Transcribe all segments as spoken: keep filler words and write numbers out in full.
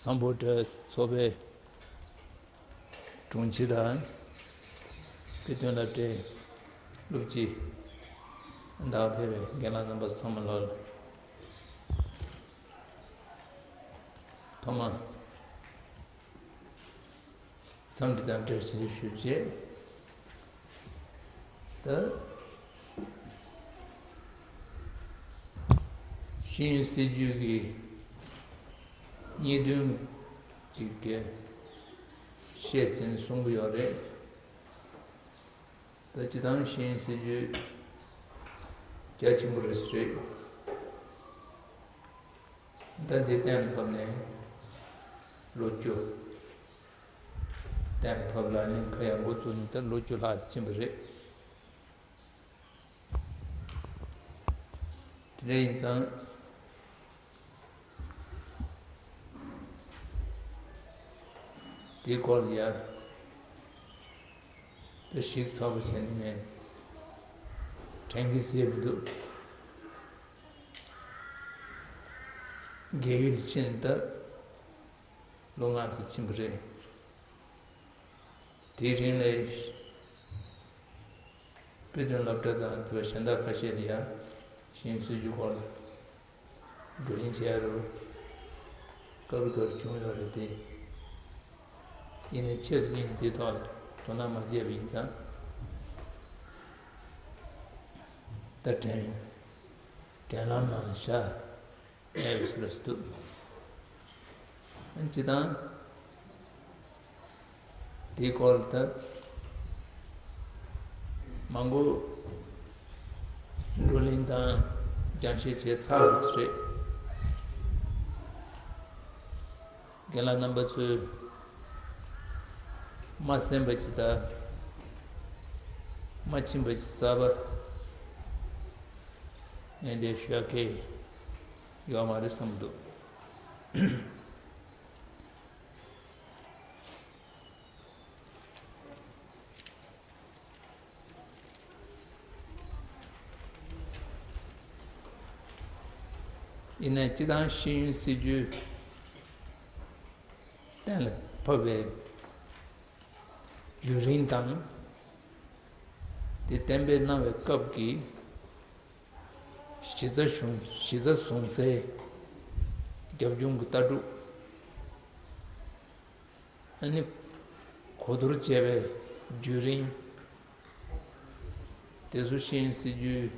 སམ་བྷོ་ཊ་ཚོགས་པའི་དྲུང་ཆེ་དང་། དཔེ་སྟོན་སློབ་གྲྭའི་སློབ་སྤྱི། ད་ཕེབས་པའི་རྒན་ལགས་རྣམ་པ་ཚང་མ་ལ། ཐོག་མར། འཚམས་འདྲི་དང་བཀྲ་ཤིས་བདེ་ལེགས་ཞུ་རྗེས། ད། ཤེས་ཡོན་སྲིད་བྱུས་ཀྱི་གཉིས་དོན་ཅིག་གི་བཤད་ཟིན་གསུང་གི་ཡོད་རེད། ད་སྤྱིར་བཏང་ཤེས་ཡོན་སྲིད་བྱུས་རྒྱ་ཆེན་པོ་རེད་ཟེར། ད་འདི་གཏན་ལ་ཕབ་ནས་ལོ་བཅུ། གཏན་ལ་ཕབ་ལ་ནི་ཁ་ཡར་འགོ་བཙུགས་ནས་ད་ལོ་བཅུ་ལྷག་ཕྱིན་པ་རེད། དེ་འདྲ་ཡིན་ཙང་། དེའི་སྐོར་ལ་ཡར་ད་ཞིབ་ཚགས་པོ་བྱས་ནས་དྲན་གྱི་ཟེར་མི་འདུག་རྒས་ཡོལ་ཕྱིན་ད་ལོ་ལྔ་ཙམ་ཕྱིན་པ་རེད། དེའི་རིང་ལ་དཔེ་སྟོན་སློབ་གྲྭ་དང་དེ་བ་གཞན་དག་ཁ་ཤས་ལ་ཡང་ཤེས་ཡོན་སྲིད་བྱུས་སྐོར་ལ་བགྲོ་གླེང་བྱས་རུང་། སྐབས་རེ་སྐབས་རེ་བྱུང་ཡོད་རེད་དེ། ཡིན་ནའི་ཆེད་དུ་ངས་དེའི་ཐོག་ལ་དོ་སྣང་མ་བྱས་པ་ཡིན་ཙང་། ད་དྲན་དྲན་ལམ་ནང་བཞག་ཡོད་པའི་བཟོ་འདྲ་ཞིག་འདུག་ཨ་ནི་སྤྱིར་བཏང་། དེའི་སྐོར་ལ་ད་མང་པོ་བགྲོ་གླེང་དང་སྦྱང་བཤད་བྱས་ཚར་བ་ཅིག་རེད། རྒན་ལགས་རྣམ་པ་ཚོས་མ་གསན་པ་ཅིག་དང་། མ་ཕྱིན་པ་ཅིག་གསར་པ་ངས་འདིར་ཞུ་ཡག་གི་ཡོད་མ་རེད་བསམ་འདུག་ཡིན་ནའི་སྤྱིར་བཏང་ཤེས་ཡོན་སྲིད་བྱུས་གཏན་ལ་ཕབ་པའི་བརྒྱུད་རིམ་དང་། དེ་གཏན་འབེབས་གནང་བའི་སྐབས་ཀྱི་གཞི་རྩ་བཟུང་གཞི་རྩ་བཟུང་སའི་རྒྱབ་ལྗོངས་ཀྱི་ལྟ་གྲུབ། ཨ་ནི་གོ་བསྡུར་བྱས་པའི་བརྒྱུད་རིམ། དེ་ཚོ་ཤེས་ཡོན་སྲིད་བྱུས་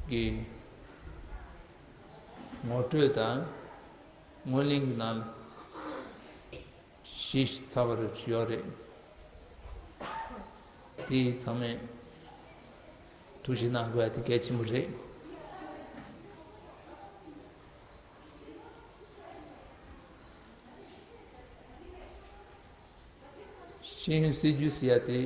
ཀྱི་ངོ་སྤྲོད་དང་ངོས་ལེན་གྱི་ནང་ལ་གཞི་ཚགས་པར་ཡོད་རེད། དེ་ཚང་མས་ཐུགས་ཞིབ་གནང་དགོས་ཡ་དེ་གལ་ཆེན་པོ་རེད། ཤེས་ཡོན་སྲིད་བྱུས་ཟེར་ཡ་དེ།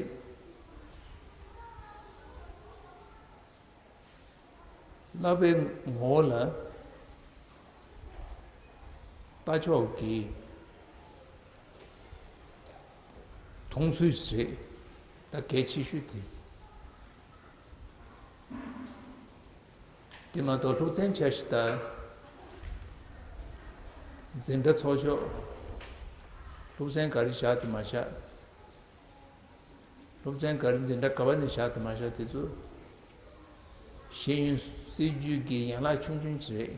བསླབ་པའི་ངོ་བོ་ལ་ལྟ་ཕྱོགས་ཀྱི་མཐོང་ཚུལ་ཞིག་རེད། ད་གལ་ཆེ་ཤོས་དེ། དེ་མ་གཏོགས་སློབ་ཚན་འཆར་གཞི་དང་། འཛིན་གྲྭ་ཚོགས་ཕྱོགས། སློབ་ཚན་ག་རེ་བཞག་དེ་མ་བཞག་སློབ་ཚན་ག་རེ་འཛིན་གྲྭ་ག་བ་ནས་བཞག་དེ་མ་བཞག་དེ་ཚོ་ཤེས་ཡོན་སྲིད་བྱུས་ཀྱི་ཡན་ལག་ཆུང་ཆུང་ཅིག་རེད།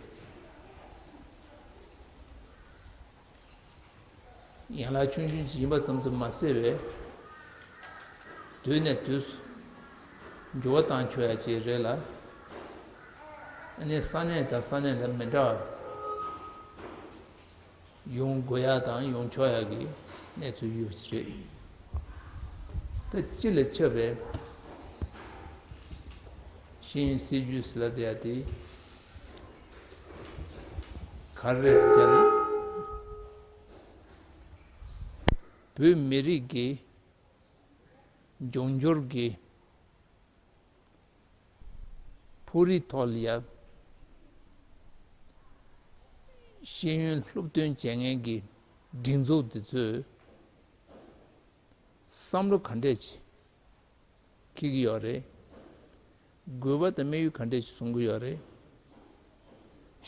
ཡན་ལག་ཆུང་ཆུང་ཅིག་ཡིན་པ་ཙམ་དུ་མ་ཟད་པའི། དུས་ནས་དུས་སུ་འགྱུར་བ་བཏང་ཆོག་ཡ་ཅིག་རེད་ལ། ཨ་ནི་ས་གནས་དང་ས་གནས་ལ་མི་འདྲ་བ་ཡོང་དགོས་ཡ་དང་ཡོང་ཆོག་ཡ་གི་གནས་ཚུལ་ཡོད་པ་ཅིག་རེད། ད་སྤྱི་ལ་ཁྱབ་པའི་ཤེས་ཡོན་སྲིད་བྱུས་ཟེར་ལབ་ཡ་དེ་ག་རེ་རེད་ཟེར་ན། བོད་མི་རིགས་ཀྱི་འབྱུང་འགྱུར་གྱི་ཕུགས་རེའི་ཐོག་ལ་ཡ། ཤེས་ཡོན་སློབ་སྟོན་བྱེད་མཁན་གྱི་སྒྲིག་འཛུགས་འདི་ཚོས་བསམ་བློ་ག་འདྲས་ཅིག་འཁྱེར་གྱི་ཡོད་རེད། དགོས་པ་དང་དམིགས་ཡུལ་ག་འདྲས་ཅིག་བཟུང་གི་ཡོད་རེད།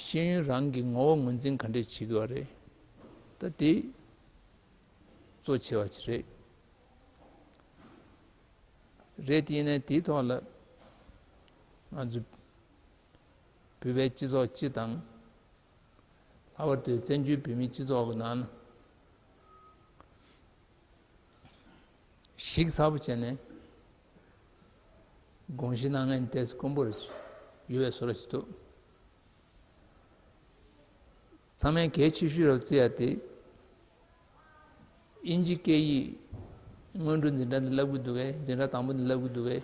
ཤེས་ཡོན་རང་གི་ངོ་བོ་ངོས་འཛིན་ག་འདྲས་བྱེད་ཀྱི་ཡོད་རེད། ད་དེ་ གཙོ་ཆེ་བ་ཅིག་རེད། རེད་དེ་ཡིན་ནའི་དེའི་ཐོག་ལ་ང་ཚོ་བོད་པའི་སྤྱི་ཚོགས་སྤྱི་དང་། ལྷག་པར་དུ་བཙན་བྱོལ་བོད་མིའི་སྤྱི་ཚོགས་ཀྱི་ནང་ན་ཞིབ་ཚགས་པོ་བྱས་ནས་དགོངས་བཞེས་གནང་མཁན་དེ་དཀོན་པོ་རེད། ཡོད་པའི་བཟོ་འདྲ་ཞིག་འདུག་ཚང་མས་གལ་ཆེ་ཤོས་རབ་བརྩི་ཡ་དེ། དབྱིན་ཇི་སྐད་ཡིག་སྔོན་འགྲོ་འཛིན་གྲྭ་འདི་བསླབ་ཀྱི་འདུག་གས། འཛིན་གྲྭ་དང་པོ་འདི་བསླབ་ཀྱི་འདུག་གས།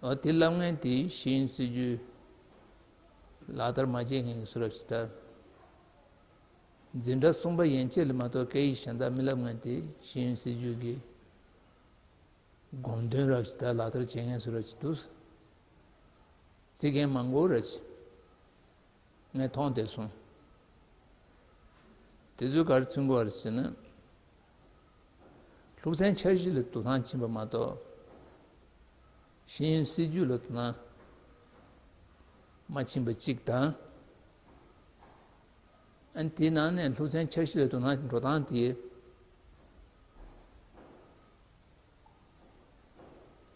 འོ་དེ་བསླབ་མཁན་དེ་ཤེས་ཡོན་སྲིད་བྱུས་ལག་བསྟར་མ་བྱེད་མཁན་གྱི་བཟོ་འདྲ་ཞིག་འདུག་འཛིན་གྲྭ་གསུམ་པ་ཡན་ཆད་ལ་མ་གཏོགས་སྐད་ཡིག་གཞན་དག་མི་བསླབ་མཁན་དེ་ཤེས་ཡོན་སྲིད་བྱུས་ཀྱི་དགོངས་དོན་རབ་ཅིག་དང་ལག་བསྟར་བྱེད་མཁན་ཚོ་རབ་ཅིག་འདུག་བརྩི་མཁན་མང་པོ་རབ་ཅིག་ངས་མཐོང་བསྡད་སོང་། དེ་ཚོས་ག་རེ་མཚོན་གྱི་ཡོད་རེད་ཟེར་ན། སློབ་ཚན་འཆར་གཞི་ལ་དོ་སྣང་ཕྱིན་པ་མ་གཏོགས། ཤེས་ཡོན་སྲིད་བྱུས་ལ་དོ་སྣང་མ་ཕྱིན་པ་གཅིག་དང་། ཨ་ནི་དེའི་ནང་ནས་སློབ་ཚན་འཆར་གཞི་ལ་དོ་སྣང་འགྲོ་སྟངས་དེ།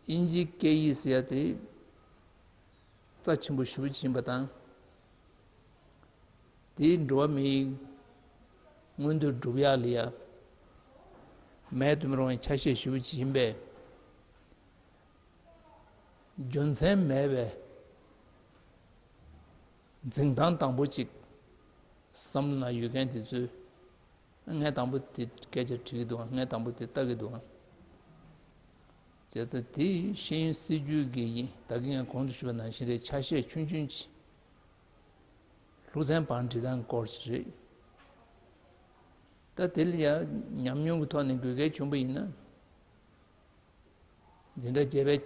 དབྱིན་ཇིའི་སྐད་ཡིག་ཟེར་ཡ་དེ་རྩ་ཆེན་པོ་ཞེ་པོ་ཅིག་ཡིན་པ་དང་། དེའི་འགྲོ་བ་མིའི་མངོན་འདོད་སྒྲུབ་ཡག་ལ་ཡ་མེད་དུ་མི་རུང་བའི་ཆ་ཤས་ཞེ་པོ་ཅིག་ཡིན་པས། རྒྱུ་མཚན་མེད་པའི་འཛིན་སྟངས་དང་པོ་གཅིག་བསམ་བློ་ནང་ཡོད་མཁན་དེ་ཚོས། ངས་དང་པོ་དེ་སྐད་ཆ་དྲི་གི་འདུག་ག་ངས་དང་པོ་དེ་ལྟ་གི་འདུག་ག་བྱས་ཙང་དེ་ཤེས་ཡོན་སྲིད་བྱུས་ཀྱི་ཡིན། ད་གིན་ངས་གོང་དུ་ཞུས་པ་ནང་བཞིན་རེད། ཆ་ཤས་ཆུང་ཆུང་ཅིག་སློབ་ཚན་བང་སྒྲིག་སྟངས་སྐོར་ཞིག་རེད། ད་དེ་ལ་ཡང་ཉམས་མྱོང་གི་ཐོག་ནས་དགོས་གལ་བྱུང་པ་ཡིན་ན། འཛིན་གྲྭ་བརྒྱད་པའི་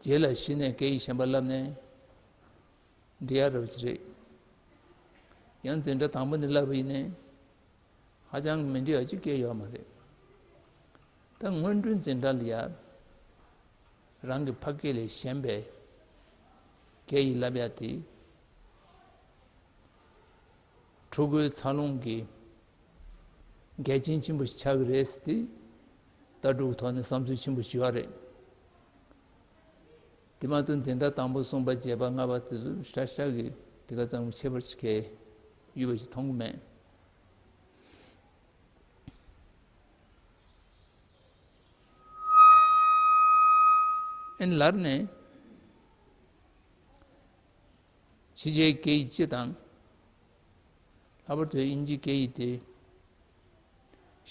རྗེས་ལ་གཞི་ནས་སྐད་ཡིག་གཞན་པ་བསླབ་ནས་འགྲིག་ཡག་རབ་ཅིག་རེད། ཡང་འཛིན་གྲྭ་དང་པོ་ནས་བསླབ་པ་ཡིན་ནའི་ཧ་ཅང་མི་འགྲིག་ཡག་ཅིག་སྐད་ཡོད་མ་རེད། ད་སྔོན་འགྲོའི་འཛིན་གྲྭ་ལ་ཡ་རང་གི་ཕ་སྐད་ལས་གཞན་པའི་སྐད་ཡིག་བསླབ་ཡག་དེ། ཕྲུ་གུའི་འཚར་ལོངས་ཀྱི་འགལ་རྐྱེན་ཆེན་པོ་ཞིག་ཆགས་ཀྱི་རེད་ཟེར་ཏེ། ལྟ་གྲུབ་ཐོག་ནས་བསམ་ཚུལ་ཆེན་པོ་ཞིག་ཡོད་རེད། དེ་མ་གཏོགས་འཛིན་གྲྭ་དང་པོ་གསུམ་པ་བརྒྱད་པ་ལྔ་པ་དེ་ཚོ་ཧྲ་ཧྲ་གི་དེ་ག་ཙམ་ཁྱད་པར་ཞིག་གས་ཡོད་པ་ཞིག་མཐོང་གི་མེད། ཨན་ལར་ནས། ཕྱི་རྒྱལ་སྐད་ཡིག་སྤྱི་དང་། ལྷག་པར་དུ་དབྱིན་ཇིའི་སྐད་ཡིག་དེ།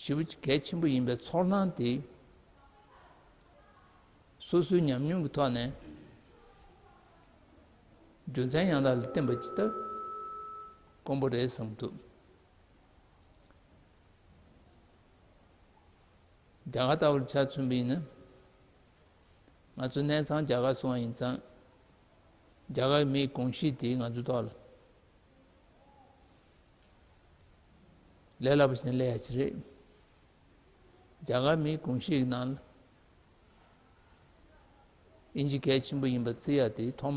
ཞེ་པོ་ཅིག་གལ་ཆེན་པོ་ཡིན་པའི་ཚོར་སྣང་དེ། སོ་སོའི་ཉམས་མྱོང་གི་ཐོག་ནས། རྒྱུ་མཚན་ཡང་དག་ལ་བརྟེན་པ་ཅིག་ལྟར། དཀོན་པོ་རེད་བསམ་གྱི་འདུག་རྒྱ་གར་ལྟ་བུར་ཆ་མཚོན་པ་ཡིན་ན། ང་ཚོ་གནས་ཚང་རྒྱ་གར་སོང་བ་ཡིན་ཙང་། རྒྱ་གར་མིའི་གོམས་གཤིས་དེ་ང་ཚོའི་ཐོག་ལ་ལས་སླ་པོ་ཞིག་ནས་སླེབས་ཡ་ཅིག་རེད། རྒྱ་གར་མིའི་གོམས་གཤིས་ཀྱི་ནང་ལ་དབྱིན་ཇི་གལ་ཆེན་པོ་ཡིན་པ་བརྩི་ཡ་དེ་ཐོག་མ་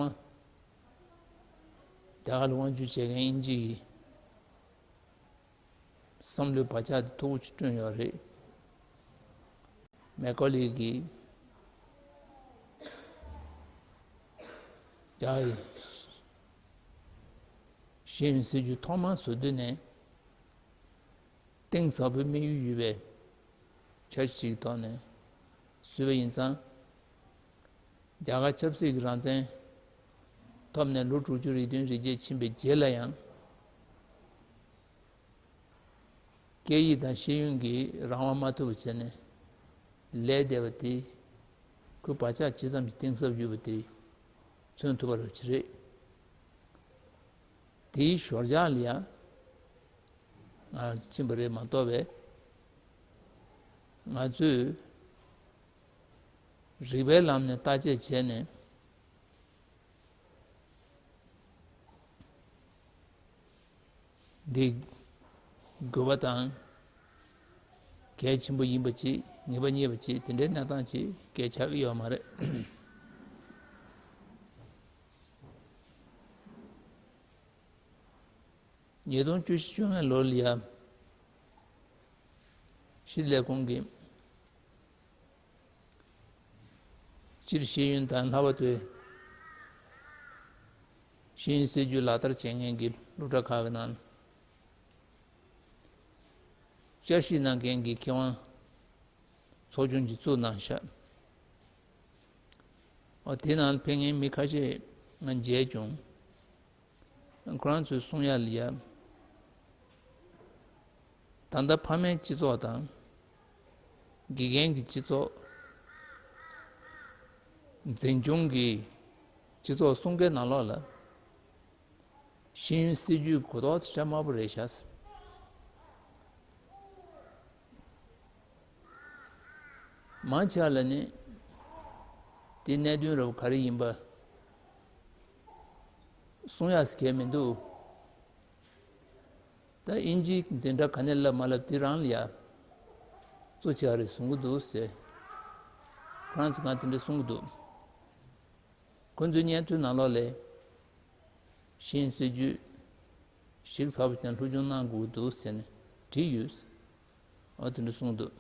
རྒྱ་གར་ལ་དབང་བསྒྱུར་བྱེད་མཁན་དབྱིན་ཇི་ཡིས། བསམ་བློའི་བག་ཆགས་དེ་མཐུག་པོ་ཅིག་བསྐྲུན་ཡོད་རེད། མེ་ཀོ་ལི་གིས་རྒྱ་ཡི་ཤེས་ཡོན་སྲིད་བྱུས་ཐོག་མར་བཟོ་དུས་ནས་གཏིང་ཟབ་པོའི་དམིགས་ཡུལ་ཡོད་པའི་འཆར་གཞི་ཞིག་ཐོག་ནས་བཟོས་པ་ཡིན་ཙང་། རྒྱ་གར་ཆབ་སྲིད་ཀྱི་རང་བཙན་ཐོབ་ནས་ལོ་དྲུག་ཅུ་རེ་བདུན་རེ་བརྒྱད་ཕྱིན་པའི་རྗེས་ལ་ཡང་། སྐད་ཡིག་དང་ཤེས་ཡོན་གྱི་རང་དབང་མ་ཐོབ་པ་བྱས་ནས་ལས་བསྡད་པ་དེ་ཁོའི་བག་ཆགས་ཇི་ཙམ་གྱི་གཏིང་ཟབ་ཡོད་པ་དེ་མཚོན་ཐུབ་པ་རེད། དེའི་ཞོར་རྒྱག་ལ་ཡང་ང་ཕྱིན་པ་རེད་མ་གཏོགས་པས། ང་ཚོས་རིགས་པའི་ལམ་ནས་བརྟག་དཔྱད་བྱས་ནས། འདི་དགོས་པ་དང་། གལ་ཆེན་པོ་ཡིན་པ་ཅིག་ངེས་པ་རྙེད་པ་ཅིག་དེ་འདྲའི་གནས་སྟངས་ཅིག་སྐད་ཆགས་ཀྱི་ཡོད་མ་རེད། ཉིས་སྟོང་བཅུ་བཞི་བཅོ་ལྔ་ལོ་ལ་ཡ། སྤྱིར་ལས་ཁུངས་ཀྱིས་སྤྱིར་ཤེས་ཡོན་དང་ལྷག་པར་དུ་ཤེས་ཡོན་སྲིད་བྱུས་ལག་བསྟར་བྱེད་མཁན་གྱི་སློབ་གྲྭ་ཁག་གི་ནང་བསྐྱར་ཞིབ་གནང་མཁན་གྱི་མཁས་དབང་ཚོགས་ཆུང་ཅིག་བཙུགས་གནང་ཤག་འོ་དེ་ནང་ཕེབས་མཁན་མི་ཁ་ཤས་ང་མཇལ་བྱུང་། ཁོ་རང་ཚོས་གསུང་ཡ་ལ་ཡ། ད་ལྟ་ཕ་མའི་སྤྱི་ཚོགས་དང་། དགེ་རྒན་གྱི་སྤྱི་ཚོགས། འཛིན་སྐྱོང་གི་སྤྱི་ཚོགས་གསུམ་ཀའི་ནང་ལོགས་ལ། ཤེས་ཡོན་སྲིད་བྱུས་གོ་རྟོགས་དེ་འདྲ་དམའ་པོ་རེད་ཤག་མང་ཆེ་བ་ལ་ནི་དེ་གནད་དོན་རབ་ག་རེ་ཡིན་པ་གསུང་ཡག་ཟེར་མཁན་མི་འདུག་ད་དབྱིན་ཇིའི་འཛིན་གྲྭ་ག་ནས་བསླབ་མ་བསླབ་དེ་རང་ལ་ཡ་གཙོ་ཆེ་བ་རེད་གསུང་གི་འདུག་ཟེར། ཁོ་རང་ཚོ་གང་དེ་འདྲ་གསུང་གི་འདུག་ཁོ་ཚོའི་སྙན་ཐོའི་ནང་ལོགས་ལ་ཤེས་ཡོན་སྲིད་བྱུས་ཞིབ་ཚགས་པོ་བྱས་ནས་སློབ་སྦྱོང་གནང་དགོས་འདུག་ཟེར་ནས་བྲིས་ཡོད། འོ་དེ་འདྲ་གསུངས་འདུག་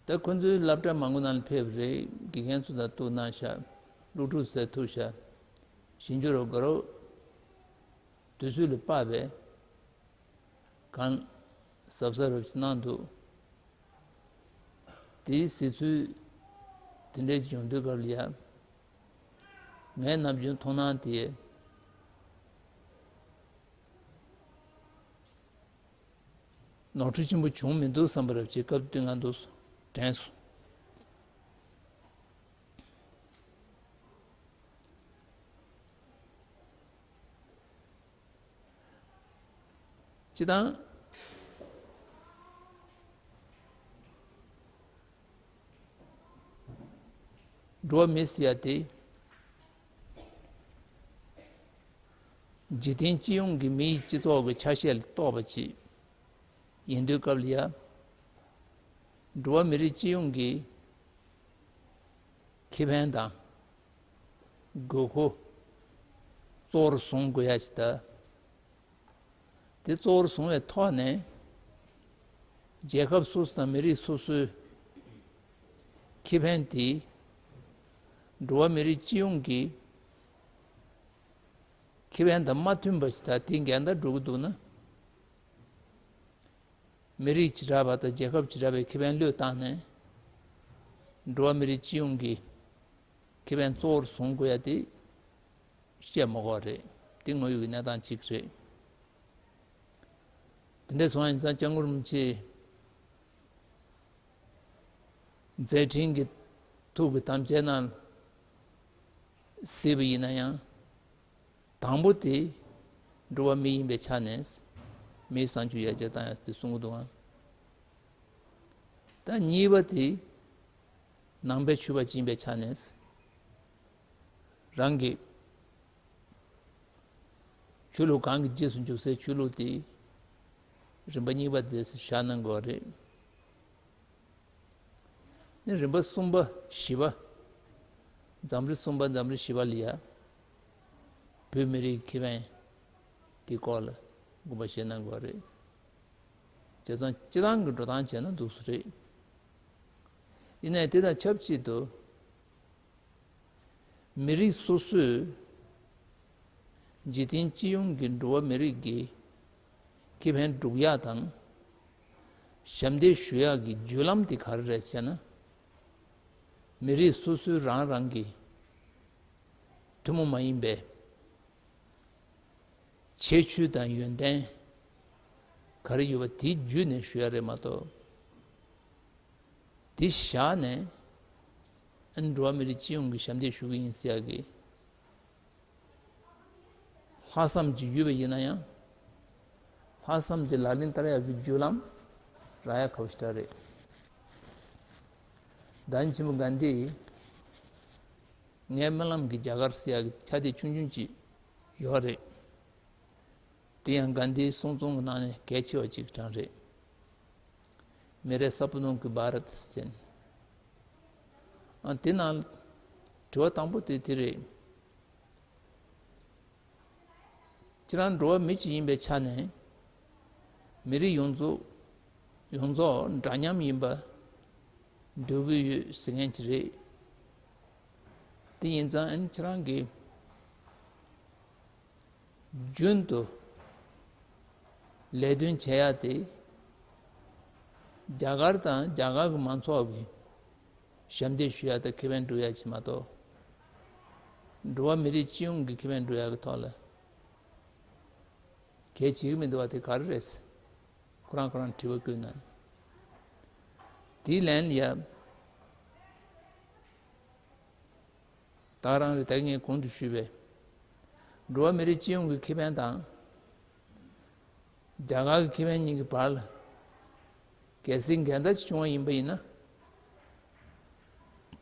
ད་ཁོ་ཚོའི་སློབ་གྲྭ་མང་པོ་ནང་ལ་ཕེབས་རེད། དགེ་རྒན་ཚོ་དང་ཐུག་གནང་ཤག་སློབ་ཕྲུག་ཚོ་ཐུག་ཤག་ཞིབ་འཇུག་རོགས་དགའ་རོགས་དུས་ཚོད་ལ་དཔག་པའི་གང་གཟབ་གཟབ་རབ་ཅིག་གནང་འདུག་དེའི་གཟིགས་ཚུལ་དེ་འདྲའི་བྱུང་དུས་སྐབས་ལ་ཡ། ངའི་ནམ་རྒྱུན་མཐོང་སྣང་དེ་ནོར་འཁྲུལ་ཆེན་པོ་བྱུང་མི་འདུག་བསམ་པ་རབ་ཅིག་སྐབས་དུས་ང་འདུག་དྲན་སོང་། སྤྱི་བཏང་འགྲོ་བ་མི་ཟེར་ཡ་དེ་འཇིག་རྟེན་སྤྱི་ཡོངས་ཀྱི་མི་ཡི་སྤྱི་ཚོགས་ཀྱི་ཆ་ཤས་ལ་གཏོགས་པ་ཅིག་ཡིན་དུས་སྐབས་ལ་ཡ། འགྲོ་བ་མི་རིགས་སྤྱི་ཡོངས་ཀྱི་ཁེ་ཕན་དང་དགོས་མཁོ་གཙོ་བོར་བཟུང་དགོས་ཡ་ཞིག་དང་། དེ་གཙོ་བོར་བཟུང་བའི་ཐོག་ནས་རྒྱལ་ཁབ་སོ་སོ་དང་མི་རིགས་སོ་སོའི་ཁེ་ཕན་དེ་འགྲོ་བ་མི་རིགས་སྤྱི་ཡོངས་ཀྱི་ཁེ་ཕན་དང་མ་མཐུན་པ་ཞིག་དང་དེ་འགལ་ཟླར་འགྲོ་གི་འདུག་ན། མི་རིགས་བྱེ་བྲག་པ་དང་རྒྱལ་ཁབ་བྱེ་བྲག་པའི་ཁེ་ཕན་བློས་བཏང་ནས་འགྲོ་བ་མི་རིགས་སྤྱི་ཡོངས་ཀྱི་ཁེ་ཕན་གཙོ་བོར་བཟུང་དགོས་ཡ་དེ་བཤད་མ་དགོས་རེད། དེ་དངོས་ཡོད་ཀྱི་གནས་སྟངས་གཅིག་རེད། དེ་འདྲ་སོང་ཡིན་ཙང་སྐྱབས་མགོན་རིན་པོ་ཆེ་མཛད་འཕྲིན་གྱི་ཐུགས་ཀྱི་དམ་བཅའི་ནང་གཟིགས་པ་ཡིན་ན་ཡང་། དང་པོ་དེ་འགྲོ་བ་མི་ཡིན་པའི་ཆ་ནས་མིའི་བསམ་སྤྱོད་ཡར་རྒྱས་བཏང་ཡ་དེ་གསུང་གི་འདུག་ཨང་། ད་གཉིས་པ་དེ་ནང་པའི་ཆོས་པ་ཅིག་ཡིན་པའི་ཆ་ནས་རང་གི་ཆོས་ལུགས་གང་གི་རྗེས་སུ་འཇུག་སའི་ཆོས་ལུགས་དེ་རིམ་པ་གཉིས་པ་དེ་བཞག་གནང་དགོས་རེད། ནི་རིམ་པ་གསུམ་པ་བཞི་པ། འཛམ་གླིང་གསུམ་པ་འཛམ་གླིང་བཞི་པ་ལ་ཡ། བོད་མི་རིགས་ཁེ་ཕན་གྱི་སྐོར་ལ་དགོངས་པ་བཞེས་གནང་དགོས་རེད། བྱས་ཙང་སྤྱི་བཏང་གི་འགྲོ་སྟངས་བྱས་ན་འདུག་སུ་རེད། ཡིན་ནའི་དེ་དང་ཆབས་ཅིག་ཏུ། མི་རིགས་སོ་སོས་འཇིག་རྟེན་སྤྱི་ཡོངས་ཀྱི་འགྲོ་བ་མི་རིགས་ཀྱི་ཁེ་ཕན་སྒྲུབ་ཡག་དང་། ཞབས་འདེགས་ཞུ་ཡག་གི་བརྒྱུད་ལམ་དེ་ག་རེ་རེད་ཟེར་ན། མི་རིགས་སོ་སོའི་རང་རང་གི་ཐུན་མོང་མ་ཡིན་པའི་ཁྱད་ཆོས་དང་ཡོན་ཏན་ག་རེ་ཡོད་པ་དེ་བརྒྱུད་ནས་ཞུ་ཡག་རེད་མ་གཏོགས། དེ་བཞག་ནས་ཨ་ནི་འགྲོ་བ་མི་རིགས་སྤྱི་ཡོངས་ཀྱི་ཞབས་འདེགས་ཞུ་གི་ཡིན་ཟེར་ཡག་གི་ལྷག་བསམ་ཅིག་ཡོད་པ་ཡིན་ན་ཡང་། ལྷག་བསམ་དེ་ལག་ལེན་བསྟར་ཡག་གི་བརྒྱུད་ལམ་རག་ཡག་ཁག་པོ་ཞེ་དྲག་རེད། བདག་ཉིད་ཆེན་པོ་གྷན་དྷི་ཡིས་ངའི་སྨོན་ལམ་གྱི་རྒྱ་གར་ཟེར་ཡག་གི་ཕྱག་དེབ་ཆུང་ཆུང་ཅིག་ཡོད་རེད། དེ་ཡང་གྷན་དྷིའི་གསུང་རྩོམ་གྱི་ནང་ནས་གལ་ཆེ་བ་ཅིག་གྲངས་རེད། མེ་རེ་སབ་ནོང་གི་བྷ་རད་ཟེར་ནས། ཨ་དེ་ནང་དྲི་བ་དང་པོ་དེ་དེ་རེད། ཁྱེད་རང་འགྲོ་བ་མི་ཅིག་ཡིན་པའི་ཆ་ནས། མི་རིགས་ཡོངས་རྫོགས་ཡོངས་རྫོགས་འདྲ་མཉམ་ཡིན་པ་འདོད་ཀྱི་ཡོད་ཟེར་མཁན་ཅིག་རེད། དེ་ཡིན་ཙང་ཨ་ནི་ཁྱེད་རང་གིས་རྒྱུན་དུ་ལས་དོན་བྱེད་ཡ་དེ་རྒྱ་གར་དང་རྒྱ་གར་གྱི་མང་ཚོགས་ཀྱི་ཞབས་འདེགས་ཞུ་ཡ་དང་ཁེ་ཕན་སྒྲུབ་ཡ་ཅིག་མ་གཏོགས། འགྲོ་བ་མི་རིགས་སྤྱི་ཡོངས་ཀྱི་ཁེ་ཕན་སྒྲུབ་ཡ་གི་ཐོག་ལ་གལ་བྱེད་ཀྱི་མི་འདུག་བ། དེ་ག་རེ་རེད། ཁོ་རང་ཁོ་རང་དྲི་བ་བཀོད་གནང་། དེའི་ལན་ལ་ཡ། ད་རང་རེ་ད་ངས་གོང་དུ་ཞུས་པའི་འགྲོ་བ་མི་རིགས་སྤྱི་ཡོངས་ཀྱི་ཁེ་ཕན་དང་རྒྱ་གར་གྱི་ཁེ་ཕན་གཉིས་ཀྱི་བར་ལ་གལ་སྲིད་འགལ་ཟླ་ཅིག་བྱུང་བ་ཡིན་པ་ཡིན་ན།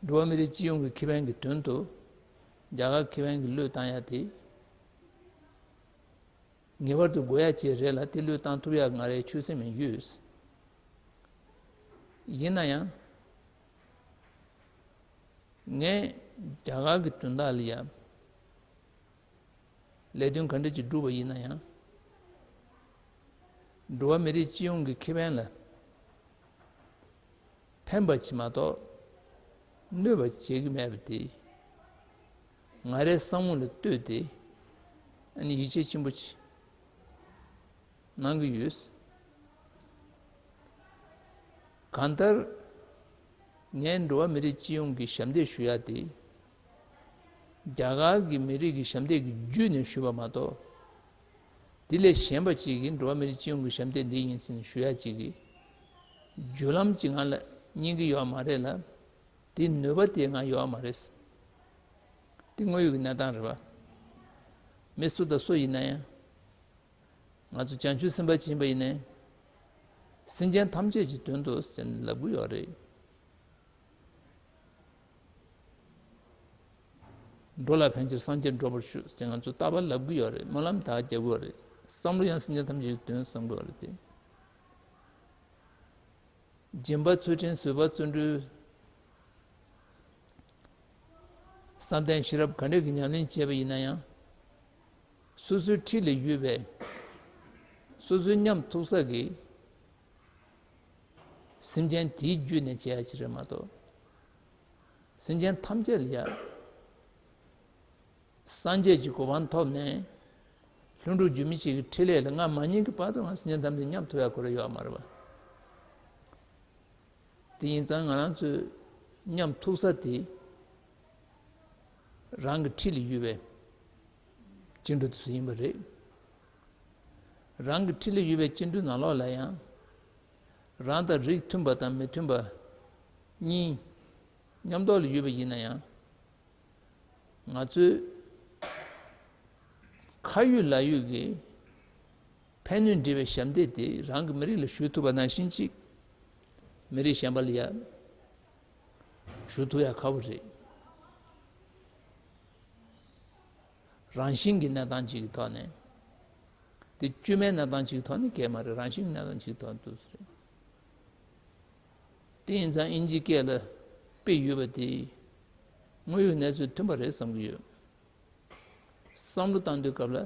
འགྲོ་བ་མི་རིགས་སྤྱི་ཡོངས་ཀྱི་ཁེ་ཕན་གྱི་དོན་དུ་རྒྱ་གར་ཁེ་ཕན་གྱི་བློས་བཏང་ཡ་དེ་ངེས་པར་དུ་དགོས་ཡ་ཅིག་རེད་ལ། དེ་བློས་བཏང་ཐུབ་ཡ་ང་རའི་ཆོད་སེམས་ཡང་ཡོད། ཡིན་ན་ཡང་། ངས་རྒྱ་གར་གྱི་དོན་དག་ལ་ཡང་ལས་དོན་ག་འདྲ་ཅིག་བསྒྲུབས་པ་ཡིན་ན་ཡང་། འགྲོ་བ་མི་རིགས་སྤྱི་ཡོངས་ཀྱི་ཁེ་ཕན་ལ་ཕན་པ་ཅིག་མ་གཏོགས་གནོད་པ་བྱེད་ཀྱི་མེད་པ་དེ་ང་རའི་བསམ་བློ་ལ་ལྟོས་ཏེ། ཨ་ནི་ཡིད་ཆེས་ཆེན་པོ་ཅིག་གནང་གི་ཡོད། གང་ལྟར། ངས་འགྲོ་བ་མི་རིགས་སྤྱི་ཡོངས་ཀྱི་ཞབས་འདེགས་ཞུ་ཡ་དེ། རྒྱ་གར་གྱི་མི་རིགས་ཀྱི་ཞབས་འདེགས་ཀྱི་བརྒྱུད་ནས་ཞུས་པ་མ་གཏོགས། དེ་ལས་གཞན་པ་ཅིག་གིས་འགྲོ་བ་མི་རིགས་སྤྱི་ཡོངས་ཀྱི་ཞབས་འདེགས་འདི་ཡིན་ཟེར་ནས་ཞུ་ཡ་ཅིག་གི་བརྒྱུད་ལམ་ཅིག་ང་ལ་རྙེད་ཀྱི་ཡོད་མ་རེད་ལ། དེའི་ནུས་པ་དེ་ང་ཡོད་མ་རེད། དེ་དངོས་ཡོད་ཀྱི་གནས་སྟངས་རེད་པ། མི་སུ་དང་སུ་ཡིན་ན་ཡང་། ང་ཚོ་བྱང་ཆུབ་སེམས་དཔའ་ཅིག་ཡིན་པ་ཡིན་ནའི། སེམས་ཅན་ཐམས་ཅད་ཀྱི་དོན་དུ་ཟེར་ནས་ལབ་ཀྱི་ཡོད་རེད། འགྲོ་ལ་ཕན་ཕྱིར་སངས་རྒྱས་འགྲུབ་པར་ཤོག་ཟེར་ང་ཚོ་རྟག་པར་ལབ་ཀྱི་ཡོད་རེད། སྨོན་ལམ་དག་རྒྱག་གི་ཡོད་རེད། བསམ་བློ་ཡང་སེམས་ཅན་ཐམས་ཅད་ཀྱི་དོན་བསམ་གྱི་ཡོད་རེད་དེ། སྦྱིན་པ་ཚུལ་ཁྲིམས་བཟོད་པ་བརྩོན་འགྲུས། བསམ་གཏན་ཤེས་རབ་ག་འདྲ་གི་ཉམས་ལེན་བྱས་པ་ཡིན་ན་ཡང་། སོ་སོའི་འཁྲིས་ལ་ཡོད་པའི་སོ་སོའི་ཉམས་ཐུག་ས་གི་སེམས་ཅན་དེའི་བརྒྱུད་ནས་བྱས་ཡ་ཅིག་རེད་མ་གཏོགས། སེམས་ཅན་ཐམས་ཅད་ལ་ཡ། སངས་རྒྱས་ཀྱི་གོ་འཕང་ཐོབ་ནས་ལྷུན་གྲུབ་སྒྱུ་མ་ཆེན་གྱི་འཕྲིན་ལས་ལ་ང་མ་ཉན་གྱི་བར་དུ་ང་སེམས་ཅན་ཐམས་ཅད་མཉམ་ཐུབ་ཡ་ཁོ་རང་ཡོད་མ་རེད་པ། དེ་ཡིན་ཙང་ང་རང་ཚོས་མཉམ་ཐུག་ས་དེ་རང་གི་འཁྲིས་ལ་ཡོད་པའི་སྐྱེ་འགྲོ་དེ་ཚོ་ཡིན་པ་རེད། རང་གི་འཁྲིས་ལ་ཡོད་པའི་སྐྱེ་འགྲོའི་ནང་ལོགས་ལ་ཡང་རང་དང་རིགས་མཐུན་པ་དང་མི་མཐུན་པ་གཉིས་མཉམ་ཐོག་ལ་ཡོད་པ་ཡིན་ན་ཡང་། ང་ཚོས་ཁ་ཡོད་ལག་ཡོད་ཀྱི་ཕན་གནོད་འབྲེལ་བའི་ཞབས་འདེགས་དེ་རང་གི་མི་རིགས་ལ་ཞུ་ཐུབ་པ་ནང་བཞིན་ཅིག་མི་རིགས་གཞན་པ་ལ་ཡང་ཞུ་ཐུབ་ཡ་ཁག་པོ་རེད། རང་བཞིན་གྱི་གནས་སྟངས་ཅིག་གི་ཐོག་ནས། དེ་བཅོས་མའི་གནས་སྟངས་ཅིག་གི་ཐོག་ནས་གལ་མ་རེད། རང་བཞིན་གྱི་གནས་སྟངས་ཅིག་གི་ཐོག་ནས་འདུག་ས་རེད། དེ་ཡིན་ཙང་དབྱིན་ཇིའི་སྐད་ལ་དཔེ་ཡོད་པ་དེ་དངོས་ཡོད་གནས་ཚུལ་མཐུན་པ་རེད་བསམ་གྱི་ཡོད། བསམ་བློ་བཏང་དུས་སྐབས་ལ་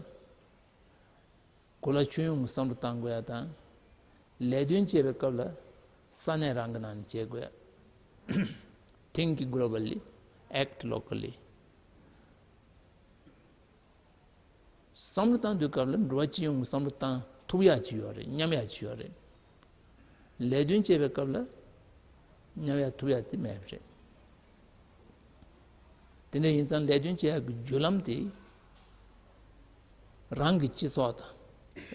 གོ་ལ་ཁྱོན་ཡོངས་ཀྱི་བསམ་བློ་བཏང་དགོས་ཡ་དང་། ལས་དོན་བྱེད་པའི་སྐབས་ལ་ས་གནས་རང་གི་ནང་ནས་བྱེད་དགོས་ཡ། Think globally, act locally. བསམ་བློ་བཏང་དུས་སྐབས་ལ་འགྲོ་བ་སྤྱི་ཡོངས་ཀྱི་བསམ་བློ་བཏང་ཐུབ་ཡག་ཅིག་ཡོད་རེད། མཉམ་ཡག་ཅིག་ཡོད་རེད། ལས་དོན་བྱེད་པའི་སྐབས་ལ་མཉམ་ཡག་ཐུབ་ཡག་དེ་མེད་པ་རེད། དེ་འདྲ་ཡིན་ཙང་ལས་དོན་བྱེད་ཡག་གི་བརྒྱུད་ལམ་དེ་རང་གི་སྤྱི་ཚོགས་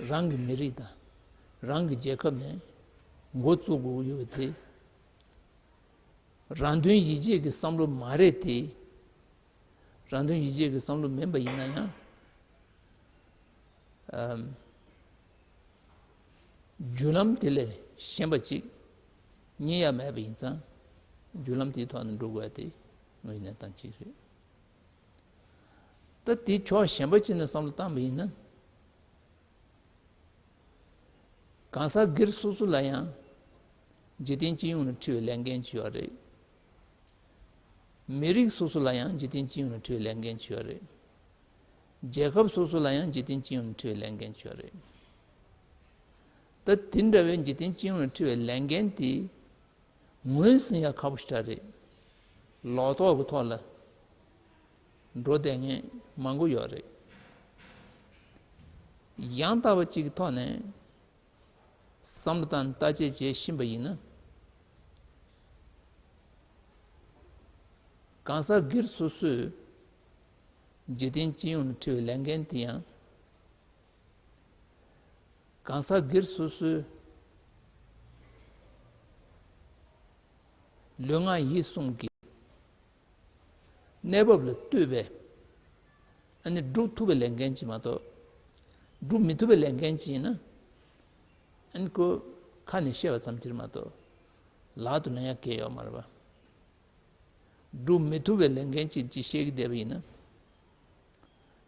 དང་། རང་གི་མི་རིགས་དང་། རང་གི་རྒྱལ་ཁབ་ནས་འགོ་བཙུགས་དགོས་ཀྱི་ཡོད་པ་དེ། རང་དོན་ཡིད་བྱེད་ཀྱི་བསམ་བློ་མ་རེད་དེ། རང་དོན་ཡིད་བྱེད་ཀྱི་བསམ་བློ་མིན་པ་ཡིན་ན་ཡང་། ཨམ། བརྒྱུད་ལམ་དེ་ལས་གཞན་པ་ཅིག་རྙེད་ཡ་མེད་པ་ཡིན་ཙང་། བརྒྱུད་ལམ་དེའི་ཐོག་ནས་འགྲོ་དགོས་ཡ་དེ་དངོས་ཡོད་གནས་སྟངས་ཅིག་རེད། ད་དེའི་ཕྱོགས་གཞན་པ་ཅིག་ནས་བསམ་བློ་བཏང་པ་ཡིན་ན། གང་ཟག་སྒེར་སོ་སོ་ལ་ཡང་འཇིག་རྟེན་སྤྱི་ཡོངས་ལ་འཁྲི་བའི་ལས་འགན་ཅིག་ཡོད་རེད། མི་རིགས་སོ་སོ་ལ་ཡང་འཇིག་རྟེན་སྤྱི་ཡོངས་ལ་འཁྲི་བའི་ལས་འགན་ཅིག་ཡོད་རེད། རྒྱལ་ཁབ་སོ་སོ་ལ་ཡང་འཇིག་རྟེན་སྤྱི་ཡོངས་ལ་འཁྲི་བའི་ལས་འགན་ཅིག་ཡོད་རེད། ད་དེ་འདྲ་བའི་འཇིག་རྟེན་སྤྱི་ཡོངས་ལ་འཁྲི་བའི་ལས་འགན་དེ་ངོས་ཟིན་ཡ་ཁག་པོ་ཞེ་དྲག་རེད། ལོག་རྟོག་གི་ཐོག་ལ་འགྲོ་བསྡད་མཁན་མང་པོ་ཡོད་རེད། ཡང་དག་པ་གཅིག་གི་ཐོག་ནས་བསམ་བློ་དང་བརྟག་དཔྱད་བྱེད་ཤེས་པ་ཡིན་ན། གང་ཟག་སྒེར་སོ་སོས་འཇིག་རྟེན་སྤྱི་ཡོངས་ལ་འཁྲི་བའི་ལས་འགན་དེ་ཡང་། གང་ཟག་སྒེར་སོ་སོའི་ལུས་ངག་ཡིད་གསུམ་གྱི་གནས་བབ་ལ་ལྟོས་པའི་ཨ་ནི་སྒྲུབ་ཐུབ་པའི་ལས་འགན་ཅིག་མ་གཏོགས། སྒྲུབ་མི་ཐུབ་པའི་ལས་འགན་ཅིག་ཡིན་ན། ཨ་ནི་ཁོ་ཁ་ནས་བཤད་པ་ཙམ་ཅིག་མ་གཏོགས་ལག་ཏུ་ལེན་ཡ་གང་ཡང་ཡོད་མ་རེད་པ། སྒྲུབ་མི་ཐུབ་པའི་ལས་འགན་ཅིག་ཅིག་བཤད་ཀྱི་བསྡད་པ་ཡིན་ན།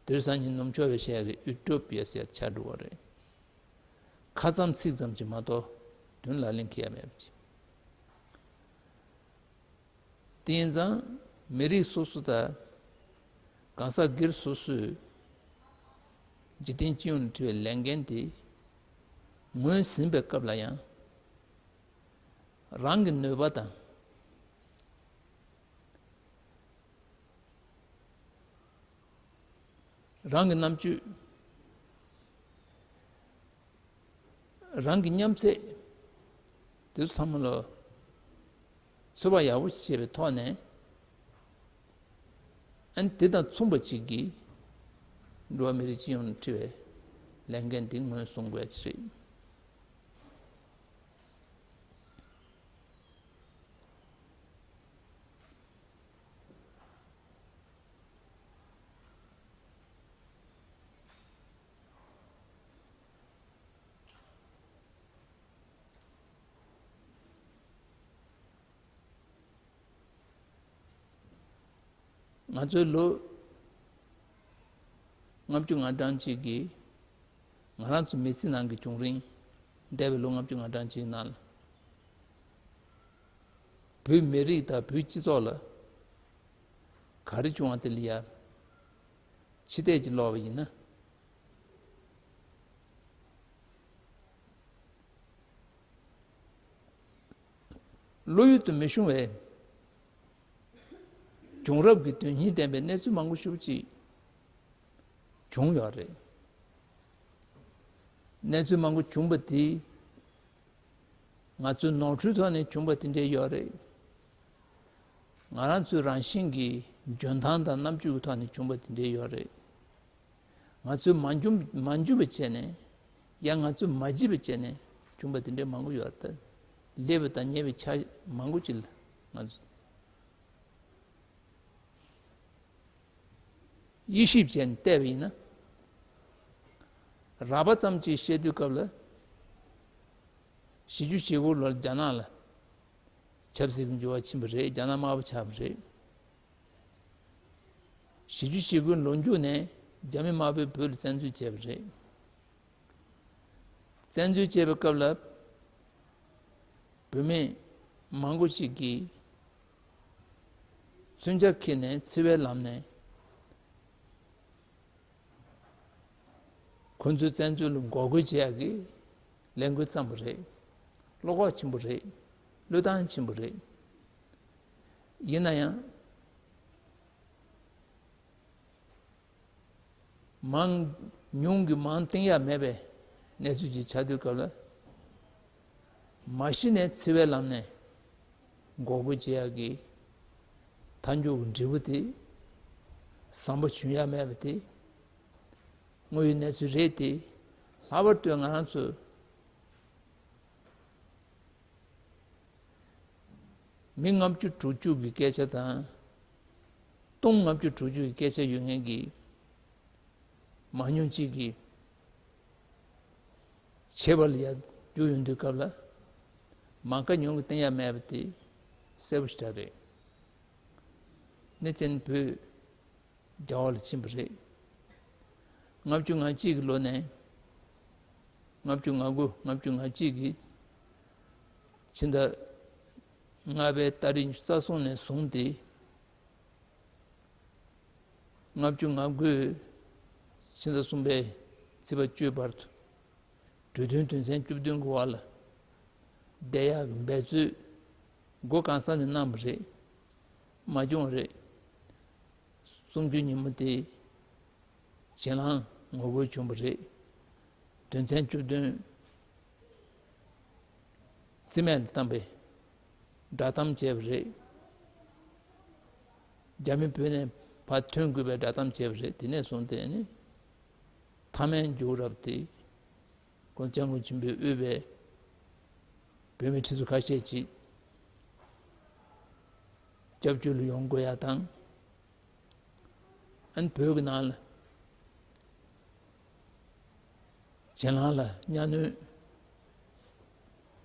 དེང་སང་ཉིན་ནུབ་ཕྱོགས་པས་བཤད་ཡ་གི་ཡུ་ཊོ་པི་ཡ་ཟེར་ཡ་ཆགས་འགྲོ་བ་རེད། ཁ་ཙམ་ཚིག་ཙམ་གྱིས་མ་གཏོགས་དོན་ལག་ལེན་འཁེལ་ཡ་མེད་པ་ཅིག་དེ་ཡིན་ཙང་མི་རིགས་སོ་སོ་དང་གང་ཟག་སྒེར་སོ་སོས་འཇིག་རྟེན་སྤྱི་ཡོངས་ལ་འཁྲི་བའི་ལས་འགན་དེ་ངོས་ཟིན་པའི་སྐབས་ལ་ཡང་། རང་གི་ནུས་པ་དང་། རང་གི་རྣམ་དཔྱོད། རང་གི་མཉམ་ཚད། དེ་ཚོ་ཚང་མ་ལ་ཚོད་དཔག་ཡག་པོ་བྱས་པའི་ཐོག་ནས། ཨ་ནི་དེ་དང་མཚུངས་པ་ཅིག་གི་འགྲོ་བ་མི་རིགས་སྤྱི་ཡོངས་ལ་འཁྲི་བའི་ལས་འགན་འདི་ངོས་བཟུང་དགོས་ཀྱི་རེད། ང་ཚོའི་ལོ་ལྔ་བཅུ་ང་གྲངས་ཅིག་གིས། ང་རང་ཚོ་མི་ཚེ་ནང་གི་བྱུང་རིམ། འདས་པའི་ལོ་ལྔ་བཅུ་ང་གྲངས་ཅིག་ནང་ལ། བོད་མི་རིགས་དང་བོད་སྤྱི་ཚོགས་ལ་ག་རེ་བྱུང་བ་དེ་ལ་ཡ་ཕྱི་བལྟས་ཀྱིས་ཀློག་པ་ཡིན་ན། བློ་ཡུལ་དུ་མི་ཤོང་བའི་བྱུང་རབས་ཀྱི་དོན་སྙིང་ལྡན་པའི་གནས་ཚུལ་མང་པོ་ཞེ་པོ་ཅིག་བྱུང་ཡོད་རེད། གནས་ཚུལ་མང་པོ་བྱུང་བ་དེ་ང་ཚོའི་ནོར་འཁྲུལ་ཐོག་ནས་བྱུང་བ་དེ་འདྲ་ཡོད་རེད། ང་རང་ཚོའི་རང་བཞིན་གྱི་འཇོན་ཐང་དང་རྣམ་དཔྱོད་ཀྱི་ཐོག་ནས་བྱུང་བ་དེ་འདྲ་ཡོད་རེད། ང་ཚོས་མ་འཇོན་མ་འཇོན་པ་བྱས་ནས། ཡང་ང་ཚོས་མ་བྱས་པ་བྱས་ནས་བྱུང་བ་དེ་འདྲའི་མང་པོ་ཡོད་རེད། ལེགས་པ་དང་ཉེས་པའི་ཆ་མང་པོ་ཅིག་ལ་ང་ཚོ་དབྱེ་ཞིབ་བྱས་ནས་བལྟས་པ་ཡིན་ན། རགས་པ་ཙམ་ཅིག་བཤད་དུས་སྐབས་ལ། བཞི་བཅུ་ཞེ་དགུ་ལོར་རྒྱ་ནག་ལ་ཆབ་སྲིད་ཀྱི་འགྱུར་བ་ཕྱིན་པ་རེད། རྒྱ་ནག་དམར་པོ་ཆགས་པ་རེད། བཞི་བཅུ་ཞེ་དགུའི་ལོ་མཇུག་ནས་རྒྱ་མི་དམར་པོས་བོད་ལ་བཙན་འཛུལ་བྱས་པ་རེད། བཙན་འཛུལ་བྱས་པའི་སྐབས་ལ། བོད་མི་མང་པོ་ཞིག་གིས་མཚོན་ཆ་འཁྱེར་ནས་འཚེ་བའི་ལམ་ནས་ཁོ་ཚོའི་བཙན་འཛུལ་ལ་འགོག་རྒོལ་བྱེད་ཡག་གི་ལས་འགུལ་བརྩམས་པ་རེད། བློ་ཁོག་ཆེན་པོ་རེད། བློས་བཏང་ཆེན་པོ་རེད། ཡིན་ན་ཡང་། མང་ཉུང་གི་མང་བཏིང་ཡ་མེད་པའི་གནས་ཚུལ་ཅིག་ཆགས་དུས་སྐབས་ལ། མ་གཞི་ནས་འཚེ་བའི་ལམ་ནས་འགོག་རྒོལ་བྱེད་ཡག་གི་མཐའ་མཇུག་གི་འབྲས་བུ་དེ་བཟང་པོ་བྱུང་ཡ་མེད་པ་དེ་དངོས་ཡོད་གནས་ཚུལ་རེད་དེ། ལྷག་པར་དུ་ང་རང་ཚོ་མི་ལྔ་བཅུ་དྲུག་ཅུ་གི་སྐད་ཆ་དང་། སྟོང་ལྔ་བཅུ་དྲུག་ཅུ་གི་སྐད་ཆ་ཡོད་མཁན་གྱི་མང་ཉུང་གཅིག་གིས་བྱེད་པ་ལ་ཡ་རྒྱུ་ཡོང་དུས་སྐབས་ལ། མང་ཁ་ཉུང་གིས་བཏིང་ཡ་མེད་པ་དེ་གསལ་པོ་ཞེ་དྲག་རེད། གནས་ཆེན་བོད་རྒྱ་བོད་ལ་ཕྱིན་པ་རེད། ལྔ་བཅུ་ང་གཅིག་གི་ལོ་ནས། ལྔ་བཅུ་ང་དགུ་ལྔ་བཅུ་ང་གཅིག་གི་ཕྱི་ཟླ་ལྔ་པའི་ཏ་རིག་ཉི་ཤུ་རྩ་གསུམ་ནས་བཟུང་སྟེ། ལྔ་བཅུ་ང་དགུའི་ཕྱི་ཟླ་གསུམ་པའི་ཚེས་པ་བཅུའི་བར་དུ། གྲོས་མཐུན་དོན་ཚན་བཅུ་བདུན་གྱི་འོག་ལ་བསྡད་ཡག་གི་འབད་རྩོལ་མགོ་གང་ས་ནས་གནང་བ་རེད། མ་བྱུང་བ་རེད། གསུམ་བཅུའི་ཉིན་མོ་དེ་གྱེན་ལངས་ངོ་རྒོལ་བྱུང་བ་རེད། དོན་ཚན་བཅུ་བདུན་རྩིས་མེད་ལ་བཏང་བའི་བསྒྲགས་གཏམ་བྱས་པ་རེད། རྒྱ་མི་བོད་ནས་ཕར་ཐོན་དགོས་པའི་བསྒྲགས་གཏམ་བྱས་པ་རེད། དེ་ནས་བཟུང་སྟེ་ནི་མཐའ་མའི་མཇུག་རབས་དེ་༸གོང་ས་༸སྐྱབས་མགོན་ཆེན་པོས་དབུས་པའི་བོད་མི་ཁྲི་ཚོ་ཁ་ཤས་ཅིག་སྐྱབས་བཅོལ་ལ་ཡོང་དགོས་ཡ་དང་། ཨ་ནི་བོད་ཀྱི་ནང་ལ་གྱེན་ལངས་ལ་གཉའ་གནོན་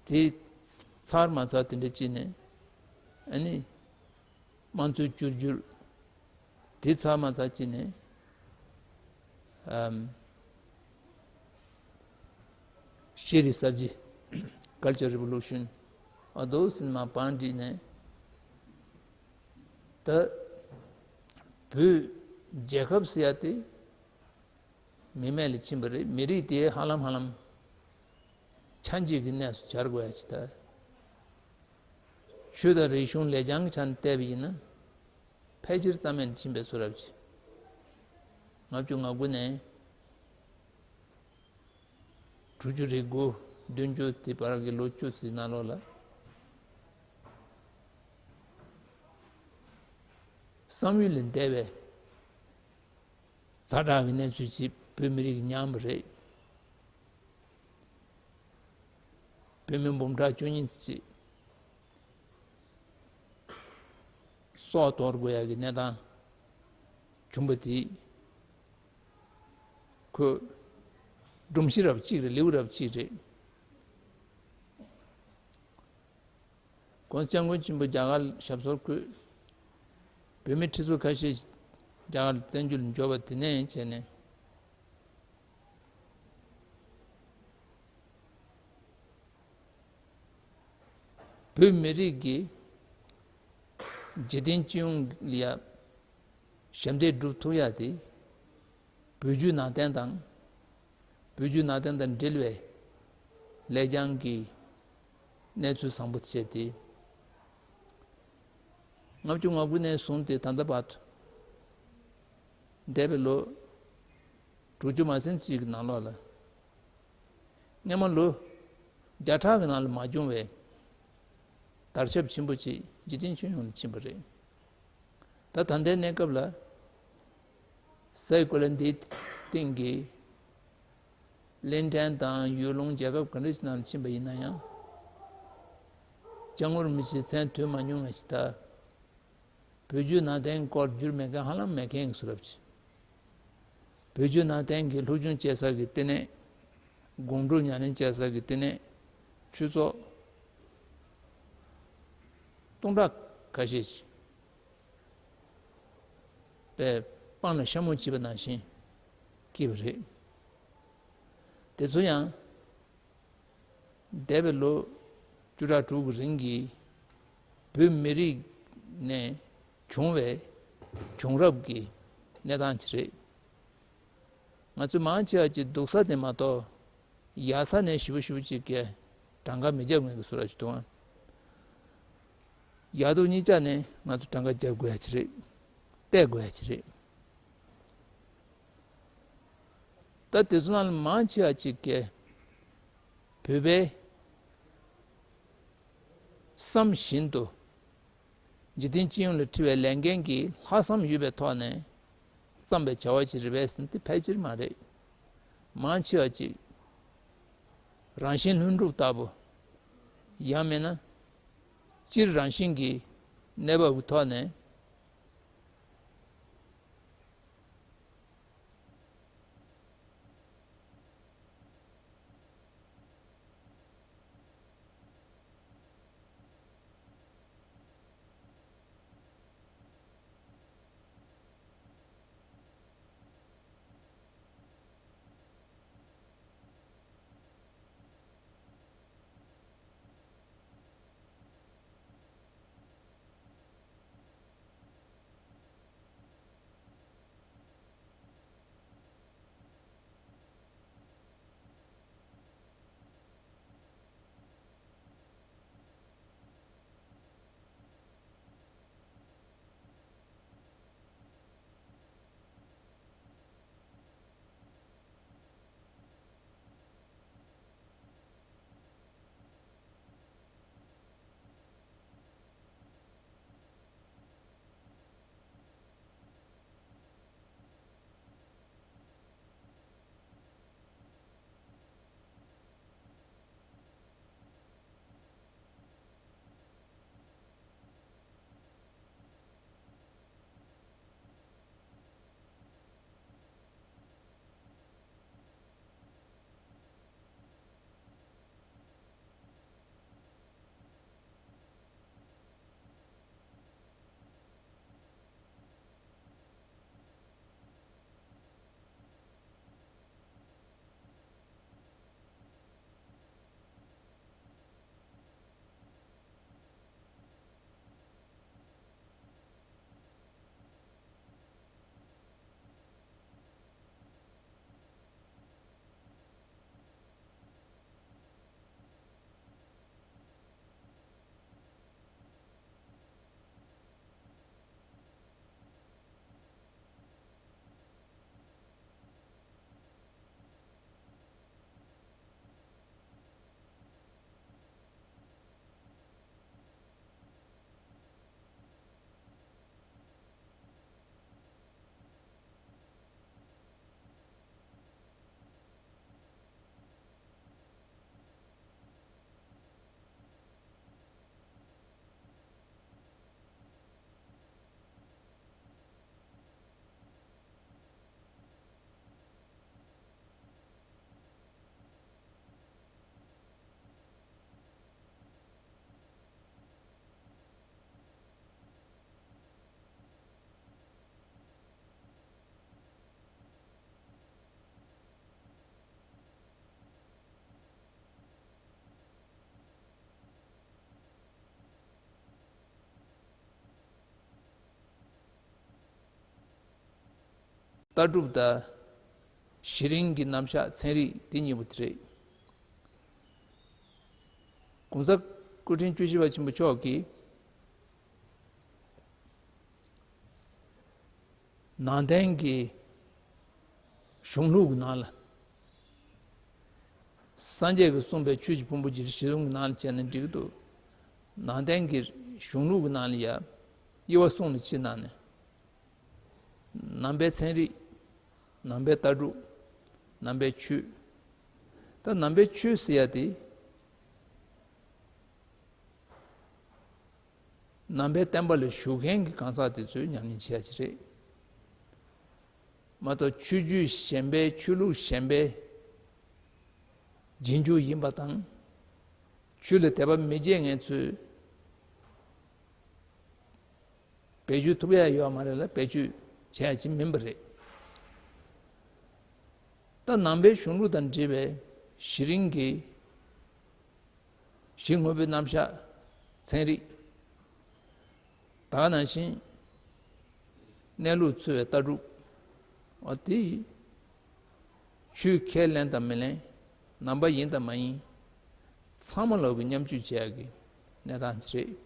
དེ་ཚར་མ་ཚར་དེ་འདྲ་ཅིག་ནས། ཨ་ནི་དམངས་གཙོའི་བཅོས་བསྒྱུར་དེ་ཚར་མ་ཚར་ཅིག་ནས། ཨམ། ཤེས་རིག་གསར་བརྗེ། Culture Revolution། ཨ་དོ་སིན་མ་བང་བསྒྲིགས་ནས། ད་བོད་རྒྱལ་ཁབ་ཟེར་ཡ་དེ་མི་མེད་ལ་ཕྱིན་པ་རེད། མི་རིགས་དེ་ཧ་ལམ་ཧ་ལམ་ཆ་འཇིག་གི་གནས་སུ་གྱར་དགོས་ཡ་ཅིག་ད། ཆོས་དང་རིག་གཞུང་ལེགས་བྱང་གི་ཆ་ནས་བལྟས་པ་ཡིན་ན། ཕལ་ཆེར་རྩ་མེད་ལ་ཕྱིན་པའི་བཟོ་འདྲ་ཅིག་ལྔ་བཅུ་ང་དགུ་ནས་དྲུག་ཅུ་རེ་དགུ་བདུན་ཅུ་དེ་བར་གྱི་ལོ་བཅུ་ཙམ་ནང་ལོགས་ལ། བསམ་ཡུལ་ལས་འདས་པའི་ཛ་དྲག་གི་གནས་ཚུལ་ཅིག་བོད་མི་རིགས་ཀྱིས་མྱངས་པ་རེད། བོད་མི་འབུམ་ཕྲག་བཅུ་གཉིས་ཅིག་སྲོག་དོར་དགོས་ཡ་གི་གནས་སྟངས་བྱུང་པ་དེ་ཁོ་སྒྲོམ་གཞི་རབ་གཅིག་རེད། ལེའུ་རབ་གཅིག་རེད། ༸གོང་ས་༸སྐྱབས་མགོན་ཆེན་པོ་རྒྱ་གར་ཞབས་སོར་བསྐོས། བོད་མི་ཁྲི་ཚོ་ཁ་ཤས་རྒྱ་གར་བཙན་བྱོལ་འབྱོར་བ་དེ་ནས་བྱས་ནས། བོད་མི་རིགས་ཀྱིས་འཇིག་རྟེན་སྤྱི་ཡོངས་ལ་ཡ་ཞབས་འདེགས་སྒྲུབ་ཐུབ་ཡ་དེ། བོད་བརྒྱུད་ནང་བསྟན་དང་། བོད་བརྒྱུད་ནང་བསྟན་དང་འབྲེལ་བའི་ལེགས་བྱང་གི་གནས་ཚུལ་བཟང་པོ་བྱས་ཏེ། ལྔ་བཅུ་ང་དགུ་ནས་བཟུང་སྟེ་ད་ལྟ་བར་དུ་འདས་པའི་ལོ་དྲུག་ཅུ་མ་ཟིན་ཅིག་གི་ནང་ལོགས་ལ། སྔོན་མ་ལོ་བརྒྱ་ཕྲག་གི་ནང་ལ་མ་བྱུང་བའི་དར་ཁྱབ་ཆེན་པོ་ཅིག་འཇིག་རྟེན་ཁྱོན་ཡོངས་ལ་ཕྱིན་པ་རེད། ད་ད་ལྟའི་གནས་སྐབས་ལ་སའི་གོ་ལ་འདིའི་སྟེང་གི་གླིང་ཕྲན་དང་ཡུལ་ལུང་རྒྱལ་ཁབ་ག་འདྲ་ཞིག་ནང་ལ་ཕྱིན་པ་ཡིན་ན་ཡང་། སྐྱབས་མགོན་རིན་པོ་ཆེ་མཚན་ཐོས་མ་མྱོང་བ་ཞིག་དང་། བོད་བརྒྱུད་ནང་བསྟན་སྐོར་བསྒྱུར་མེད་མཁན་ཧ་ལམ་མེད་མཁན་གྱི་བཟོ་འདྲ་ཅིག་བོད་བརྒྱུད་ནང་བསྟན་གྱི་སློབ་སྦྱོང་བྱེད་ས་ཀྱི་ལྟེ་གནས། སྒོམ་སྒྲུབ་ཉམས་ལེན་བྱེད་ས་ཀྱི་ལྟེ་གནས། ཆོས་ཚོགས་སྟོང་ཕྲག་ཁ་ཤས་ཤིག་པས་སྤང་ལ་ཤ་མོ་བྱས་པ་ནང་བཞིན་སྐྱེས་པ་རེད། དེ་ཚོ་ཡང་འདས་པའི་ལོ་བཅུ་ཕྲག་དྲུག་གི་རིང་གི་བོད་མི་རིགས་ནས་བྱུང་བའི་བྱུང་རབས་ཀྱི་གནས་སྟངས་ཅིག་རེད། ང་ཚོས་མང་ཆེ་བ་ཅིག་སྡུག་ས་དེ་མ་གཏོགས་ཡག་ས་ནས་ཞེ་པོ་ཞེ་པོ་ཅིག་གི་གྲངས་ཀ་མི་རྒྱབ་མཁན་གྱི་བཟོ་འདྲ་ཞིག་འདུག་ཨང་། ཡག་སྡུག་གཉིས་ཆ་ནས་ང་ཚོ་གྲངས་ཀ་རྒྱབ་དགོས་ཡ་ཅིག་རེད། བལྟས་དགོས་ཡ་ཅིག་རེད། ད་དེ་ཚོ་ནང་ལ་མང་ཆེ་བ་ཅིག་གིས་བོད་པའི་བསམ་བཞིན་དུ་འཇིག་རྟེན་སྤྱི་ཡོངས་ལ་འཁྲི་བའི་ལས་འགན་གྱི་ལྷག་བསམ་ཡོད་པའི་ཐོག་ནས་བརྩམས་པའི་བྱ་བ་ཅིག་རེད་པས་ཟེར་ན་དེ་ཕལ་ཆེར་མ་རེད། མང་ཆེ་བ་ཅིག་རང་བཞིན་ལྷུན་གྲུབ་ལྟ་བུ། ཡང་མིན་ན་སྤྱིར་རང་བཞིན་གྱི་གནས་བབ་ཀྱི་ཐོག་ནས། ལྟ་གྲུབ་དང་གཞི་རིམ་གྱི་རྣམ་གཞག་ཚན་རིག་འདི་གཉིས་པོ་དེ་རེད། གོང་ས་སྐུ་ཕྲེང་བཅུ་བཞི་པ་ཆེན་པོ་མཆོག་གིས་ནང་བསྟན་གྱི་གཞུང་ལུགས་ཀྱི་ནང་ལ། སངས་རྒྱས་ཀྱིས་གསུངས་པའི་ཆོས་ཀྱི་ཕུང་པོ་བཞི་རིགས་བཞི་གསུམ་གྱི་ནང་ལ་བྱས་ན་འགྲིག་གི་འདུག། ནང་བསྟན་གྱི་གཞུང་ལུགས་ཀྱི་ནང་ལ་ཡ། དབྱེ་བ་གསུམ་ལ་ཕྱེ་གནང་ནས། ནང་པའི་ཚན་རིག། ནང་པའི་ལྟ་གྲུབ། ནང་པའི་ཆོས། ད་ནང་པའི་ཆོས་ཟེར་ཡ་དེ། ནང་པའི་བསྟན་པ་ལ་ཞུགས་མཁན་གྱི་གང་ཟག་དེ་ཚོས་ཉམས་ལེན་བྱེད་ཡ་ཅིག་རེད། མ་གཏོགས་ཆོས་བརྒྱུད་གཞན་པའི་ཆོས་ལུགས་གཞན་པའི་རྗེས་འཇུག་ཡིན་པ་དང་། ཆོས་ལ་དད་པ་མི་བྱེད་མཁན་ཚོས་བེད་སྤྱོད་ཐུབ་ཡ་ཡོད་མ་རེད་ལ། བེད་སྤྱོད་བྱེད་ཡ་ཅིག་མིན་པ་རེད། ད་ནང་པའི་གཞུང་ལུགས་དང་འབྲེལ་བའི་གཞི་རིམ་གྱི་གཞི་དངོས་པོའི་རྣམ་གཞག་ཚན་རིག། ད་ག་ནང་བཞིན་གནས་ལུགས་འཚོལ་བའི་ལྟ་གྲུབ། འོ་དེ་ཡིས་ཆོས་ཁས་ལེན་དང་མི་ལེན། ནང་པ་ཡིན་དང་མ་ཡིན། ཚང་མ་ལོག་གི་མཉམ་སྤྱོད་བྱེད་ཡག་གི་གནས་སྟངས་དེ་རེད།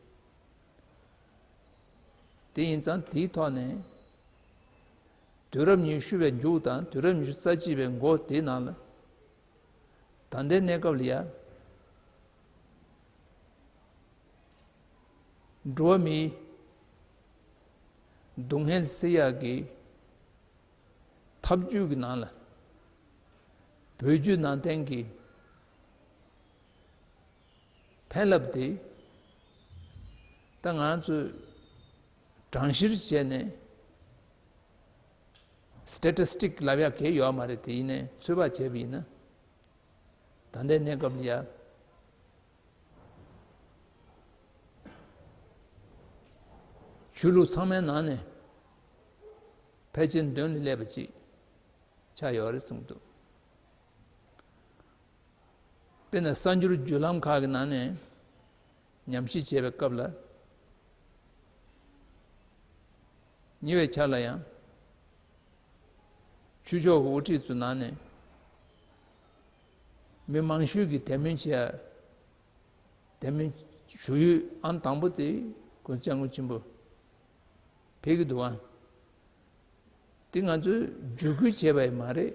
དེ་ཡིན་ཙང་དེའི་ཐོག་ནས་དུས་རབས་ཉི་ཤུ་པའི་མཇུག་དང་དུས་རབས་ཉི་ཤུ་རྩ་གཅིག་པའི་འགོ་དེའི་ནང་ལ། ད་ལྟའི་གནས་སྐབས་ལ་ཡ། འགྲོ་བ་མིའི་སྡུག་བསྔལ་སེལ་ཡག་གི་ཐབས་ཇུས་ཀྱི་ནང་ལ། བོད་བརྒྱུད་ནང་བསྟན་གྱི་ཕན་རླབས་དེ། ད་ང་ཚོས་གྲངས་བཤེར་བྱས་ནས་སི་ཊེ་ཊི་སི་ཊིག་ལབ་ཡག་གང་ཡང་ཡོད་མ་རེད། དེ་ཡིན་ནའི་ཚོད་དཔག་བྱས་པ་ཡིན་ན། ད་ལྟའི་གནས་སྐབས་ལ་ཡ། ཆོས་ལུགས་ཚང་མའི་ནང་ནས་ཕལ་ཆེར་མདུན་ལ་སླེབས་པ་ཅིག་ཆགས་ཡོད་རེད་གསུངས་འདུག། དཔེར་ན་གསར་འགྱུར་བརྒྱུད་ལམ་ཁག་གི་ནང་ནས་ཉམས་ཞིབ་བྱས་པའི་སྐབས་ལ། ཉེ་བའི་ཆར་ལ་ཡང་ཆོས་ཕྱོགས་ཀྱི་དབུ་ཁྲིད་ཚོའི་ནང་ནས་མི་མང་ཤོས་ཀྱིས་དད་མོས་བྱེད་ཡ། དད་མོས་ཞུ་ཡུལ་ཨང་དང་པོ་དེ་གོང་ས་སྐྱབས་མགོན་ཆེན་པོ་ཕེབས་ཀྱི་འདུག་ཨང་། དེ་ང་ཚོས་བརྒྱུད་སྐུལ་བྱས་པ་ཡང་མ་རེད།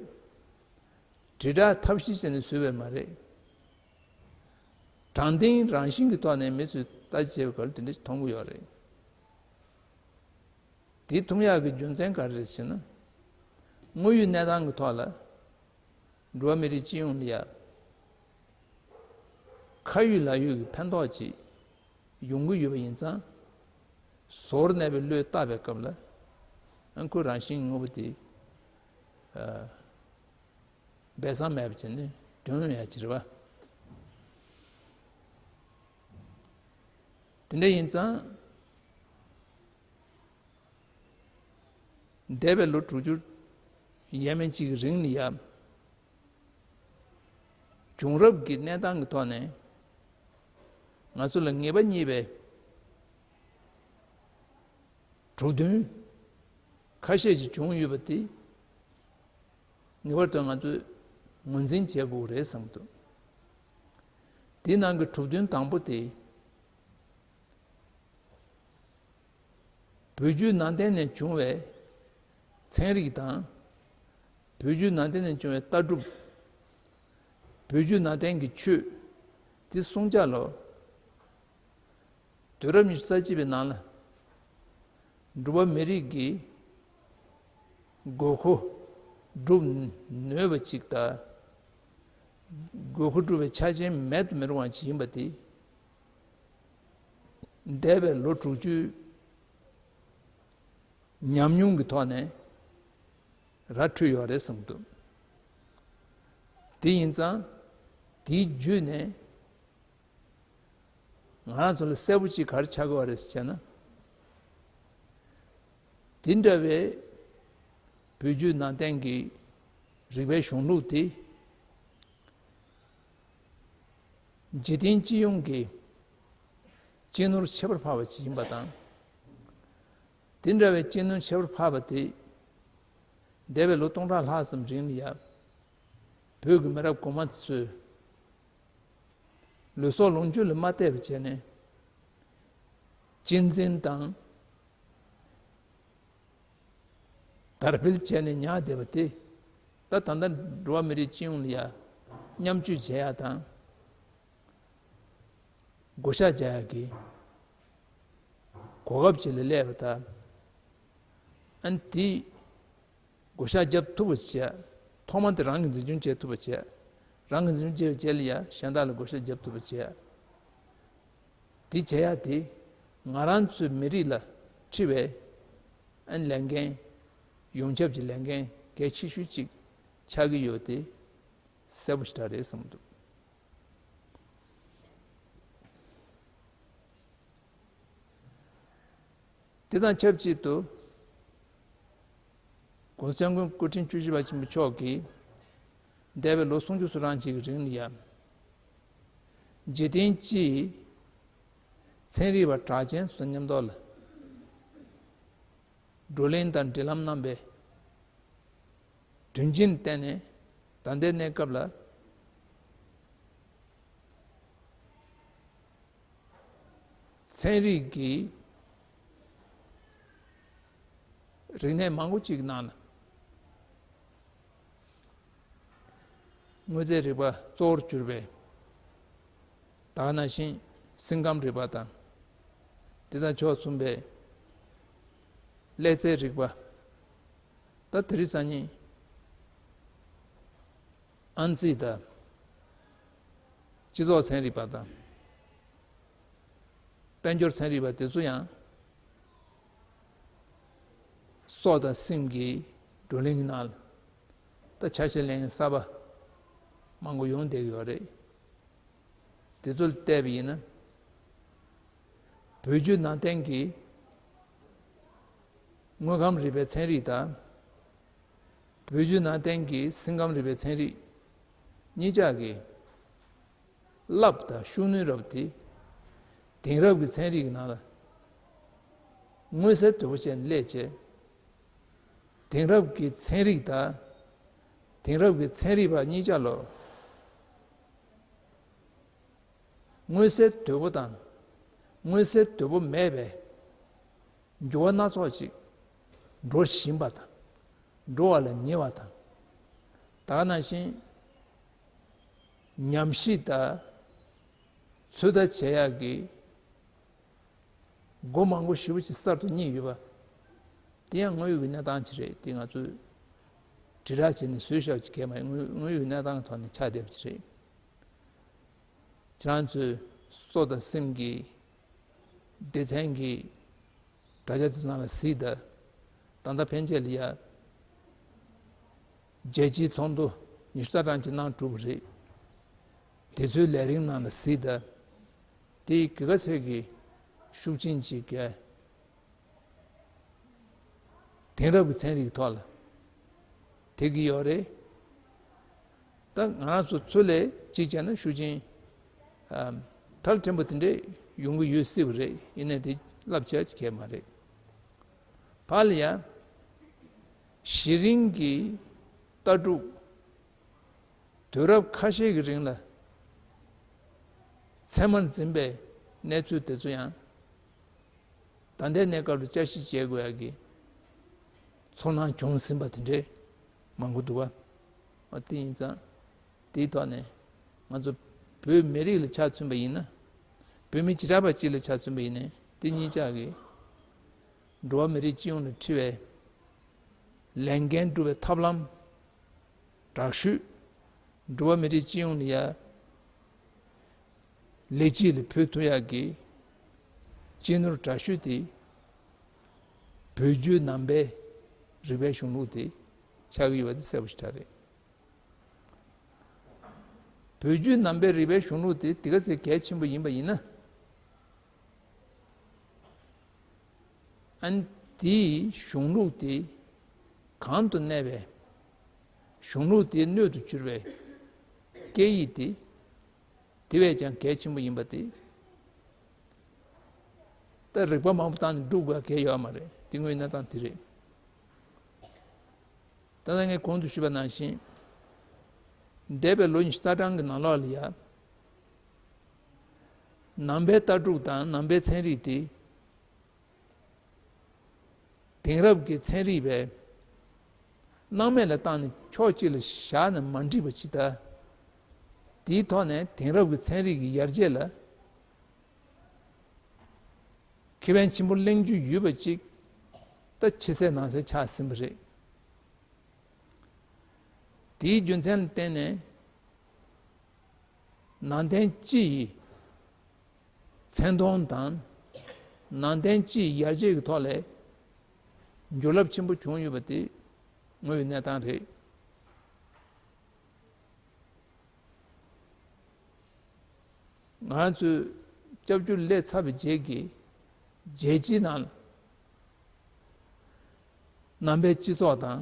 དྲིལ་བསྒྲགས་ཐབས་ཤེས་བྱས་ནས་བཟོས་པ་ཡང་མ་རེད། དྲང་བདེན་རང་བཞིན་གྱི་ཐོག་ནས་མི་ཚོས་ལྟ་ཅི་བྱས་པའི་སྐབས་ལ་དེ་འདྲ་ཞིག་མཐོང་གི་ཡོད་རེད། དེ་མཐོང་ཡག་གི་རྒྱུ་མཚན་ག་རེ་རེད་ཟེར་ན། དངོས་ཡོད་གནས་སྟངས་ཀྱི་ཐོག་ལ། འགྲོ་བ་མི་རིགས་སྤྱི་ཡོངས་ལ་ཡ། ཁ་ཡོད་ལག་ཡོད་ཀྱི་ཕན་ཐོགས་ཅིག་ཡོང་གི་ཡོད་པ་ཡིན་ཙང་། ཟོར་གནས་པའི་བློས་བཏགས་པའི་སྐབས་ལ། ཨ་ཁོ་རང་བཞིན་དངོས་པོ་དེ། ཨ། སྦས་གསང་མེད་པ་བྱས་ནས་དོན་ཡོང་ཡ་ཅིག་རེད་པ། དེ་འདྲ་ཡིན་ཙང་། འདས་པའི་ལོ་དྲུག་ཅུ་ཡས་མས་གཅིག་གི་རིང་ལ་ཡ། བྱུང་རབས་ཀྱི་གནས་སྟངས་ཀྱི་ཐོག་ནས་ང་ཚོ་ལ་ངེས་པ་རྙེད་པའི་གྲུབ་དོན་ཁ་ཤས་ཤིག་བྱུང་ཡོད་པ་དེ་ངེས་པར་དུ་ང་ཚོས་ངོས་འཛིན་བྱེད་དགོས་རེད་བསམ་གྱི་འདུག། དེའི་ནང་གི་གྲུབ་དོན་དང་པོ་དེ། བོད་བརྒྱུད་ནང་བསྟན་ནས་བྱུང་བའི་ཚན་རིག་དང་། བོད་བརྒྱུད་ནང་བསྟན་ནས་བྱུང་བའི་ལྟ་གྲུབ། བོད་བརྒྱུད་ནང་བསྟན་གྱི་ཆོས། དེ་གསུམ་ཆ་ལོ། དུས་རབས་ཉི་ཤུ་རྩ་གཅིག་པའི་ནང་ལ། འགྲོ་བ་མི་རིགས་ཀྱི་དགོས་མཁོ་སྒྲུབ་ནུས་པ་ཅིག་དང་། དགོས་མཁོ་སྒྲུབ་པའི་ཆ་རྐྱེན་མེད་དུ་མི་རུང་བ་ཅིག་ཡིན་པ་དེ། འདས་པའི་ལོ་དྲུག་ཅུའི་ཉམས་མྱོང་གི་ཐོག་ནས་ར་འཕྲོད་ཡོད་རེད་བསམ་གྱི་འདུག། དེ་ཡིན་ཙང་། དེའི་བརྒྱུད་ནས་ང་རང་ཚོ་ལ་གསལ་པོ་ཅིག་ག་རེ་ཆགས་ཀྱི་ཡོད་རེད་ཟེར་ན། དེ་འདྲ་བའི་བོད་བརྒྱུད་ནང་བསྟན་གྱི་རིག་པའི་གཞུང་ལུགས་དེ། འཇིག་རྟེན་སྤྱི་ཡོངས་ཀྱི་གཅེས་ནོར་ཁྱད་པར་འཕགས་པ་ཅིག་ཡིན་པ་དང་། དེ་འདྲ་བའི་གཅེས་ནོར་ཁྱད་པར་འཕགས་པ་དེ་ འདས་པའི་ལོ་སྟོང་ཕྲག་ལྷག་ཙམ་རིང་ལ་ཡ། བོད་ཀྱི་མི་རབས་གོང་མ་ཚོས་ལུས་སྲོག་ལོངས་སྤྱོད་ལ་མ་བལྟས་པ་བྱས་ནས། གཅེས་འཛིན་དང་དར་སྤེལ་བྱས་ནས་ཉར་བསྡད་པ་དེ། ད་ད་ལྟ་འགྲོ་བ་མི་རིགས་སྤྱི་ཡོངས་ལ་ཡ་མཉམ་སྤྱོད་བྱེད་ཡག་དང་། བགོ་བཤའ་རྒྱག་ཡག་གི་གོ་སྐབས་ཅིག་ལ་སླེབས་པ་དང་། ཨ་ནི་དེ་བགོ་བཤའ་རྒྱབ་ཐུབ་པ་བྱས། ཐོག་མ་དེ་རང་གིས་འཛིན་སྐྱོང་བྱེད་ཐུབ་པ་བྱས། རང་གིས་འཛིན་སྐྱོང་བྱས་པའི་རྗེས་ལ་ཡ་གཞན་དག་ལ་བགོ་བཤའ་རྒྱབ་ཐུབ་པ་བྱས། དེ་བྱེད་ཡག་དེ་ང་རང་ཚོའི་མི་རིགས་ལ་འཁྲི་བའི་ཨ་ནི་ལས་འགན། ཡོངས་ཁྱབ་ཀྱི་ལས་འགན་གལ་ཆེ་ཤོས་ཅིག་ཆགས་ཀྱི་ཡོད་དེ་གསལ་པོ་ཞེ་དྲག་རེད་བསམ་གྱི་འདུག་དེ་དང་ཆབས་ཅིག་ཏུ།༸གོང་ས་༸སྐྱབས་མགོན་སྐུ་ཕྲེང་བཅུ་བཞི་པ་ཆེན་པོ་མཆོག་གིས་འདས་པའི་ལོ་སུམ་ཅུ་སོ་གྲངས་ཅིག་གི་རིང་ལ་ཡ། འཇིག་རྟེན་སྤྱིའི་ཚན་རིག་པ་གྲགས་ཅན་ཚོ་དང་མཉམ་དུ་ལ། བགྲོ་གླེང་དང་འབྲེལ་ལམ་གནང་བའི་དོན་རྐྱེན་བརྟེན་ནས། ད་ལྟའི་གནས་སྐབས་ལ་ཚན་རིག་གི་རིག་གནས་མང་པོ་ཅིག་ནང་ལ། དངོས་རྫས་རིག་པ་གཙོ་བོར་གྱུར་པའི། ད་ག་ནང་བཞིན་སེམས་ཁམས་རིག་པ་དང་། དེ་དང་ཕྱོགས་མཚུངས་པའི་ཀླད་རྩའི་རིག་པ། ད་དེ་རིང་སང་ཉིན་ཨང་རྩིས་དང་། སྤྱི་ཚོགས་ཚན་རིག་པ་དང་། དཔལ་འབྱོར་ཚན་རིག་པ་དེ་ཚོ་ཡང་སྲོག་དང་སེམས་ཀྱི་བགྲོ་གླེང་གི་ནང་ལ། ད་ཆ་ཤས་ལེན་མཁན་གསར་པ་མང་པོ་ཡོང་བསྡད་ཀྱི་ཡོད་རེད། དེ་ཚོ་ལ་བལྟས་པ་ཡིན་ན། བོད་བརྒྱུད་ནང་བསྟན་གྱི་དངོས་ཁམས་རིག་པའི་ཚན་རིག་དང་། བོད་བརྒྱུད་ནང་བསྟན་གྱི་སེམས་ཁམས་རིག་པའི་ཚན་རིག་གཉིས་ཆ་གི་རླབས་དང་ཤུགས་སྣོན་རབས་དེ། དེང་རབས་ཀྱི་ཚན་རིག་གི་ནང་ལ་མངོན་གསལ་དོད་པོ་བྱས་ནས་སླེབས་བྱས། དེང་རབས་ཀྱི་ཚན་རིག་དང་། དེང་རབས་ཀྱི་ཚན་རིག་པ་གཉིས་ཆ་ལ་མངོན་གསལ་དོད་པོ་དང་། མངོན་གསལ་དོད་པོ་མེད་པའི་འགྱུར་བ་སྣ་ཚོགས་ཤིག་འགྲོ་བཞིན་པ་དང་། འགྲོ་བ་ལ་ཉེ་བ་དང་། ད་ག་ནང་བཞིན་ཉམས་ཞིབ་དང་ཚོད་ལྟ་བྱེད་ཡག་གི་སྒོ་མང་པོ་ཞེ་པོ་ཅིག་གསར་དུ་རྙེད་ཡོད་པ། དེ་ཡང་དངོས་ཡོད་ཀྱི་གནས་སྟངས་ཅིག་རེད། དེ་ང་ཚོས་དྲིལ་བསྒྲགས་བྱས་ནས་བཟོས་བཞག་པ་ཅིག་གས་མ་རེད། དངོས་དངོས་ཡོད་གནས་སྟངས་ཀྱི་ཐོག་ནས་ཆགས་བསྡད་པ་ཅིག་རེད། ཁྱེད་རང་ཚོའི་སྲོག་དང་སེམས་ཀྱི་སྡེ་ཚན་གྱི་དྲ་རྒྱ་དེ་ཚོ་ནང་ལ་གཟིགས་དང་། ད་ལྟ་ཕན་ཆད་ལ་ཡ་རྒྱལ་སྤྱིའི་ཚོགས་འདུ་ཉི་ཤུ་རྩ་གྲངས་ཅིག་གནང་གྲུབ་པ་རེད། དེ་ཚོའི་ལས་རིམ་ནང་ལ་གཟིགས་དང་། དེ་གི་ག་ཚོད་ཀྱི་ཤུགས་རྐྱེན་ཅིག་གས་དེང་རབས་ཀྱི་ཚན་རིག་ཐོག་ལ་དེ་གི་ཡོད་རེད། ད་ང་རང་ཚོ་ཚུར་ལས་གཅིག་བྱས་ན་ཤུགས་རྐྱེན་ཨམ་ཁྲལ་ཕྲན་བུ་དེ་འདྲས་ཡོང་གི་ཡོད་སྲིད་པ་རེད། ཡིན་ནའི་དེ་རླབས་ཆེ་ཅིག་གས་མ་རེད། ཕར་ལ་ཡ་གཞི་རིམ་གྱི་ལྟ་གྲུབ་དུས་རབས་ཁ་ཤས་ཀྱི་རིང་ལ་ཚད་མར་འཛིན་པའི་གནས་ཚུལ་དེ་ཚོ་ཡང་ད་ལྟའི་གནས་སྐབས་ལ་བསྐྱར་ཞིབ་བྱེད་དགོས་ཡག་གི་ཚོར་སྣང་བྱུང་ཟིན་པ་དེ་འདྲས་མང་པོ་འདུག་པ། འོ་དེ་ཡིན་ཙང་། དེའི་ཐོག་ནས་ང་ཚོ་བོད་མི་རིགས་ལ་ཆ་མཚོན་པ་ཡིན་ན། བོད་མི་བྱེ་བྲག་པ་གཅིག་ལ་ཆ་མཚོན་པ་ཡིན་ན། དེ་གཉིས་ཆ་གི་འགྲོ་བ་མི་རིགས་སྤྱི་ཡོངས་ལ་འཁྲི་བའི་ལས་འགན་སྒྲུབ་པའི་ཐབས་ལམ། དྲག་ཤུལ། འགྲོ་བ་མི་རིགས་སྤྱི་ཡོངས་ལ་ཡ་ལེགས་སྐྱེས་ལ་ཕུལ་ཐུབ་ཡག་གི་སྤྱི་ནོར་དྲག་ཤུལ་དེ་བོད་བརྒྱུད་ནང་པའི་རིག་པའི་གཞུང་ལུགས་དེ་ཆགས་ཀྱི་ཡོད་པ་དེ་གསལ་པོ་ཞེ་དྲག་རེད། བོད་བརྒྱུད་ནང་པའི་རིག་པའི་གཞུང་ལུགས་དེ་དེ་ག་ཚོད་གལ་ཆེན་པོ་ཡིན་པ་ཡིན་ན། ཨ་ནི་དེའི་གཞུང་ལུགས་དེ་གང་དུ་གནས་པའི་གཞུང་ལུགས་དེའི་སྣོད་དུ་གྱུར་པའི་སྐད་ཡིག་དེ་དེ་བས་ཀྱང་གལ་ཆེན་པོ་ཡིན་པ་དེ། ད་རིག་པ་མང་པོ་བཏང་ནས་སྒྲུབ་དགོས་གལ་ཡོད་མ་རེད། དེ་དངོས་གནས་སྟངས་དེ་རེད། ད་ལྟ་ངས་གོང་དུ་ཞུས་པ་ནང་བཞིན། འདས་པའི་ལོ་ཉི་ཤུ་རྩ་གྲངས་ཀྱི་ནང་ལོགས་ལ་ཡ། ནང་པའི་ལྟ་གྲུབ་དང་ནང་པའི་ཚན་རིག་དེ། དེང་རབས་ཀྱི་ཚན་རིག་པས་སྣང་མེད་ལ་བཏང་ནས་ཕྱོགས་གཅིག་ལ་བཞག་ནས་མ་འགྲིག་པ་ཅིག་དང་། དེའི་ཐོག་ནས་དེང་རབས་ཀྱི་ཚན་རིག་གི་ཡར་རྒྱས་ལ་ཁེ་ཕན་ཆེན་པོ་གླེང་རྒྱུ་ཡོད་པ་ཅིག་ད་ཕྱི་གསལ་ནང་གསལ་ཆགས་ཟིན་པ་རེད། དེའི་རྒྱུ་མཚན་ལ་བརྟེན་ནས་ནང་བསྟན་སྤྱི་ཡི་མཚན་མཐོང་དང་ནང་བསྟན་སྤྱི་ཡི་ཡར་རྒྱས་ཀྱི་ཐོག་ལས་འཇུ་རླབས་ཆེན་པོ་བྱུང་ཡོད་པ་དེ་དངོས་ཡོད་གནས་སྟངས་རེད། ང་ཚོས་སྐྱབས་བཅོལ་སླེབས་ཚར་བའི་རྗེས་ཀྱི་རྒྱལ་སྤྱིའི་ནང་ལ་ནང་པའི་སྤྱི་ཚོགས་དང་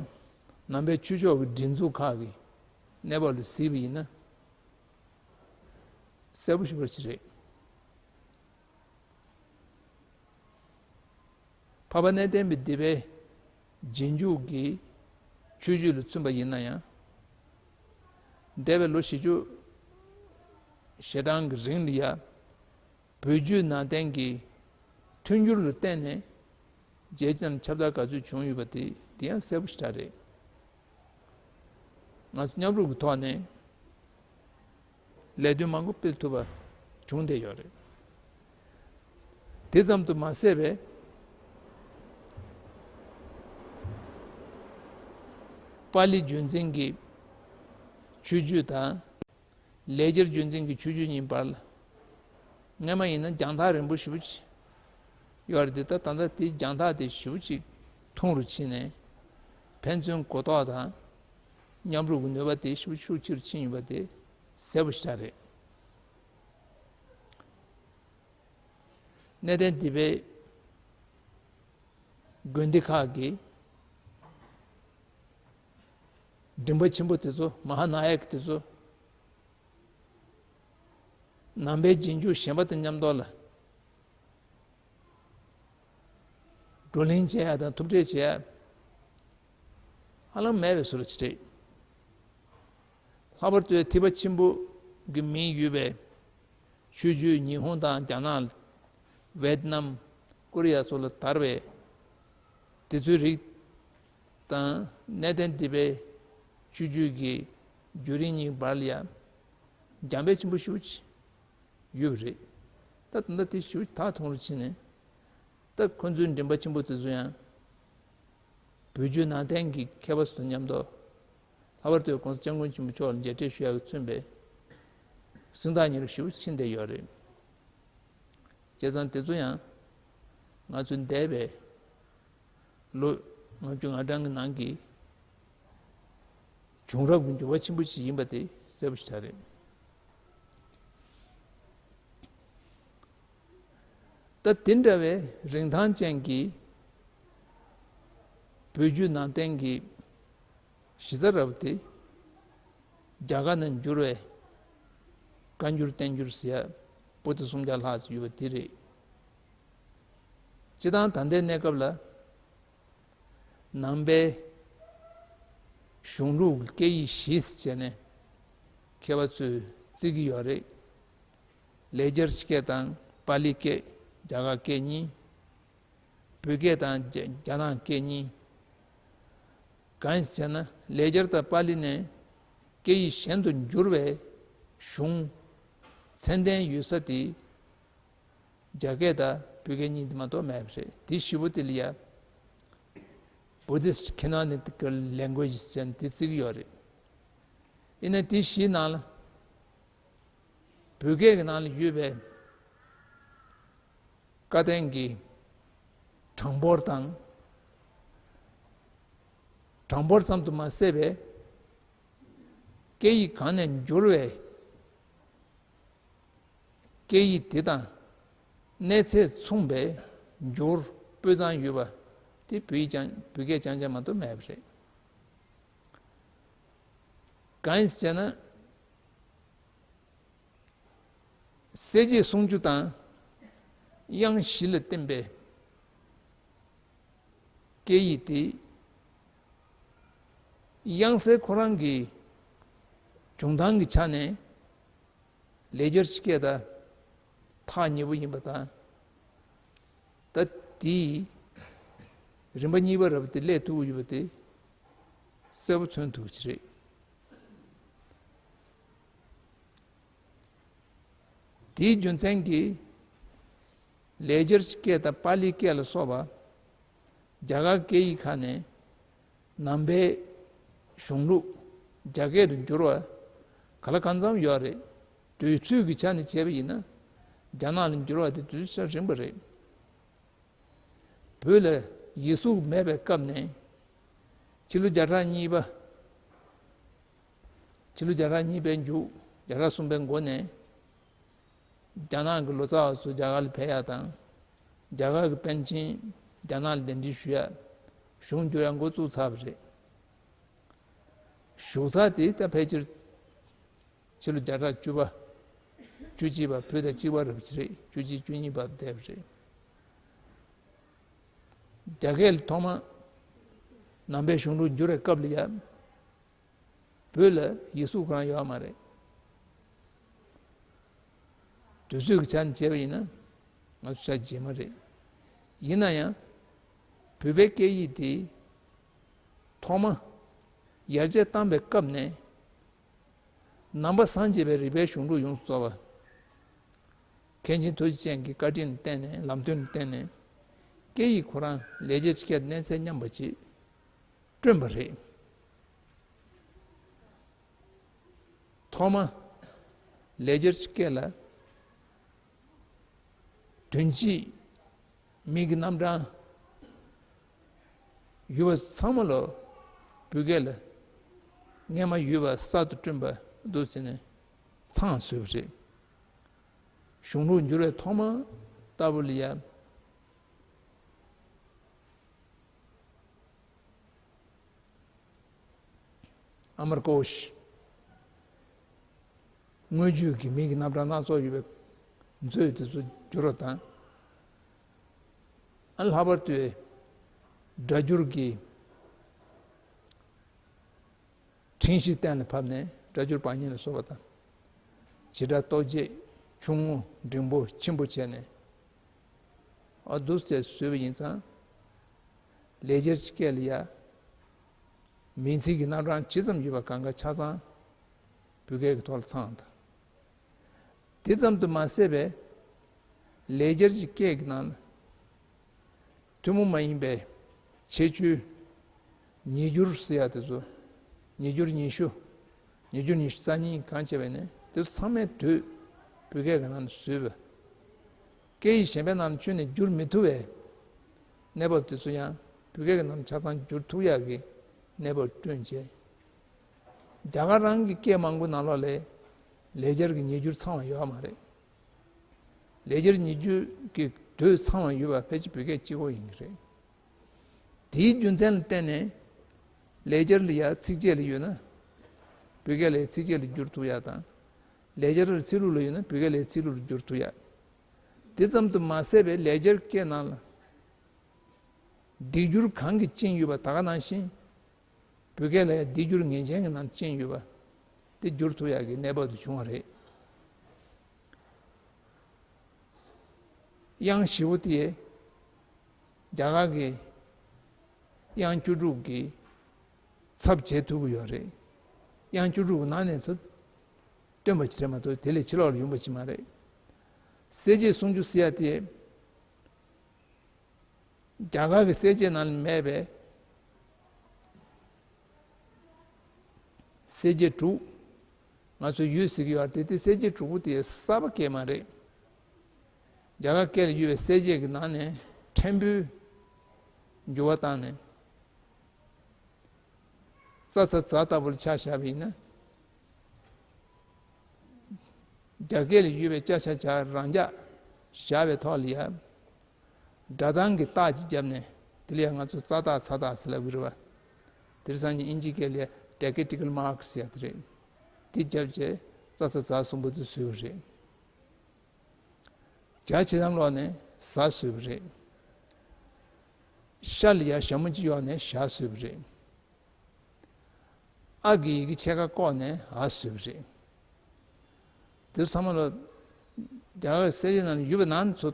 ནང་པའི་ཆོས་ཕྱོགས་ཀྱི་སྒྲིག་འཛུགས་ཁག་གི་གནས་བབ་ལ་གཟིགས་པ་ཡིན་ན་གསལ་པོ་ཞེ་པོ་ཅིག་རེད། འཕགས་པ་གནས་བརྟན་པའི་སྡེ་པའི་རྗེས་འཇུག་གི་ཆོས་བརྒྱུད་ལ་མཚོན་པ་ཡིན་ན་ཡང་། འདས་པའི་ལོ་བཞི་བཅུ་ཞེ་གྲངས་ཀྱི་རིང་ལ་ཡ། བོད་བརྒྱུད་ནང་བསྟན་གྱི་མཐུན་འགྱུར་ལ་བརྟེན་ནས་རྒྱལ་སྤྱི་ནང་ཁྱབ་བསྒྲགས་ག་ཚོད་བྱུང་ཡོད་པ་དེ་དེ་ཡང་གསལ་པོ་ཞེ་དྲག་རེད། ང་ཚོ་མཉམ་རུབ་ཀྱི་ཐོག་ནས་ལས་དོན་མང་པོ་སྤེལ་ཐུབ་པ་བྱུང་བསྡད་ཡོད་རེད། དེ་ཙམ་དུ་མ་ཟད་པའི་པཱ་ལི་རྒྱུན་འཛིན་གྱི་ཆོས་བརྒྱུད་དང་། ལེགས་སྦྱར་རྒྱུན་འཛིན་གྱི་ཆོས་བརྒྱུད་གཉིས་བར་ལ། སྔོན་མ་ཡིན་ན་རྒྱང་ཐག་རིང་པོ་ཞེ་པོ་ཅིག་ཡོད་རེད་དེ། ད་ད་ལྟ་དེའི་རྒྱང་ཐག་དེ་ཞེ་པོ་ཅིག་ཐུང་རུ་ཕྱིན་ནས། ཕན་ཚུན་གོ་རྟོགས་དང་མཉམ་རུབ་ཀྱི་ནུས་པ་དེ་ཞེ་པོ་ཤུགས་ཆེ་རུ་ཕྱིན་ཡོད་པ་དེ་གསལ་པོ་ཞེ་དྲག་རེད། གནས་བརྟན་སྡེ་པའི་དགོན་སྡེ་ཁག་གི་མགྲིན་པ་ཆེན་པོ་དེ་ཚོ། མ་ཧཱ་ན་ཡ་ཀ་དེ་ཚོ། ནང་པའི་རྗེས་འཇུག་གཞན་པ་དང་མཉམ་དུ་ལ་བགྲོ་གླེང་བྱེད་ཡ་དང་ཐུག་འཕྲད་བྱེད་ཡ་ཧ་ལམ་མེད་པའི་བཟོ་འདྲ་ཅིག་རེད། ལྷག་པར་དུ་ཐེག་པ་ཆེན་པོ་གི་མིང་ཡོད་པའི་ཆོས་བརྒྱུད་ཉི་ཧོང་དང་རྒྱ་ནག། ཝེད་ནམ། ཀོ་རི་ཡ་སོགས་ལ་དར་བའི་དེ་ཚོའི་རིགས་དང་གནས་བརྟན་སྡེ་པའི་ཆོས་བརྒྱུད་ཀྱི་བརྒྱུད་རིམ་གཉིས་བར་ལ་ཡང་རྒྱང་འཕེལ་ཆེན་པོ་ཞེ་པོ་ཅིག་ཡོད་པ་རེད། ད་ད་ལྟ་དེ་ཞེ་པོ་ཐག་ཐུང་རུ་ཕྱིན་ནས། ད་ཁོ་ཚོའི་མགྲིན་པ་ཆེན་པོ་དེ་ཚོ་ཡང་བོད་བརྒྱུད་ནང་བསྟན་གྱི་མཁས་པ་ཚོ་དང་མཉམ་དུ། ལྷག་པར་དུ་༸གོང་ས་༸སྐྱབས་མགོན་ཆེན་པོ་མཆོག་ལ་མཇལ་འཕྲད་ཞུ་ཡག་གིས་མཚོན་པའི་གཟེངས་རྟགས་གཉེར་བ་ཞེ་པོ་ཕྱིན་བསྡད་ཡོད་རེད། བྱས་ཙང་དེ་ཚོ་ཡང་ང་ཚོའི་འདས་པའི་ལོ་ལྔ་བཅུ་ང་གྲངས་ཀྱི་ནང་གི་བྱུང་རབས་ཀྱི་འགྱུར་བ་ཆེན་པོ་ཞིག་ཡིན་པ་དེ་གསལ་པོ་ཞེ་དྲག་རེད། ད་དེ་འདྲ་བའི་རིན་ཐང་ཅན་གྱི་བོད་བརྒྱུད་ནང་བསྟན་གྱི་གཞི་རྩ་རབ་དེ་རྒྱ་གར་ནས་འགྱུར་བའི་བཀའ་འགྱུར་བསྟན་འགྱུར་ཟེར་ཡ་པོ་ཏི་སུམ་བརྒྱ་ལྷག་ཙམ་ཡོད་པ་དེ་རེད། སྤྱིར་བཏང་ད་ལྟའི་གནས་སྐབས་ལ་ནང་པའི་གཞུང་ལུགས་ཀྱི་སྐད་ཡིག་བཞི་ཟེར་ནས་མཁས་པ་ཚོས་བརྩི་གི་ཡོད་རེད། ལེགས་སྦྱར་སྐད་དང་པཱ་ལི་སྐད། རྒྱ་གར་སྐད་གཉིས། བོད་སྐད་དང་རྒྱ་རྒྱ་ནག་སྐད་གཉིས། གང་ཡིན་ཟེར་ན་ལེགས་སྦྱར་དང་པཱ་ལི་ནས་སྐད་ཡིག་གཞན་དུ་འགྱུར་བའི་གཞུང་ཚད་ལྡན་ཡོད་ས་དེ་རྒྱ་སྐད་དང་བོད་སྐད་གཉིས་དེ་མ་གཏོགས་མེད་པ་རེད། དེ་བཞི་པོ་དེ་ལ་ཡ་Buddhist Canonical Language ཟེར་ནས་དེ་བརྩི་གི་ཡོད་རེད། ཡིན་ན་དེ་བཞིའི་ནང་ལ་བོད་སྐད་ཀྱི་ནང་ལ་ཡོད་པའི་བཀའ་བསྟན་གྱི་གྲངས་འབོར་དང་། གྲངས་འབོར་ཙམ་དུ་མ་ཟད་པའི་སྐད་ཡིག་གང་ནས་འགྱུར་བའི་སྐད་ཡིག་དེ་དང་གནས་ཚད་མཚུངས་པའི་འགྱུར་སྤུས་གཙང་ཡོད་པ་དེ་བོད་ཡིག་རྐྱང་བོད་སྐད་རྐྱང་རྐྱང་མ་གཏོགས་མེད་པ་རེད། གང་ཡིན་ཟེར་ན། གསལ་བྱེད་སུམ་ཅུ་དང་དབྱངས་བཞི་ལ་བརྟེན་པའི་སྐད་ཡིག་དེ། དབྱངས་གསལ་ཁོ་རང་གི་བྱུང་སྟངས་ཀྱི་ཆ་ནས་ལེགས་སྦྱར་གྱི་སྐད་དང་ཐག་ཉེ་པོ་ཡིན་པ་དང་། ད་དེའི་རིམ་པ་གཉིས་པ་རབ་དེ་སླེབས་ཐུབ་ཡོད་པ་དེ་གསལ་པོ་མཚོན་ཐུབ་ཀྱི་རེད། དེའི་རྒྱུ་མཚན་གྱིས་ལེགས་སྦྱར་གྱི་སྐད་དང་པཱ་ལིའི་སྐད་ལ་སོགས་པ་རྒྱ་གར་སྐད་ཡིག་ཁག་ནས་ནང་པའི་གཞུང་ལུགས་རྒྱ་སྐད་དུ་བསྒྱུར་བ་ག་ལ་གང་འཚམ་ཡོད་རེད། དུས་ཚོད་ཀྱི་ཆ་ནས་བྱས་པ་ཡིན་ན་རྒྱ་ནག་ལ་བསྒྱུར་བ་དེ་དུས་ཚོད་རིང་པོ་རེད། བོད་ལ་ཡིག་གཟུགས་མེད་པའི་སྐབས་ནས་ཕྱི་ལོ་བརྒྱ་ཕྲག་གཉིས་པ། ཕྱི་ལོ་བརྒྱ་ཕྲག་གཉིས་པའི་མཇུག་བརྒྱ་ཕྲག་གསུམ་པའི་འགོ་ནས་རྒྱ་ནག་གི་ལོ་ཙཱ་བ་ཚོ་རྒྱ་གར་ལ་ཕེབས་ཡག་དང་། རྒྱ་གར་གྱི་པཎ་ཆེན་རྒྱ་ནག་ལ་གདན་འདྲེན་ཞུ་ཡག་གཞུང་བསྒྱུར་ཡག་འགོ་བཙུགས་ཚར་བ་རེད། བཞུགས་ས་དེ་ད་ཕལ་ཆེར་ཕྱི་ལོ་བརྒྱ་ཕྲག་བཅུ་པ། བཅུ་གཅིག་པ། བོད་དང་གཅིག་པ་རབ་ཅིག་རེད། བཅུ་གཅིག་བཅུ་གཉིས་བར་བསྡད་པ་རེད། རྒྱ་སྐད་ལ་ཐོག་མ་ནང་པའི་གཞུང་ལུགས་བསྒྱུར་བའི་སྐབས་ལ་ཡང་བོད་ལ་ཡིག་གཟུགས་ཁོ་རང་ཡོད་མ་རེད། དུས་ཚོད་ཀྱི་ཆ་ནས་བྱས་པ་ཡིན་ན་ང་ཚོ་ཆ་རྗེས་མ་རེད། ཡིན་ན་ཡང་བོད་པའི་སྐད་ཡིག་དེ་ཐོག་མ་ཡར་རྒྱས་བཏང་པའི་སྐབས་ནས། ནང་པ་སངས་རྒྱས་པའི་རིག་པའི་གཞུང་ལུགས་ཡོངས་སུ་རྫོགས་པ། མཁན་ཆེན་ཐུགས་རྗེ་ཅན་གྱི་བཀའ་དྲིན་ལ་བརྟེན་ནས། ལམ་སྟོན་ལ་བརྟེན་ནས་སྐད་ཡིག་ཁོ་རང་ལེགས་སྦྱར་གྱི་སྐད་གནས་ཚད་མཉམ་པ་ཅིག་བསྐྲུན་པ་རེད། ཐོག་མ་ལེགས་སྦྱར་གྱི་སྐད་ལ་དོན་སྤྱི་མིང་གི་རྣམ་གྲངས་ཡོད་པ་ཚང་མ་ལོ་བོད་སྐད་ལ་སྔས་མ་ཡོད་པ་གསར་དུ་བསྐྲུན་པ་འདུག་ཟེར་ནས་ཚང་བཟོས་པ་རེད། གཞུང་ལུགས་འགྱུར་བའི་ཐོག་མ་ལྟ་བུ་ལ་ཡང་ཨ་མར་ཀོ་ཤ། དངོས་བརྒྱུད་ཀྱི་མིང་གི་རྣམ་གྲངས་སྣ་ཚོགས་ཡོད་པའི་མཛོད་དེ་ཚོ་བསྒྱུར་བ་དང་། ཨ་ལྷག་པར་དུ་སྒྲ་སྒྱུར་གྱི་ཕྲེང་གཞི་གཏན་ལ་ཕབ་ནས་སྒྲ་སྒྱུར་པ་ཉིད་ལ་སོགས་པ་དང་། བྱེ་བྲག་རྟོག་བརྗོད་ཆུང་ངུ་འབྲིང་པོ་ཆེན་པོ་བྱས་ནས། ཨ་འདུག་སེ་བཟོས་པ་ཡིན་ཙང་། ལེགས་སྦྱར་གྱི་སྐད་ལ་ཡ། མིང་ཚིག་གི་རྣམ་གྲངས་ཇི་ཙམ་ཡོད་པ་གང་ག་ཆ་ཚང་བོད་སྐད་ཀྱི་ཐོག་ལ་ཚང་བ་དང་། དེ་ཙམ་དུ་མ་ཟད་པའི་ལེགས་སྦྱར་གྱི་སྐད་ཀྱི་ནང་ན་ཐུན་མོང་མ་ཡིན་པའི་ཁྱད་ཆོས། ཉིས་འགྱུར་ཟེར་ཡ་དེ་ཚོ། ཉིས་འགྱུར་ཉི་ཤུ། ཉིས་འགྱུར་ཉི་ཤུ་རྩ་གཉིས་གང་བྱས་པ་ཡིན་ནའི་དེ་ཚོ་ཚང་མའི་དོད་བོད་སྐད་ཀྱི་ནང་ནས་བཟོས་པ། སྐད་ཡིག་གཞན་པའི་ནང་ནས་ཁྱོན་ནས་བསྒྱུར་མི་ཐུབ་པའི་གནས་བབ་དེ་ཚོ་ཡང་བོད་སྐད་ཀྱི་ནང་ནས་ཆ་ཚང་བསྒྱུར་ཐུབ་ཡག་གི་གནས་བབ་བསྐྲུན་བྱས། རྒྱ་གར་རང་གི་སྐད་མང་པོ་ནང་ལོགས་ལ་ལེགས་སྦྱར་གྱི་ཉིས་འགྱུར་ཚང་བ་ཡོད་མ་རེད། ལེགས་སྦྱར་ཉིས་འགྱུར་གྱི་དོད་ཚང་བ་ཡོད་པ་ཕལ་ཆེར་བོད་སྐད་གཅིག་པོ་ཡིན་གྱི་རེད། དེའི་རྒྱུ་མཚན་ལ་བརྟེན་ནས་ལེགས་སྦྱར་ལ་ཡ་ཚིགས་བཅད་ལ་ཡོད་ན་བོད་སྐད་ལ་ཡ་ཚིགས་བཅད་ལ་བསྒྱུར་ཐུབ་ཡ་དང་། ལེགས་སྦྱར་ལ་ཚིག་ལྷུག་ལ་ཡོད་ན་བོད་སྐད་ལ་ཡ་ཚིག་ལྷུག་ལ་བསྒྱུར་ཐུབ་ཡ། དེ་ཙམ་དུ་མ་ཟད་པའི་ལེགས་སྦྱར་སྐད་ནང་ལ་སྡིགས་སྒྱུར་གང་གིས་བཅིངས་ཡོད་པ་ད་ག་ནང་བཞིན། བོད་སྐད་ལ་ཡང་སྡིགས་སྒྱུར་ངེས་ཅན་གྱི་ནང་བཅིངས་ཡོད་པ་དེ་བསྒྱུར་ཐུབ་ཡག་གི་གནས་བབ་དེ་བྱུང་བ་རེད། དབྱངས་བཞི་པོ་དེ་རྒྱ་གར་གྱི་དབྱངས་བཅུ་དྲུག་གི་ཚབ་བྱེད་ཐུབ་ཀྱི་ཡོད་རེད། དབྱངས་བཅུ་དྲུག་གི་ནང་ནས་ཚུར་བཏོན་པ་ཞིག་རེད་མ་གཏོགས་དེ་ལས་ཕྱི་ལོགས་ལ་ཡོང་པ་ཞིག་མ་རེད། གསལ་བྱེད་སུམ་ཅུ་ཟེར་ཡ་དེ། རྒྱ་གར་གྱི་གསལ་བྱེད་ནང་ལ་མེད་པའི་གསལ་བྱེད་དྲུག་ང་ཚོ་ཡོད་ཟེར་གྱི་ཡོད་རེད་དེ། གསལ་བྱེད་དྲུག་པོ་དེ་གསར་པ་སྐད་མ་རེད། རྒྱ་གར་སྐད་ལ་ཡོད་པའི་གསལ་བྱེད་ཀྱི་ནང་ནས་ཕྲན་བུ་འགྱུར་བ་བཏང་ནས། ཙ་ཚ་ཛ་ལྟ་བུ་ལ་ཆ་བཞག་པ་ཡིན་ན། རྒྱ་སྐད་ལ་ཡོད་པའི་ཅ་ཆ་ཇ་རང་འཇགས་བཞག་པའི་ཐོག་ལ་ཡ། སྒྲ་གདངས་ཀྱི་རྟགས་ཅིག་བརྒྱབ་ནས་དེ་ལ་ཡ་ང་ཚོ་ཙ་རྟགས་ཚ་རྟགས་ཟེར་ལབ་ཀྱི་རེད་བ། དེང་སང་ཉིན་ཨིན་ཇི་སྐད་ལ་ཡ་diacritical marks ཟེར་ཡ་དེ་རེད། དེ་བརྒྱབ་བྱས་ཙ་ཚ་ཛ་གསུམ་པོ་དེ་བཟོས་པ་རེད། ཇ་ཇི་ཙམ་ལོག་ནས་ཟ་བཟོས་པ་རེད། ཤ་ལ་ཡ་ཞྭ་མོ་གཅིག་གཡོགས་ནས་ཞ་བཟོས་པ་རེད། ཨ་གི་ཡི་གེ་ཕྱེད་ཀ་བཀོག་ནས་འ་བཟོས་པ་རེད། དེ་ཚོ་ཚང་མ་ལ་རྒྱ་གར་གསལ་བྱེད་ནང་ལ་ཡོད་པ་ནང་ཚོ་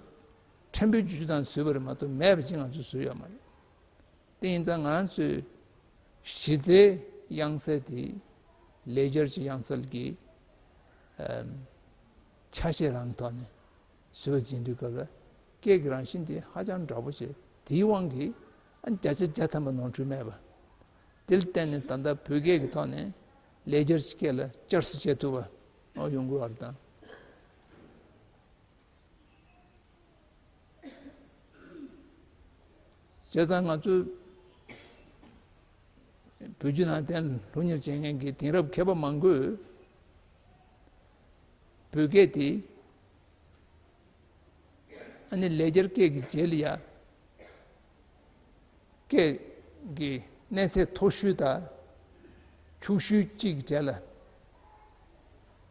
ཕྲན་བུའི་བསྒྱུར་བཅོས་དང་བཟོས་པ་རེད་མ་གཏོགས་མེད་པ་ཅིག་ང་ཚོས་བཟོས་ཡོད་མ་རེད། དེ་ཡིན་ཙང་ང་རང་ཚོའི་གཞི་རྩའི་དབྱངས་གསལ་དེ་ལེགས་སྦྱར་གྱི་དབྱངས་གསལ་གྱི་ཨམ་ཆ་ཤས་རང་གི་ཐོག་ནས་བཟོས་པ་ཡིན་དུས་སྐབས་ལ་སྐད་ཀྱི་རང་བཞིན་དེ་ཧ་ཅང་འདྲ་པོ་བྱས། དེའི་དབང་གིས་ཨ་བརྒྱ་ཆ་བརྒྱ་ཐམ་པ་ནོར་འཁྲུལ་མེད་པ། དེ་ལ་བརྟེན་ནས་ད་ལྟ་བོད་སྐད་ཀྱི་ཐོག་ནས་ལེགས་སྦྱར་གྱི་སྐད་ལ་བསྐྱར་གསོ་བྱེད་ཐུབ་པ་ཨོ་ཡོང་གི་ཡོད་རེད་ད། བྱས་ཙང་ང་ཚོས་བོད་བརྒྱུད་ནང་བསྟན་སློབ་གཉེར་བྱེད་མཁན་གྱི་དེང་རབས་མཁས་པ་མང་པོས་བོད་སྐད་དེ་ཨ་ནི་ལེགས་སྦྱར་སྐད་ཀྱི་རྗེས་ལ་ཡ་སྐད་ཀྱི་གནས་ཚད་མཐོ་ཤོས་དང་ཕྱུག་ཤོས་གཅིག་གི་གྲས་ལ་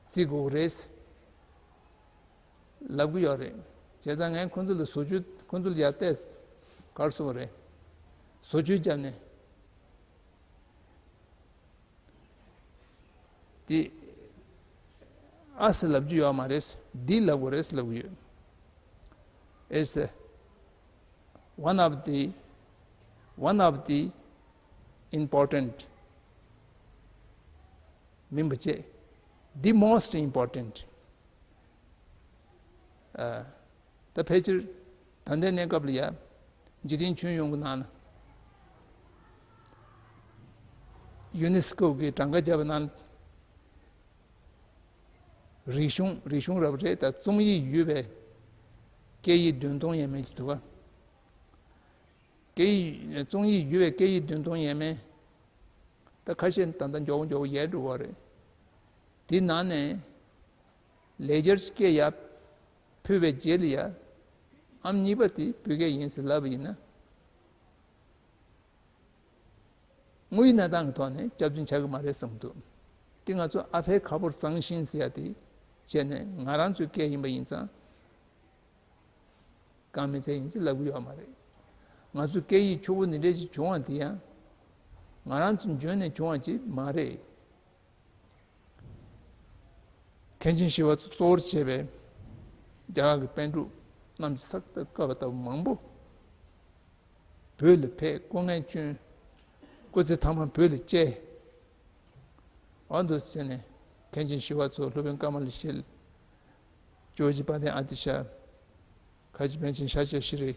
བརྩི་དགོས་ཀྱི་རེད། ལབ་ཀྱི་ཡོད་རེད། བྱས་ཙང་ངས་ཁོང་ཚོ་ལ་བཟོ་བཅོས་ཁོང་ཚོ་ལ་ཡར་བལྟས། ག་རེ་གསུངས་པ་རེད། བཟོ་བཅོས་བརྒྱབ་ནས། དེ་ཨ་ཟེར་ལབ་རྒྱུ་ཡོད་མ་རེད། འདི་ལབ་དགོས་རེད་ལབ་ཀྱི་ཡོད། It's a one of the one of the important མིན་པ་བྱས། The most important. ཨ། ད་ཕལ་ཆེར་ད་ལྟའི་གནས་སྐབས་ལ་ཡ་འཇིག་རྟེན་ཁྱོན་ཡོངས་ཀྱི་ནང་ལ་ཡུ་ནེ་སི་ཀོ་གི་གྲངས་ཀ་བརྒྱབ་པ་ནང་རིག་གཞུང་རིག་གཞུང་རབ་རེད་ད། རྩོམ་ཡིག་ཡོད་པའི་སྐད་ཡིག་བདུན་སྟོང་ཡས་མས་ཅིག་འདུག་ག་སྐད་ཡིག་རྩོམ་ཡིག་ཡོད་པའི་སྐད་ཡིག་བདུན་སྟོང་ཡས་མས། ད་ཁ་ཤས་ད་ལྟ་མགྱོགས་མགྱོགས་ཡལ་འགྲོ་བ་རེད། དེའི་ནང་ནས་ལེགས་སྦྱར་སྐད་ཡར་ཕུལ་བའི་རྗེས་ལ་ཡ་ཨམ་གཉིས་པ་དེ་བོད་སྐད་ཡིན་ཟེར་ལབ་པ་ཡིན་ན། དངོས་ཡོད་གནས་སྟངས་ཀྱི་ཐོག་ནས་སྐྱག་རྫུན་ཆགས་ཀྱི་མ་རེད་བསམ་གྱི་འདུག་དེ་ང་ཚོ་ཨ་ཕའི་ཁ་ཕོར་གཙང་ཤིང་ཟེར་ཡ་དེ་བྱས་ནས་ང་རང་ཚོའི་སྐད་ཡིན་པ་ཡིན་ཙང་། གང་མི་ཚད་ཡིན་ཅེས་ལབ་ཀྱི་ཡོད་མ་རེད། ང་ཚོ་སྐད་ཡིག་ཕྱུག་པོ་འདི་འདྲས་ཅིག་བྱུང་བ་དེ་ཡང་ང་རང་ཚོ་འཇོན་ནས་བྱུང་བ་ཅིག་མ་རེད། མཁན་ཆེན་ཞི་བ་འཚོ་གཙོ་བོར་བྱས་པའི་རྒྱ་གར་གྱི་པཎ་གྲུབ་རྣམས་ཀྱིས་ས་ཀ་ཏ་བཀའ་བཏབ་མང་པོ་བོད་ལ་ཕེབས། སྐུ་ངལ་བསྐྱོན། སྐུ་ཚེ་ཐང་མ་བོད་ལ་བསྐྱལ། འོ་འདུག་ཟེར་ནས་མཁན་ཆེན་ཞི་བ་འཚོ། སློབ་དཔོན་ཀ་མ་ལ་ཤཱི་ལ། ཇོ་བོ་རྗེ་དཔལ་ལྡན་ཨ་ཏི་ཤ། ཁ་ཆེ་པཎ་ཆེན་ཤཱཀྱ་ཤྲཱི་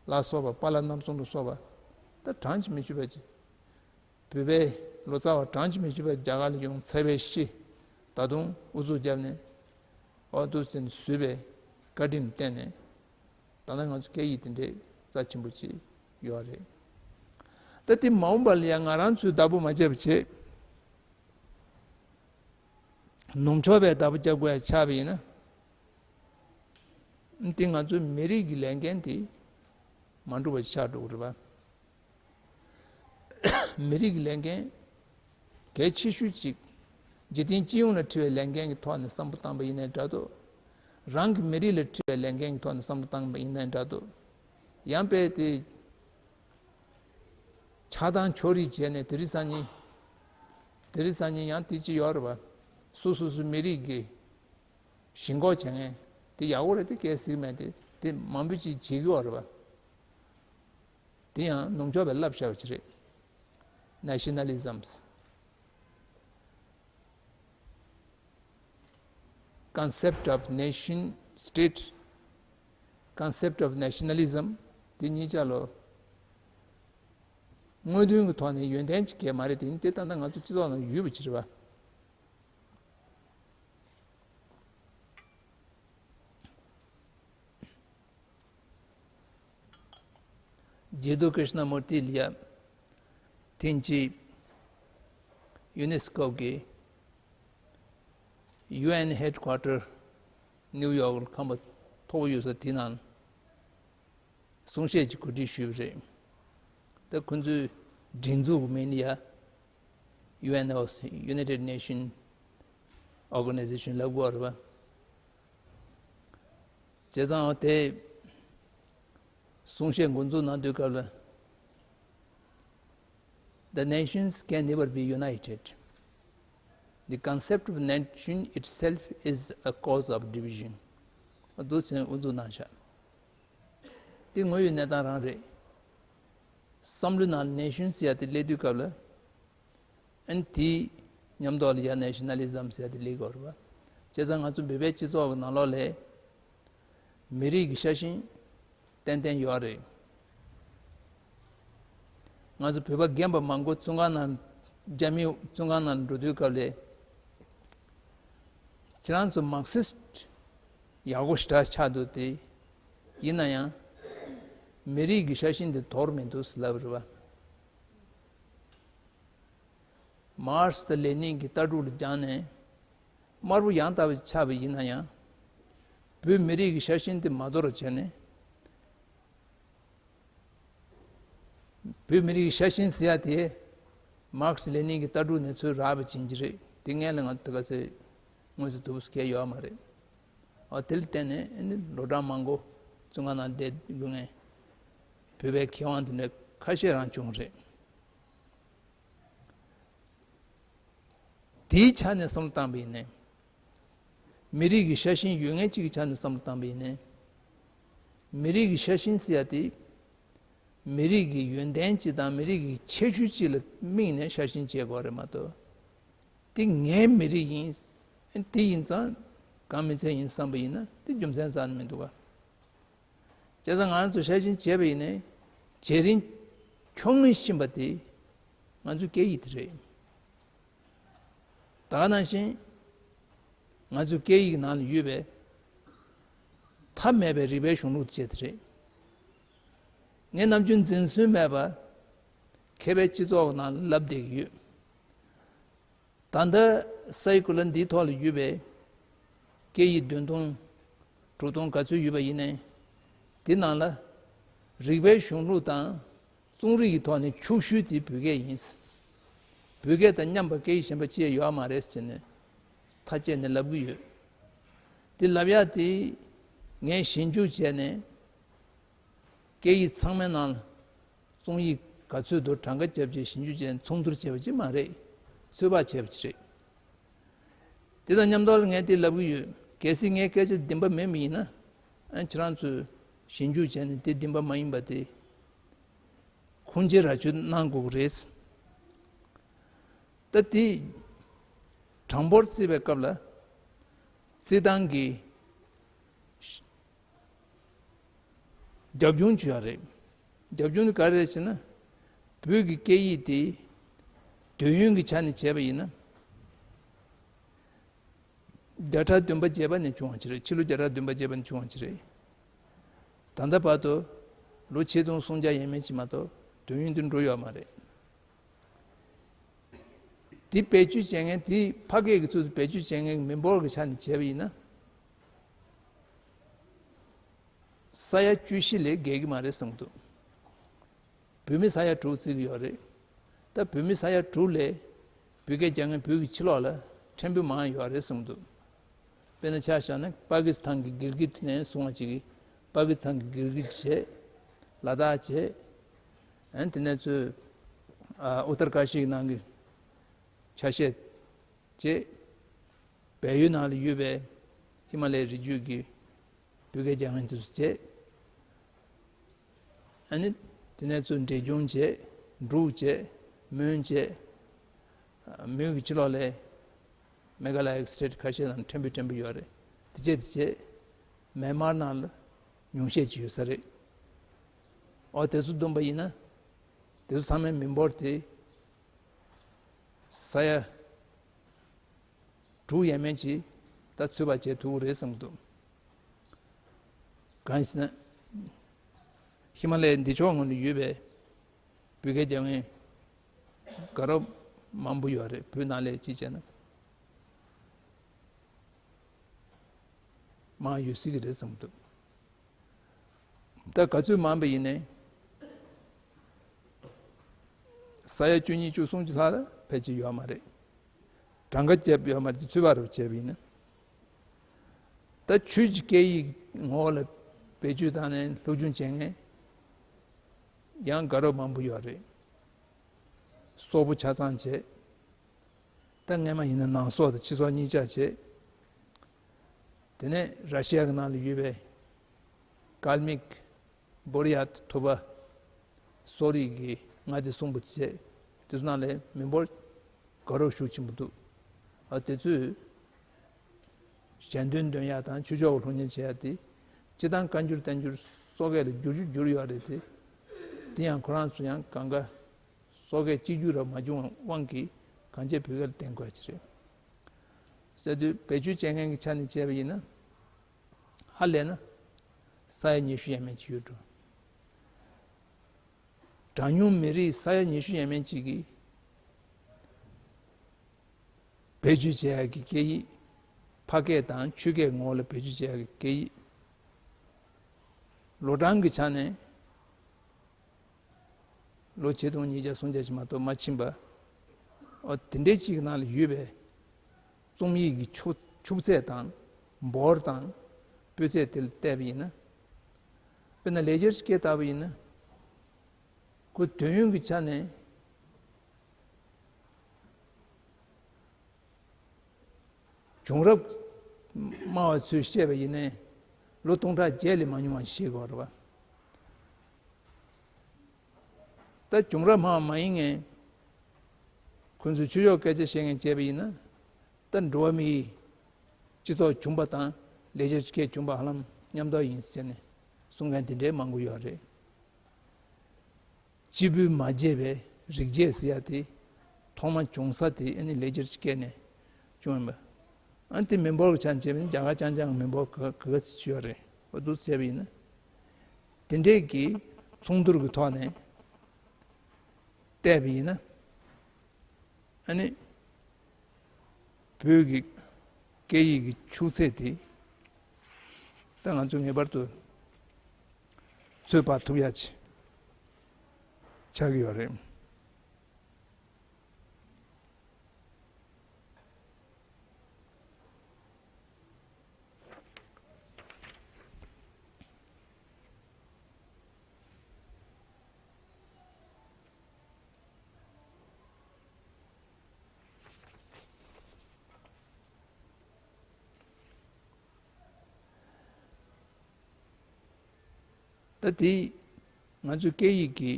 ལ་སོགས་པ། པཱ་ལགས་རྣམ་གསུམ་ལ་སོགས་པ། ད་གྲངས་ཀྱིས་མི་ཆོད་པ་ཅིག་བོད་པའི་ལོ་ཙཱ་བ་གྲངས་ཀྱིས་མི་ཆོད་པ་རྒྱ་གར་ལ་ཡོང་འཚར་བའི་གཞི་ད་དུང་ཨུ་ཚུགས་བརྒྱབ་ནས་འོ་འདུག་ཟེར་ནས་བཟོས་པའི་བཀའ་དྲིན་བརྟེན་ནས་ད་ལྟ་ང་ཚོ་སྐད་ཡིག་དེ་འདྲའི་རྩ་ཆེན་པོ་ཅིག་ཡོད་རེད། ད་དེ་མ་འོངས་པ་ལ་ཡང་ང་རང་ཚོས་བདག་པོ་མ་བྱས་པ་བྱས། ནུབ་ཕྱོགས་པས་བདག་པོ་རྒྱག་དགོས་ཡ་ཆགས་པ་ཡིན་ན། འདི་ང་ཚོའི་མི་རིགས་ཀྱི་ལས་འགན་དེ་མ་འགྲུབ་པ་ཆགས་འགྲོ་གི་རེད་པ། མི་རིགས་ཀྱི་ལས་འགན་གལ་ཆེ་ཤོས་ཅིག་འཇིག་རྟེན་སྤྱི་ཡོངས་ལ་འཁྲི་བའི་ལས་འགན་གྱི་ཐོག་ནས་བསམ་བློ་བཏང་པ་ཡིན་ནའི་འདྲ་འདུག་རང་གི་མི་རིགས་ལ་འཁྲི་བའི་ལས་འགན་གྱི་ཐོག་ནས་བསམ་བློ་བཏང་པ་ཡིན་ནའི་འདྲ་འདུག་ཡང་དཔེ་དེ་ཆགས་སྡང་ཕྱོགས་རིས་བྱས་ནས་དེ་རིང་སང་ཉིན། དེ་རིང་སང་ཉིན་ཡང་དེ་ཅི་ཡོད་རེད་པ། སོ་སོ་སོའི་མི་རིགས་ཀྱི་ཞེན་ཁོག་བྱེད་མཁན་དེ་ཡག་པོ་རེད་དེ། སྐད་ཟིག་མེད་དེ། དེ་མང་པོ་ཅིག་བྱེད་ཀྱི་ཡོད་རེད་པ། དེ་ཡང་ནུབ་ཕྱོགས་པའི་བསླབ་བྱ་བ་ཅིག་རེད། Nationalisms. Concept of nation state, concept of nationalism. དེ་གཉིས་ཆ་ལོ་དངོས་དོན་གྱི་ཐོག་ནས་ཡོན་ཏན་ཅིག་གས་མ་རེད། དེ་ནི་དེ་ད་ལྟ་ང་ཚོ་སྤྱི་ཚོགས་ནང་ཡོད་པ་ཅིག་རེད་པ། ཇེ་ཏུ་ཀྲི་ཤ་ན་མུར་ཏི་ལ་ཡ་ཐེངས་གཅིག་ཡུ་ནེ་སི་ཀོ་གི་ཡུ་ཨེན་ཧེཌ་ཀོ་ཊར་ནིའུ་ཡོག་ལ་ཁང་པ་མཐོ་པོ་ཡོད་ས་དེ་ནང་གསུང་བཤད་ཅིག་གོ་སྒྲིག་ཞུས་པ་རེད། ད་ཁོ་ཚོའི་སྒྲིག་འཛུགས་ཀྱི་མིང་ལ་ཡ་ཡུ་ཨེན་ཨོ་སི། United Nation Organization ལབ་དགོས་རེད་པ། བྱས་ཙང་དེ་གསུང་བཤད་འགོ་འཛུགས་གནང་དུས་སྐབས་ལ་ The nations can never be united. The concept of nation itself is a cause of division. འདུག་ཟེར་ཨུ་ཚུགས་གནང་ཤག་འདི་དངོས་ཡོད་གནས་སྟངས་རང་རེད། བསམ་བློའི་ནང་ནེ་ཤན་ཟེར་ཡ་དེ་སླེབས་དུས་སྐབས་ལ། ཨན་དེའི་མཉམ་དུ་ལ་ཡ་ནེ་ཤ་ན་ལི་ཛམ་ཟེར་ཡ་དེ་སླེབས་དགོས་རེད་པ། བྱས་ཙང་ང་ཚོ་བོད་པའི་སྤྱི་ཚོགས་ཀྱི་ནང་ལོགས་ལ་མི་རིགས་ཀྱི་ཤ་ཞེན་ཏན་ཏན་ཡོད་རེད། ང་ཚོ་བོད་པ་རྒན་པ་མང་པོ་བཙོན་ཁང་ནང་རྒྱ་མིའི་བཙོན་ཁང་ནང་འགྲོ་དུས་སྐབས་ལ། ཁྱེད་རང་ཚོ་མར་ཁི་སི་ཡག་པོ་ཞེ་དྲག་ཆགས་འདུག་སྟེ། ཡིན་ན་ཡང་། མི་རིགས་ཀྱི་ཤ་ཞེན་དེ་དོར་མི་འདུག་ཟེར་ལབ་རེད་པ། མར་ཁི་སི་དང་ལེ་ནིན་གྱི་ལྟ་གྲུབ་ལ་སྦྱངས་ནས། དམར་པོ་ཡང་དག་པ་ཆགས་པ་ཡིན་ན་ཡང་། བོད་མི་རིགས་ཀྱི་ཤ་ཞེན་དེ་མ་དོར་བ་བྱས་ནས། བོད་མི་རིགས་ཤ་ཞེན་ཟེར་ཡ་དེ། མར་ཁི་སི་ལེ་ནིན་གྱི་ལྟ་གྲུབ་ནས་ཚུར་རག་པ་ཅན་གྱི་རེད། དེ་སྔོན་ལ་ང་ཚོ་དེ་ག་ཚོད་དངོས་སུ་ཐུག་པ་སྐལ་ཡོད་མ་རེད། འོ་དེ་ལ་བརྟེན་ནས་ཨ་ནི་ལོ་གྲངས་མང་པོ་བཙོན་ཁང་ནང་བསྡད་ཡོང་མཁན་བོད་པའི་མཁས་དབང་དེ་འདྲ་ཁ་ཤས་རང་བྱུང་རེད། དེའི་ཆ་ནས་བསམ་བློ་བཏང་པ་ཡིན་ནའི། མི་རིགས་ཀྱི་ཤ་ཞེན་ཡོད་མཁན་གཅིག་གི་ཆ་ནས་བསམ་བློ་བཏང་པ་ཡིན་ནའི། མི་རིགས་ཀྱི་ཤ་ཞེན་ཟེར་ཡ་དེ། མི་རིགས་ཀྱི་ཡོན་ཏན་གཅིག་དང་མི་རིགས་ཀྱི་ཁྱད་ཆོས་གཅིག་ལ་དམིགས་ནས་ཤ་ཞེན་བྱེད་དགོས་རེད་མ་གཏོགས། དེ་ངའི་མི་རིགས་ཡིན། དེ་ཡིན་ཙང་གང་མི་ཚད་ཡིན་བསམ་པ་ཡིན་ན་དེ་རྒྱུ་མཚན་རྩ་ནས་མི་འདུག་ག་བྱས་ཙང་ང་ཚོ་ཤ་ཞེན་བྱས་པ་ཡིན་ནའི་བྱེད་རིང་ཁྱོན་ནས་ཤེས་པ་དེ་ང་ཚོའི་སྐད་ཡིག་དེ་རེད། ད་ག་ནང་བཞིན་ང་ཚོའི་སྐད་ཡིག་ནང་ལ་ཡོད་པའི་མཐའ་མེད་པའི་རིག་པའི་གཞུང་ལུགས་དེ་བྱས་དེ་རེད། ངས་ནམ་རྒྱུན་འཛིན་སྲོལ་མེད་པ་མཁས་པའི་སྤྱི་ཚོགས་ནང་ལ་ལབ་བསྡད་ཀྱི་ཡོད། ད་ལྟ་ས་ཡི་གོ་ལ་འདིའི་ཐོག་ལ་ཡོད་པའི་སྐད་ཡིག་བདུན་སྟོང་དྲུག་སྟོང་ག་ཚོད་ཡོད་པ་ཡིན་ནའི་དེ་ནང་ལ་རིག་པའི་གཞུང་ལུགས་དང་རྩོམ་རིག་གི་ཐོག་ནས་ཕྱུག་ཤོས་དེ་བོད་སྐད་ཡིན། བོད་སྐད་དང་མཉམ་པ་སྐད་ཡིག་གཞན་པ་ཅི་ཡང་ཡོད་མ་རེད་ཟེར་ནས་ཐག་བཅད་ནས་ལབ་ཀྱི་ཡོད། དེ་ལབ་ཡག་དེ་ངས་ཞིབ་འཇུག་བྱས་ནས། སྐད་ཡིག་ཚང་མའི་ནང་ལ་རྩོམ་ཡིག་ག་ཚོད་འདུག་གྲངས་ཀ་བརྒྱབ་རྗེས་ཞིབ་འཇུག་བྱས་ནས་ཚོགས་འདུར་བྱས་པ་ཅིག་མ་རེད། ཚོད་དཔག་བྱས་པ་ཅིག་རེད། དེ་དང་མཉམ་དུ་ལ་ངས་དེ་ལབ་ཀྱི་ཡོད། གལ་སྲིད་ངའི་སྐད་ཆ་བདེན་པ་མེད་མི་ཡིན་ན། ཨ་ཁྱེད་རང་ཚོས་ཞིབ་འཇུག་བྱས་ནས་དེ་བདེན་པ་མ་ཡིན་པ་དེ་ཁུངས་སྐྱེལ་ར་ཅོ་གནང་དགོས་ཀྱི་རེད། ད་དེ་གྲངས་འབོར་བརྩིས་པའི་སྐབས་ལ་བརྩི་སྟངས་ཀྱི་རྒྱབ་ལྗོངས་ཅིག་ཡོད་རེད། རྒྱབ་ལྗོངས་ནི་ག་རེ་རེད་ཟེར་ན། བོད་ཀྱི་སྐད་ཡིག་དེ་དུས་ཡུན་གྱི་ཆ་ནས་བྱས་པ་ཡིན་ན། བརྒྱ་ཕྲག་བདུན་པ་བརྒྱད་པ་ནས་བྱུང་བ་ཅིག་རེད། ཕྱི་ལོ་བརྒྱ་ཕྲག་བདུན་པ་བརྒྱད་པ་ནས་བྱུང་བ་ཅིག་རེད། ད་ལྟ་བར་དུ་ལོ་ཆིག་སྟོང་སུམ་བརྒྱ་ཡས་མས་ཅིག་མ་གཏོགས་དུས་ཡུན་དེ་འགྲོ་ཡོད་མ་རེད། དེ་བེད་སྤྱོད་བྱེད་མཁན་དེ་ཕ་སྐད་ཀྱི་ཚུལ་དུ་བེད་སྤྱོད་བྱེད་མཁན་མི་འབོར་གྱི་ཆ་ནས་བྱས་པ་ཡིན་ན། ས་ཡ་བཅུ་བཞི་ལས་བརྒལ་གྱི་མ་རེད་བསམ་གྱི་འདུག་བོད་མི་ས་ཡ་དྲུག་བརྩི་གི་ཡོད་རེད། ད་བོད་མི་ས་ཡ་དྲུག་ལས་བོད་སྐད་རྒྱག་མཁན་བོད་ཀྱི་ཕྱི་ལོགས་ལ་ཕྲན་བུ་མང་ཡོད་རེད་བསམ་གྱི་འདུག་དཔེར་ན་ཆ་བཞག་ན་པ་ཀི་སི་ཐན་གྱི་གིལ་གིད་ནས་བཟུང་བ་ཅིག་གིས། པ་ཀི་སི་ཐན་གྱི་གིལ་གིད་བྱས། ལ་དྭགས་བྱས། ཨན་དེ་ནས་ཚུར་ཨ་ཨུ་ཏར་ཀ་ཤི་གི་ནང་གི་ཆ་ཤས་བྱས། བལ་ཡུལ་ནང་ལ་ཡོད་པའི་ཧི་མ་ལའི་རི་རྒྱུད་ཀྱི་བོད་སྐད་རྒྱག་མཁན་དེ་ཚོ་བྱས། ཨ་ནི་དེ་ནས་ཚུར་འབྲས་ལྗོངས་བྱས། འབྲུག་བྱས། མོན་བྱས། མོན་གྱི་ཕྱི་ལོགས་ལ་མེ་ག་ལ་ཡའི་སི་ཊེ་ཊི་ཁ་ཤས་དང་ཕྲན་བུ་ཕྲན་བུ་ཡོད་རེད། དེ་བྱས་དེ་བྱས་མེན་མར་ནང་ལ་ཉུང་ཤས་ཅིག་ཡོད་ས་རེད། འོ་དེ་ཚོ་བསྡོམས་པ་ཡིན་ན་དེ་ཚོ་ཚང་མའི་མི་འབོར་དེ་ས་ཡ་དྲུག་ཡས་མས་ཅིག་ད་ཚོད་དཔག་བྱེད་ཐུབ་ཀྱི་རེད་བསམ་གྱི་འདུག་གང་ཡིན་ཟེར་ན། ཧི་མ་ལ་ཡའི་འདི་ཕྱོགས་ངོས་ནས་ཡོད་པའི་བོད་སྐད་རྒྱག་མཁན་དགའ་རབ་མང་པོ་ཡོད་རེད། བོད་ནང་ལ་ཅིག་བྱས་ན་མང་ཡོད་སྲིད་ཀྱི་རེད་བསམ་གྱི་འདུག་ད་ག་ཚོད་མང་པ་ཡིན་ནའི་ས་ཡ་བཅུ་གཉིས་བཅུ་གསུམ་གྱི་ལྷག་ལ་ཕལ་ཆེར་ཡོད་མ་རེད། གྲངས་ཀ་བརྒྱབ་ཡོད་མ་རེད། ཚོད་དཔག་རུ་བྱས་པ་ཡིན་ན། ད་ཆོས་ཀྱི་སྐད་ཡིག་ངོ་བོ་ལ་བེད་སྤྱོད་བཏང་ནས་སློབ་སྦྱོང་བྱེད་མཁན་ཡང་དགའ་རབ་མང་པོ་ཡོད་རེད། སོག་པོ་ཆ་ཚང་བྱས། ད་སྔས་མ་ཡིན་ན་ནང་སོག་དང་ཕྱི་སོག་གཉིས་ཆ་བྱས། དེ་ནས་ར་ཤི་ཡ་གི་ནང་ལ་ཡོད་པའི་ཀལ་མིག་བོ་རི་ཡ་ཐུ་བ་སོག་རིགས་ཀྱི་མངའ་སྡེ་གསུམ་པོ་བྱས། དེ་ཚོ་ནང་ལ་མི་འབོར་དགའ་རབ་ཤུགས་ཆེན་པོ་འདུག་ཨ་དེ་ཚོས་གཞན་དོན་འདོན་ཡག་དང་ཆོས་ཕྱོགས་ཀྱི་སློབ་གཉེར་བྱེད་ཡག་དེ་སྤྱི་བཏང་བཀའ་འགྱུར་བསྟན་འགྱུར་སོག་སྐད་ལ་བསྒྱུར་རྒྱུ་བསྒྱུར་ཡོད་རེད་དེ། དེ་ཡང་ཁོ་རང་ཚོ་ཡང་གང་ག་སོག་སྐད་གཅིག་གྱུར་ར་མ་བྱུང་བའི་དབང་གིས་གང་ཅི་བོད་སྐད་ལ་བརྟེན་དགོས་ཀྱི་རེད། ཟེར་དུས་བེད་སྤྱོད་བྱེད་མཁན་གྱི་ཆ་ནས་བྱས་པ་ཡིན་ན། ཧ་ལས་ན་ས་ཡ་ཉི་ཤུ་ཡས་མས་ཅིག་ཡོད་འགྲོ། གྲངས་ཉུང་མི་རིགས་ས་ཡ་ཉི་ཤུ་ཡས་མས་ཅིག་གིས་བེད་སྤྱོད་བྱེད་ཡག་གི་སྐད་ཡིག་ཕ་སྐད་དང་ཆོས་སྐད་ངོ་ལ་བེད་སྤྱོད་བྱེད་ཡག་གི་སྐད་ཡིག་ལོ་གྲངས་ཀྱི་ཆ་ནས། ལོ་ཆིག་སྟོང་ཉིས་བརྒྱ་སུམ་བརྒྱ་ཞིག་མ་གཏོགས་མ་ཕྱིན་པ། འོ་དེ་འདྲའི་གཅིག་ནང་ལ་ཡོད་པའི་རྩོམ་ཡིག་གི་ཆུ་ཆུ་ཚད་དང་འབོར་དང་སྤུས་ཚད་དེ་ལ་བལྟས་པ་ཡིན་ན། དཔེར་ན་ལེགས་སྦྱར་སྐད་བལྟས་པ་ཡིན་ན། ཁོ་དུས་ཡུན་གྱི་ཆ་ནས། བྱུང་རབས་སྨྲ་བ་ཚོས་བཤད་པ་ཡིན་ནའི་ལོ་སྟོང་ཕྲག་བརྒྱད་ལས་མ་ཉུང་བ་ཤེས་དགོས་རེད་པ། ད་བྱུང་རབས་སྨྲ་བ་མ་ཡིན་མཁན་ཁོ་ཚོས་ཆོས་ཕྱོགས་སྐད་ཆ་བཤད་མཁན་བྱས་པ་ཡིན་ན། ད་འགྲོ་བ་མིའི་སྤྱི་ཚོགས་བྱུང་པ་དང་ལེགས་སྦྱར་སྐད་བྱུང་པ་ཧ་ལམ་མཉམ་དག་ཡིན་ཟེར་ནས་གསུང་མཁན་དེ་འདྲའི་མང་པོ་ཡོད་རེད། སྤྱི་ཕུད་མ་བརྗེད་པའི་རིག་བྱེད་ཟེར་ཡ་དེ་ཐོག་མ་བྱུང་ས་དེ་ཨ་ནི་ལེགས་སྦྱར་སྐད་ནས་བྱུང་ཡིན་པ། ཨ་ནི་དེ་མི་འབོར་གྱི་ཆ་ནས་བྱས་པ་ཡིན་ན་རྒྱ་གར་རྐྱང་རྐྱང་གི་མི་འབོར་ག་ག་ག་ཚོད་ཅིག་ཡོད་རེད། འོ་འདུག་བྱས་པ་ཡིན་ན། དེ་འདྲས་ཀྱི་མཚུངས་བསྡུར་གྱི་ཐོག་ནས་བལྟས་པ་ཡིན་ན། ཨ་ནི་བོད་ཀྱི་སྐད་ཡིག་གི་ཆུ་ཚད་དེ་ད་ང་ཚོས་ངེས་པར་དུ་ཚོད་དཔག་ཐུབ་ཡ་ཆེ་ཆགས་ཀྱི་ཡོད་རེད། ད་དེ་ང་ཚོའི་སྐད་ཡིག་གི་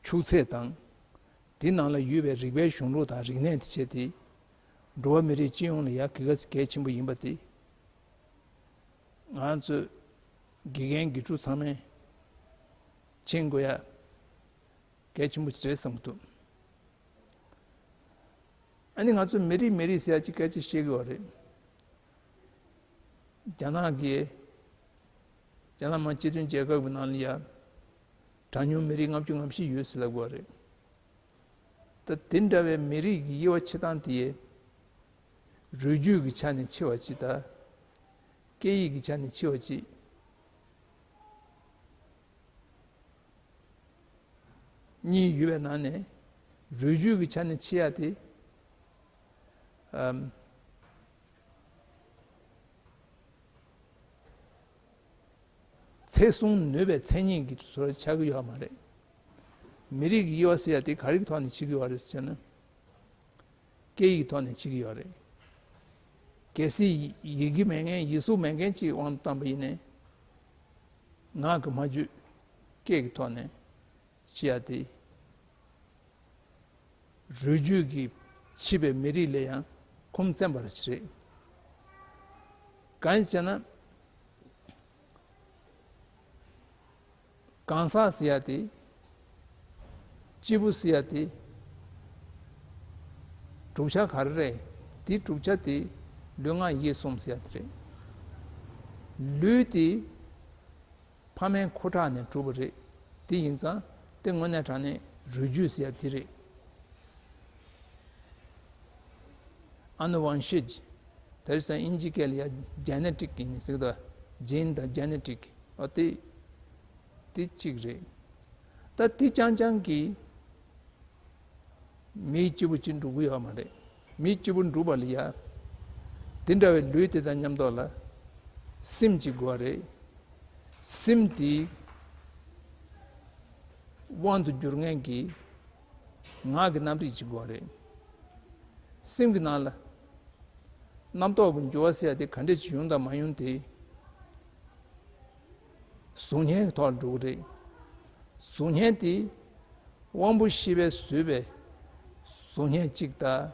ཆུ་ཚད་དང་། དེ་ནང་ལ་ཡོད་པའི་རིག་པའི་གཞུང་ལུགས་དང་རིག་གནས་དེ་བྱས་ཏེ། འགྲོ་བ་མི་རིགས་སྤྱི་ཡོངས་ལ་ཡ་གི་ག་ཚོད་གལ་ཆེན་པོ་ཡིན་པ་དེ། ང་ཚོ་དགེ་རྒན་དགེ་ཕྲུག་ཚང་མས་མཁྱེན་དགོས་ཡ་གལ་ཆེན་པོ་ཞིག་རེད་བསམ་གྱི་འདུག་ཨ་ནི་ང་ཚོ་མི་རིགས་མི་རིགས་ཟེར་ཡ་ཅིག་སྐད་ཆ་བཤད་ཀྱི་ཡོད་རེད། རྒྱ་ནག་གིས་རྒྱ་ནག་མི་དམངས་སྤྱི་མཐུན་རྒྱལ་ཁབ་ཀྱི་ནང་ལ་ཡ་གྲངས་ཉུང་མི་རིགས་ལྔ་བཅུ་ང་བཞི་ཡོད་ཟེར་ལབ་ཀྱི་ཡོད་རེད། ད་དེ་འདྲ་བའི་མི་རིགས་ཀྱི་དབྱེ་བ་ཕྱེ་སྟངས་དེ་ཡས་རུས་རྒྱུད་ཀྱི་ཆ་ནས་ཕྱེ་བ་ཅིག་དང་། སྐད་ཡིག་གི་ཆ་ནས་ཕྱེ་བ་ཅིག་གཉིས་ཡོད་པའི་ནང་ནས་རུས་རྒྱུད་ཀྱི་ཆ་ནས་ཕྱེ་ཡ་དེ། ཨམ། ཚད་གསུམ་ནུས་པའི་མཚན་ཉིད་ཀྱི་བཟོ་འདྲ་ཆགས་ཀྱི་ཡོད་མ་རེད། མི་རིགས་ཀྱི་དབྱེ་བ་ཟེར་ཡ་དེ་ག་རེ་གི་ཐོག་ནས་ཕྱེ་གི་ཡོད་རེད་ཟེར་ན། སྐད་ཡིག་ཐོག་ནས་ཕྱེ་གི་ཡོད་རེད། གལ་སྲིད་ཡི་གེ་མེད་མཁན་ཡིག་གཟུགས་མེད་མཁན་ཅིག་དབང་དུ་བཏང་པ་ཡིན་ནའི། ངག་གི་སྨྲ་བརྗོད་སྐད་ཀྱི་ཐོག་ནས་ཕྱེ་ཡ་དེ། རུས་རྒྱུད་ཀྱིས་ཕྱེ་བའི་མི་རིགས་ལས་ཡང་ཁུངས་བཙན་པ་ཞིག་རེད། གང་ཡིན་ཟེར་ན། གང་ཟག་ཟེར་ཡ་དེ། སྐྱེས་བུ་ཟེར་ཡ་དེ། གྲུབ་ཆ་ག་རེ་རེད། དེའི་གྲུབ་ཆ་དེ་ལུས་ངག་ཡིད་གསུམ་ཟེར་ཡ་དེ་རེད། ལུས་དེ་ཕ་མའི་ཁུ་ཁྲག་ནས་གྲུབ་པ་རེད། དེ་ཡིན་ཙང་དེ་དངོས་གནས་དྲང་གནས་རུས་རྒྱུད་ཟེར་ཡ་དེ་རེད། ཨ་ནུ་ཝང་ཤིཇ། དེ་རིང་སང་ཨིན་ཇི་སྐད་ལ་ཡ་ཇེ་ནེ་ཊིག་ཡིན་ནི་ཟེར་གི་འདུག་ཇིན་དང་ཇེ་ནེ་ཊིག་འོ་དེ། དེ་གཅིག་རེད། ད་དེ་རྐྱང་རྐྱང་གིས་མིའི་སྐྱེས་བུ་གཅིག་འགྲུབ་ཀྱི་ཡོད་མ་རེད། མིའི་སྐྱེས་བུ་འགྲུབ་པ་ལ་ཡ། དེ་འདྲ་བའི་ལུས་དེ་དང་མཉམ་དུ་ལ་སེམས་གཅིག་དགོས་པ་རེད། སེམས་དེ་ དབང་དུ་འགྱུར་མཁན་གྱི་ངག་གི་རྣམ་རིག་ཅིག་དགོས་རེད། སེམས་ཀྱི་ནང་ལ་རྣམ་རྟོག་གི་འགྱུར་བ་ཟེར་ཡ་དེ་ག་འདྲས་ཅིག་ཡོང་དང་མ་ཡོང་དེ། གཟུགས་བརྙན་གྱི་ཐོག་ལ་འགྲོ་གི་རེད། གཟུགས་བརྙན་དེ་དབང་པོ་བཞི་པས་བཟོས་པའི་གཟུགས་བརྙན་གཅིག་དང་།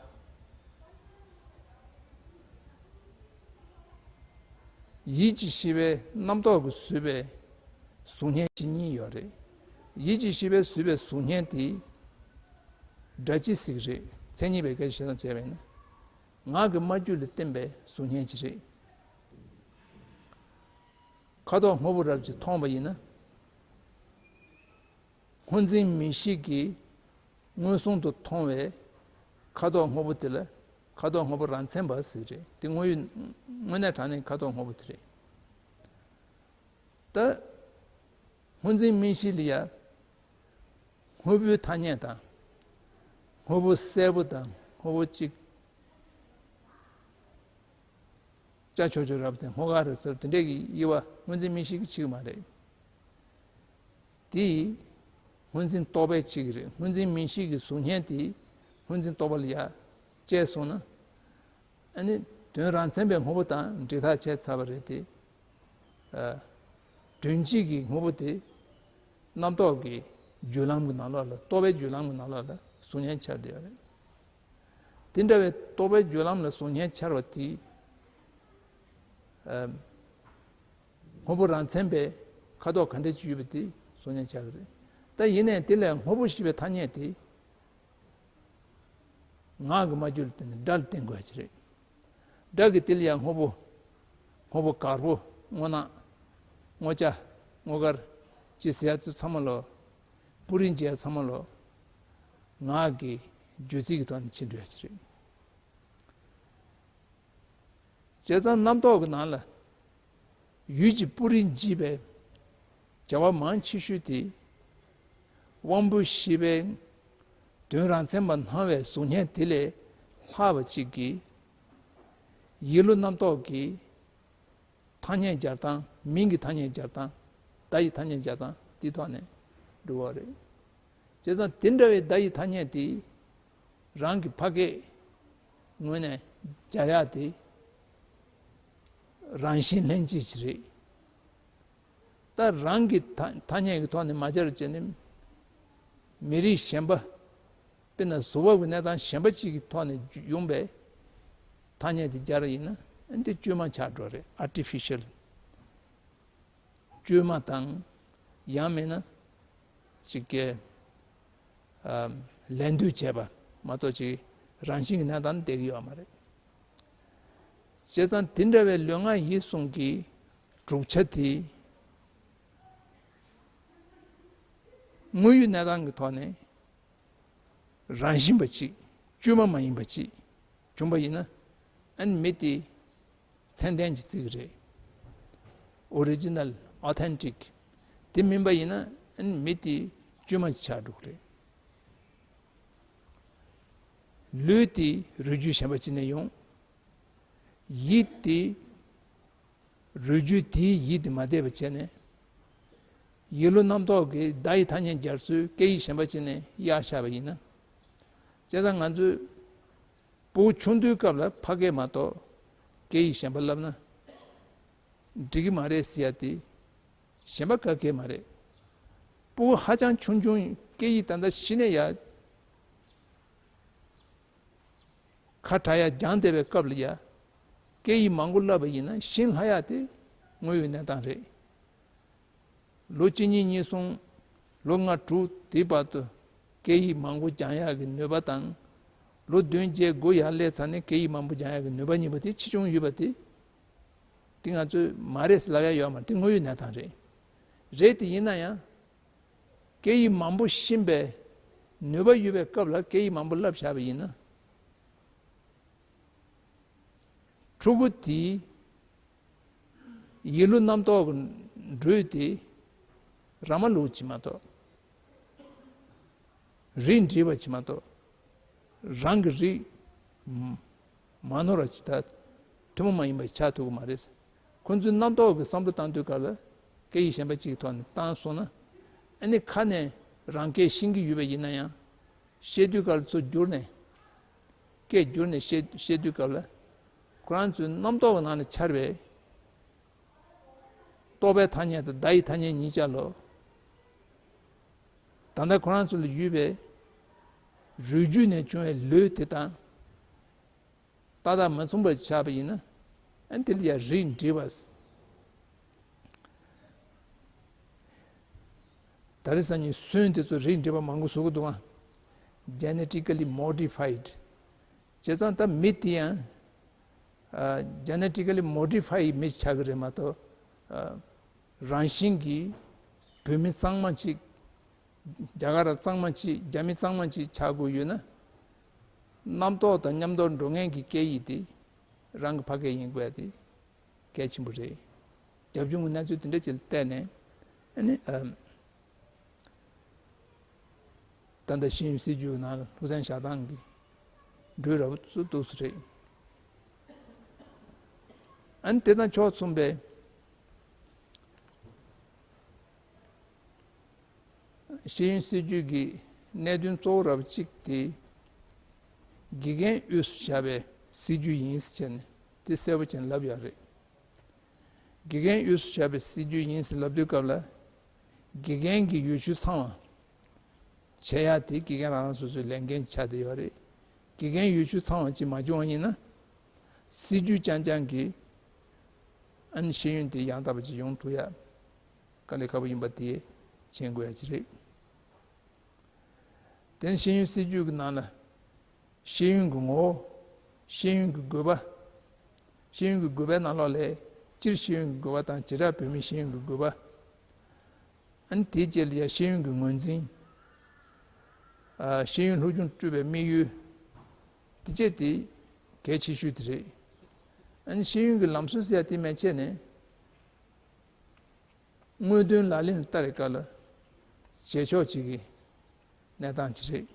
ཡིད་ཀྱི་བཞི་པའི་རྣམ་རྟོག་གིས་བཟོས་པའི་གཟུགས་བརྙན་གཅིག་གཉིས་ཡོད་རེད། ཡིད་ཀྱི་བཞི་པས་བཟོས་པའི་གཟུགས་བརྙན་དེ་སྒྲ་སྤྱི་ཟིག་རེད། མཚན་ཉིད་པའི་སྐད་ཆ་བཤད་སྟངས་བྱས་པས་ན། ངག་གི་སྨྲ་བརྗོད་ལ་བརྟེན་པའི་གཟུགས་བརྙན་ཅིག་རེད། ཁ་དོག་སྔོ་པོ་རབ་ཅིག་མཐོང་བ་ཡིན་ན། སྔོ་འཛིན་མིག་ཤེས་ཀྱིས་མངོན་སུམ་དུ་མཐོང་བའི་ཁ་དོག་སྔོ་པོ་དེ་ལ་ཁ་དོག་སྔོ་པོ་རང་མཚན་པ་ཟེར་གྱི་རེད། དེ་དངོས་ཡོད་དངོས་གནས་དྲང་གནས་ཁ་དོག་སྔོ་པོ་དེ་རེད། ད་སྔོ་འཛིན་མིག་ཤེས་ལ་ཡ་སྔོ་པོའི་ཐ་སྙད་དང་། སྔོ་པོ་སེར་པོ་དང་སྔོ་པོ་གཅིག་སྐྱ་ཆོག་ཆོག་རབ་དང་སྔོ་དཀར་རབ་ཟེར་དེ་འདྲས་ཀྱི་དབྱེ་བ་སྔོ་འཛིན་མིག་ཤེས་ཀྱིས་ཕྱེ་གི་མ་རེད། དེ་སྔོ་འཛིན་རྟོག་པས་ཕྱེ་གི་རེད། སྔོ་འཛིན་མིག་ཤེས་ཀྱི་གཟུགས་བརྙན་དེ་སྔོ་འཛིན་རྟོག་པ་ལ་ཡ་དཔྱད་སོང་ན། ཨ་ནི་དོན་རང་མཚན་པའི་སྔོ་པོ་དང་འབྲེལ་ཐག་ཆད་ཚར་བ་རེད་དེ། ཨ། དོན་སྤྱི་གི་སྔོ་པོ་དེ་རྣམ་རྟོག་གི་རྒྱུད་ལམ་གྱི་ནང་ལོགས་ལ་རྟོག་པའི་རྒྱུད་ལམ་གྱི་ནང་ལོགས་ལ་གཟུགས་བརྙན་འཆར་བསྡད་ཡོད་རེད། དེ་འདྲ་བའི་རྟོག་པའི་རྒྱུད་ལམ་ལ་གཟུགས་བརྙན་འཆར་བ་དེ། ཨ། སྔོ་པོ་རང་མཚན་པའི་ཁ་དོག་ག་འདྲ་ཅིག་ཡོད་པ་དེ་གཟུགས་བརྙན་འཆར་གི་རེད། ད་ཡིན་ནའི་དེ་ལས་སྔོ་པོ་ཞེས་པའི་ཐ་སྙད་དེ། ངག་གི་སྨྲ་བརྗོད་ལ་བརྟེན་ནས་སྒྲ་ལ་བརྟེན་དགོས་ཡ་ཅིག་རེད། སྒྲ་གི་དེ་ལ་ཡང་སྔོ་པོ། སྔོ་པོ་དཀར་པོ། སྔོ་ནག་སྔོ་སྐྱ། སྔོ་དཀར། ཅེས་ཟེར་ཡ་ཚོ་ཚང་མ་ལོ། སྤུ་རིས་འབྱེད་ཡ་ཚང་མ་ལོ། ངག་གི་རྒྱུད་ཚིག་གི་ཐོག་ནས་ཕྱེ་འགྲོ་ཡ་ཅིག་རེད། བྱས་ཙང་རྣམ་རྟོག་གི་ནང་ལ། ཡུལ་གྱི་སྤུ་རིས་འབྱེད་པའི་བྱ་བ་མང་ཆེ་ཤོས་དེ། དབང་པོ་བཞི་པའི་དོན་རང་མཚན་པར་སྣང་བའི་གཟུགས་བརྙན་དེ་ལས་ལྷག་པ་གཅིག་གིས། ཡིད་བློ་རྣམ་རྟོག་གི་ཐ་སྙད་སྦྱར་སྟངས། མིང་གི་ཐ་སྙད་སྦྱར་སྟངས། བརྡ་ཡི་ཐ་སྙད་སྦྱར་སྟངས་དེའི་ཐོག་ནས་འགྲོ་བ་རེད། བྱས་ཙང་དེ་འདྲ་བའི་བརྡ་ཡི་ཐ་སྙད་དེ་རང་གི་ཕ་སྐད་ངོས་ནས་སྦྱར་ཡག་དེ་རང་བཞིན་ལྷན་སྐྱེས་ཅིག་རེད། ད་རང་གི་ཐ་ཐ་སྙད་ཀྱི་ཐོག་ནས་མ་སྦྱར་བྱས་ནས་མི་རིགས་གཞན་པ། དཔེར་ན་གཟུགས་པོ་གི་གནས་སྟངས་གཞན་པ་གཅིག་གི་ཐོག་ནས་ཡོང་པའི་ཐ་སྙད་དེ་སྦྱར་ཡིན་ན་འདི་བཅོས་མ་ཆགས་འགྲོ་རེད། ཨར་ཊི་ཕི་ཤལ། བཅོས་མ་དང་། ཡང་མིན་ན་ཅིག་གི་ཨ་ལད་ཟློས་བྱས་པ་མ་གཏོགས་ཅིག་རང་བཞིན་གྱི་གནས་སྟངས་བསྡད་ཀྱི་ཡོད་མ་རེད། བྱས་ཙང་དེ་འདྲ་བའི་ལུས་ངག་ཡིད་གསུམ་གྱི་གྲུབ་ཆ་དེ་དངོས་ཡོད་གནས་སྟངས་ཀྱི་ཐོག་ནས་རང་བཞིན་པ་ཅིག་བཅོས་མ་མ་ཡིན་པ་ཅིག་བྱུང་པ་ཡིན་ན། ཨ་ནི་མི་དེ་མཚན་ལྡན་གྱི་རྩིས་རེད། ཨོ་རི་ཇི་ནལ། ཨོ་ཐེན་ཊིག་དེ་མིན་པ་ཡིན་ན་ཨ་ནི་མི་དེ་བཅོས་མ་ཆགས་འགྲོ་གི་རེད། ལུས་དེ་རུས་རྒྱུད་གཞན་པ་ཅིག་ནས་ཡོང་། ཡིད་དེ་རུས་རྒྱུད་དེའི་ཡིད་དེ་མ་བསྡད་པ་བྱས་ནས། ཡིད་བློ་རྣམ་རྟོག་གི་བརྡ་ཡི་ཐ་སྙད་སྦྱར་ཚུལ་སྐད་ཡིག་གཞན་པ་ཅིག་ནས་གཡར་བཞག་པ་ཡིན་ན། བྱས་ཙང་ང་ཚོས་སྤུ་གུ་ཆུང་དུས་སྐབས་ལ་ཕ་སྐད་མ་གཏོགས་སྐད་ཡིག་གཞན་པ་བསླབ་ན་འགྲིག་གི་མ་རེད་ཟེར་ཡ་དེ་གཞན་པ་ག་གེ་མ་རེད། སྤུ་གུ་ཧ་ཅང་ཆུང་ཆུང་སྐད་ཡིག་ད་ལྟ་གཞི་ནས་ཡ། ཁ་གྲག་ཡ་སྦྱངས་བསྡད་པའི་སྐབས་ལ་ཡ། སྐད་ཡིག་མང་པོ་བསླབ་པ་ཡིན་ན་ཤེས་སླ་ཡ་དེ་དངོས་ཡོད་གནས་སྟངས་རེད། ལོ་གཅིག་གཉིས་གཉིས་གསུམ། ལོ་ལྔ་དྲུག་དེའི་བར་དུ་སྐད་ཡིག་མང་པོ་སྦྱང་ཡག་གི་ནུས་པ་དང་། ལོ་བདུན་བརྒྱད་དགུ་ཡར་སླེབས་ཚར་ནས་སྐད་ཡིག་མང་པོ་སྦྱང་ཡག་གི་ནུས་པ་གཉིས་པོ་དེ་ཆེ་ཆུང་ཡོད་པ་དེ། དེ་ང་ཚོས་མ་རེད་ཟེར་ལབ་ཡ་ཡོད་མ་རེད། དེ་དངོས་ཡོད་གནས་སྟངས་རེད། རེད་དེ་ཡིན་ན་ཡང་། སྐད་ཡིག་མང་པོ་ཤེས་པའི་ནུས་པ་ཡོད་པའི་སྐབས་ལ་སྐད་ཡིག་མང་པོ་བསླབ་བཞག་པ་ཡིན་ན། ཕྲུ་གུ་དེའི་ཡིད་བློ་རྣམ་རྟོག་གི་འགྲོས་དེ་ར་མ་ལུག་ཅིག་མ་གཏོགས། རིགས་འགྲེ་བ་ཅིག་མ་གཏོགས། རང་གི་རིགས་མ་ནོར་བ་ཅིག་དང་ཐུན་མོང་མ་ཡིན་པ་ཆགས་ཐུབ་ཀྱི་མ་རེད། ཁོ་ཚོའི་རྣམ་རྟོག་གི་བསམ་བློ་བཏང་དུས་སྐབས་ལ་སྐད་ཡིག་གཞན་པ་ཅིག་གི་ཐོག་ནས་བཏང་སོང་ན། ཨ་ནི་ཁ་ནས་ རང་སྐད་ཤེས་ཀྱི་ཡོད་པ་ཡིན་ན་ཡང་། བཤད་དུས་སྐབས་ལ་ཚུར་བསྒྱུར་ནས། སྐད་བསྒྱུར་ནས་བཤད་བཤད་དུས་སྐབས་ལ། ཁོ་རང་ཚོའི་རྣམ་རྟོག་གི་ནང་ལ་འཆར་བའི། རྟོག་པའི་ཐ་སྙད་དང་བརྡ་ཡི་ཐ་སྙད་གཉིས་ཆར་ལོ། ད་ལྟ་ཁོ་རང་ཚོ་ལ་ཡོད་པའི། རུས་རྒྱུད་ནས་བྱུང་བའི་ལུས་དེ་དང་། ཏག་ཏག་མ་མཚུངས་པ་ཆགས་པ་ཡིན་ན། ཨ་ནི་དེ་ལ་ཡང་རིགས་འགྲེ་བ། ད་རེས་སང་ཉིན་སོན་དེ་ཚོ་རིགས་འགྲེ་བ་མང་པོ་བཟོ་གི་འདུག་ཨ། Genetically modified། བྱས་ཙང་ད་མི་དེ་ཡང་། ཨ། Genetically modified མི་ཆགས་ཀྱི་རེད་མ་གཏོགས། ཨ། རང་བཞིན་གྱིས་བོད་མི་གཙང་མ་ཅིག་རྒྱ་གར་གཙང་མ་ཅིག་རྒྱ་མི་གཙང་མ་ཅིག་ཆགས་དགོས་ཡོད་ན། རྣམ་རྟོག་དང་མཉམ་དུ་འགྲོ་མཁན་གྱི་སྐད་ཡིག་དེ་རང་གི་ཕ་སྐད་ཡིན་དགོས་ཡ་དེ་གལ་ཆེན་པོ་རེད། རྒྱབ་ལྗོངས་ཀྱི་གནས་ཚུལ་དེ་འདྲ་ཅིག་ལ་བལྟས་ནས། ཨ་ནི། ཨམ། ད་ལྟ་ཤེས་ཡོན་སྲིད་བྱུས་ནང་ལ་ལྷུག་སེང་བཞག་སྟངས་ཀྱི་འགྲོས་ར་བ་ཚུར་འདུག་སེ་རེད། ཨ་ནི་དེ་དང་ཕྱོགས་མཚུངས་པའི་ཤེས་ཡོན་སྲིད་བྱུས་ཀྱི་གནད་དོན་གཙོ་བོ་ར་བ་གཅིག་དེ་དགེ་རྒན་དབུས་སུ་བཞག་པའི་སྲིད་བྱུས་ཡིན་ཟེར་བྱས་ནས་དེ་གསལ་པོ་བྱས་ནས་ལབ་ཡོད་རེད། དགེ་རྒན་དབུས་སུ་བཞག་པའི་སྲིད་བྱུས་ཡིན་ཟེར་ལབ་དུས་སྐབས་ལ། དགེ་རྒན་གྱི་ཡོ་བྱད་ཚང་བ་བྱེད་ཡག་དེ་དགེ་རྒན་རང་རང་སོ་སོའི་ལས་འགན་ཆགས་བསྡད་ཡོད་རེད། དགེ་རྒན་ཡོ་བྱད་ཚང་བ་ཅིག་མ་བྱུང་བ་ཡིན་ན། སྲིད་བྱུས་རྐྱང་རྐྱང་གིས་ཨ་ནི་ཤེས་ཡོན་དེ་ཡང་དག་པ་ཅིག་ཡོང་ཐུབ་ཡག་དཀའ་ལས་ཁག་པོ་ཡིན་པ་དེ་མཁྱེན་དགོས་ཡག་ཅིག་རེད། དེ་ནི་ཤེས་ཡོན་སྲིད་བྱུས་ཀྱི་ནང་ལ། ཤེས་ཡོན་གྱི་ངོ་བོ། ཤེས་ཡོན་གྱི་དགོས་པ། ཤེས་ཡོན་གྱི་དགོས་པའི་ནང་ལོགས་ལས་སྤྱིར་ཤེས་ཡོན་གྱི་དགོས་པ་དང་བྱེ་བྲག་བོད་མིའི་ཤེས་ཡོན་གྱི་དགོས་པ། ཨ་ནི་དེའི་རྗེས་ལ་ཡང་ཤེས་ཡོན་གྱི་ངོས་འཛིན། ཨ། ཤེས་ཡོན་སློབ་སྦྱོང་སྤྲོད་པའི་དམིགས་ཡུལ། དེ་བཅས་དེ་གལ་ཆེ་ཤོས་དེ་རེད། ཨ་ནི་ཤེས་ཡོན་གྱི་ལམ་སྲོལ་ཟེར་ཡ་དེ་མན་ཆད་ནས། དངོས་དོན་ལག་ལེན་ལ་བསྟར་བའི་སྐབས་ལ་བྱེད་ཕྱོགས་གཅིག་གི་གནས་སྟངས་ཅིག་རེད།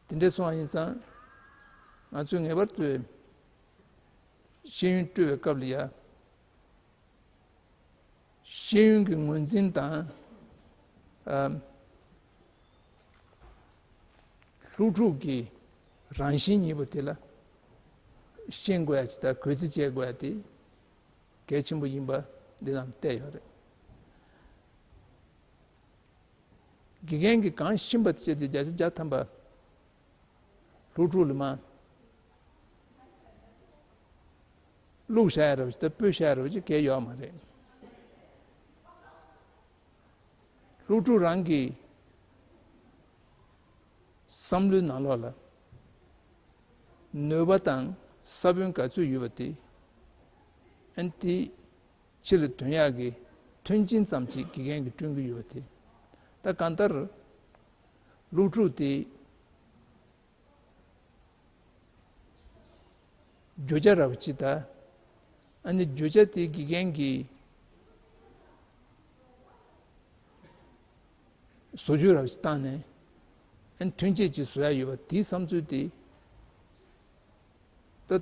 དེ་འདྲ་སོང་བ་ཡིན་ཙང་ང་ཚོས་ངེས་པར་དུ་ཤེས་ཡོན་སྤྲོད་པའི་སྐབས་ལ་ཡ། ཤེས་ཡོན་གྱི་ངོས་འཛིན་དང་། ཨ། སློབ་ཕྲུག་གི་རང་བཞིན་གཉིས་པོ་དེ་ལ་ཤེས་དགོས་ཡ་ཅིག་དང་གུས་བརྩི་བྱེད་དགོས་ཡ་དེ། གལ་ཆེན་པོ་ཡིན་པ་འདི་ནང་བལྟས་ཡོད་རེད། དགེ་རྒན་གྱིས་གང་ཤེས་པ་བྱས་ཏེ་བརྒྱ་ཆ་བརྒྱ་ཐམ་པ་སློབ་ཕྲུག་ལ་མར་བླུགས་བཞག་ཡ་ར་བ་ཅིག་དང་སྤོས་བཞག་ཡ་ར་བ་ཅིག་གལ་ཡོད་མ་རེད། སློབ་ཕྲུག་རང་གི་བསམ་བློའི་ནང་ལོགས་ལ་ནུས་པ་དང་ས་བོན་ག་ཚོད་ཡོད་པ་དེ། ཨ་ནི་དེ་ཕྱི་ལ་ཐོན་ཡག་གི་མཐུན་རྐྱེན་ཙམ་ཅིག་དགེ་རྒན་གྱིས་བསྐྲུན་གྱི་ཡོད་པ་དེ། ད་གང་ལྟར་སློབ་ཕྲུག་དེ། བརྗོད་བྱ་ར་བ་ཅིག་དང་། ཨ་ནི་བརྗོད་བྱ་དེ་དགེ་རྒན་གྱིས་བཟོ་བཅོས་ར་བ་ཅིག་བཏང་ནས། ཨ་ནི་མཐུན་རྐྱེན་ཅིག་བཟོ་ཡ་ཡོད་པ་དེའི་བསམ་ཚུལ་དེ། ད་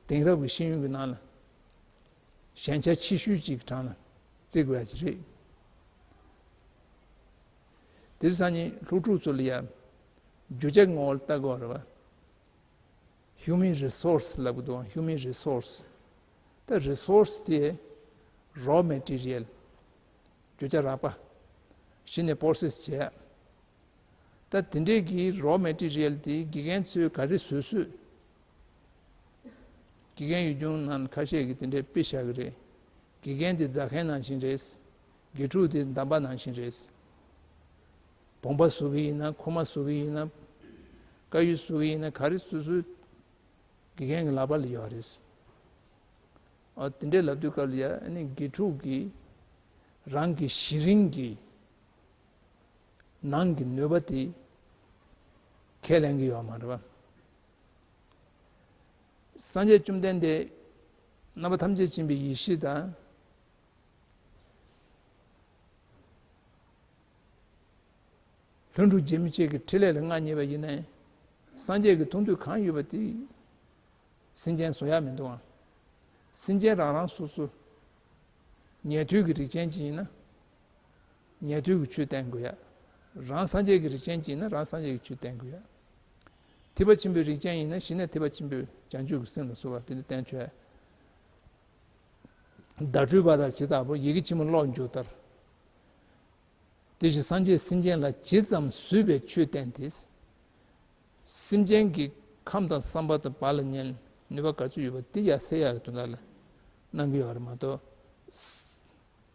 དེང་རབས་ཀྱི་ཤེས་ཡོན་གྱི་ནང་ལ་ཞན་ཆ་ཆེ་ཤོས་ཅིག་གི་གྲངས་ལ་བརྩི་དགོས་ཡ་ཅིག་རེད། དེ་སང་ཉིན་སློབ་ཕྲུག་ཚོ་ལ་ཡ་བརྗོད་བྱ་ངོ་བོ་ལ་ལྟ་དགོས་རེད་བ། Human resource ལབ་གི་འདུག Human resource། ད་resource དེ་raw material། བརྗོད་བྱ་རགས་པ། གཞི་ནས་process བྱས། ད་དེ་འདྲས་ཀྱི་raw material དེ་དགེ་རྒན་ཚོས་ག་རེ་བཟོས་བཟོས། དགེ་རྒན་ཡུལ་ལྗོངས་ནང་ཁ་ཤས་ཀྱིས་དེ་འདྲས་དཔེ་བཞག་གི་རེད། དགེ་རྒན་དེ་རྫ་མཁན་ནང་བཞིན་རེད། དགེ་ཕྲུག་དེ་འདམ་པ་ནང་བཞིན་རེད། བོང་པ་བཟོ་གི་ཡིན་ན། ཁོ་མ་བཟོ་གི་ཡིན་ན། དཀར་ཡོལ་བཟོ་གི་ཡིན་ན། ག་རེ་བཟོ་བཟོས། དགེ་རྒན་གྱི་ལག་པ་ལ་ཡོད་རེད། ཨ། དེ་འདྲས་ལབ་དུས་སྐབས་ལ་ཡ། ཨ་ནི་དགེ་ཕྲུག་གིས་རང་གི་གཞི་རིམ་གྱི་ནང་གི་ནུས་པ་དེ་ཁས་ལེན་གྱི་ཡོད་མ་རེད་བ། སངས་རྒྱས་བཅོམ་ལྡན་འདས་རྣམ་པ་ཐམས་ཅད་མཁྱེན་པའི་ཡེ་ཤེས་དང་། ལྷུན་གྲུབ་རྗེ་མི་ཕྱེད་ཀྱི་ཕྲིན་ལས་ལ་མངའ་བརྙེས་པ་ཡིན་ནའི། སངས་རྒྱས་ཀྱི་མཐོང་ཐོས་གང་ཡོད་པ་དེ་སེམས་ཅན་བཟོ་ཡག་མི་འདུག་ཨང་། སེམས་ཅན་རང་རང་སོ་སོ་ཉན་ཐོས་ཀྱི་རིགས་ཅན་ཅིག་ཡིན་ན། ཉན་ཐོས་ཀྱི་ཆོས་བསྟན་དགོས་ཡ། རང་སངས་རྒྱས་ཀྱི་རིགས་ཅན་ཅིག་ཡིན་ན་རང་སངས་རྒྱས་ཀྱི་ཆོས་བསྟན་དགོས་ཡ། ཐེག་པ་ཆེན་པོའི་རིགས་ཅན་ཡིན་ན་གཞི་ནས་ཐེག་པ་ཆེན་པོའི་བྱང་ཆུབ་ཀྱི་སེམས་ལ་སོགས་པ་དེ་འདྲ་བསྟན་ཆོག་ཡ། བརྡ་སྤྲོད་པ་དང་ཇི་ལྟ་བུ་ཡི་གེ་ཆེན་མོ་ཀློག་འཇུག་ལྟར། དེ་བཞིན་སངས་རྒྱས་སེམས་ཅན་ལ་ཇི་ཙམ་བཟོད་པའི་ཆོས་བསྟན་ཏེ། སེམས་ཅན་གྱི་ཁམས་དང་བསམ་པ་དང་བག་ལ་ཉལ་ནུས་པ་ག་ཚོད་ཡོད་པ་དེ་ཡར་སེལ་ཡག་གི་དོན་དག་ལ་གནང་གི་ཡོད་རེད་མ་གཏོགས།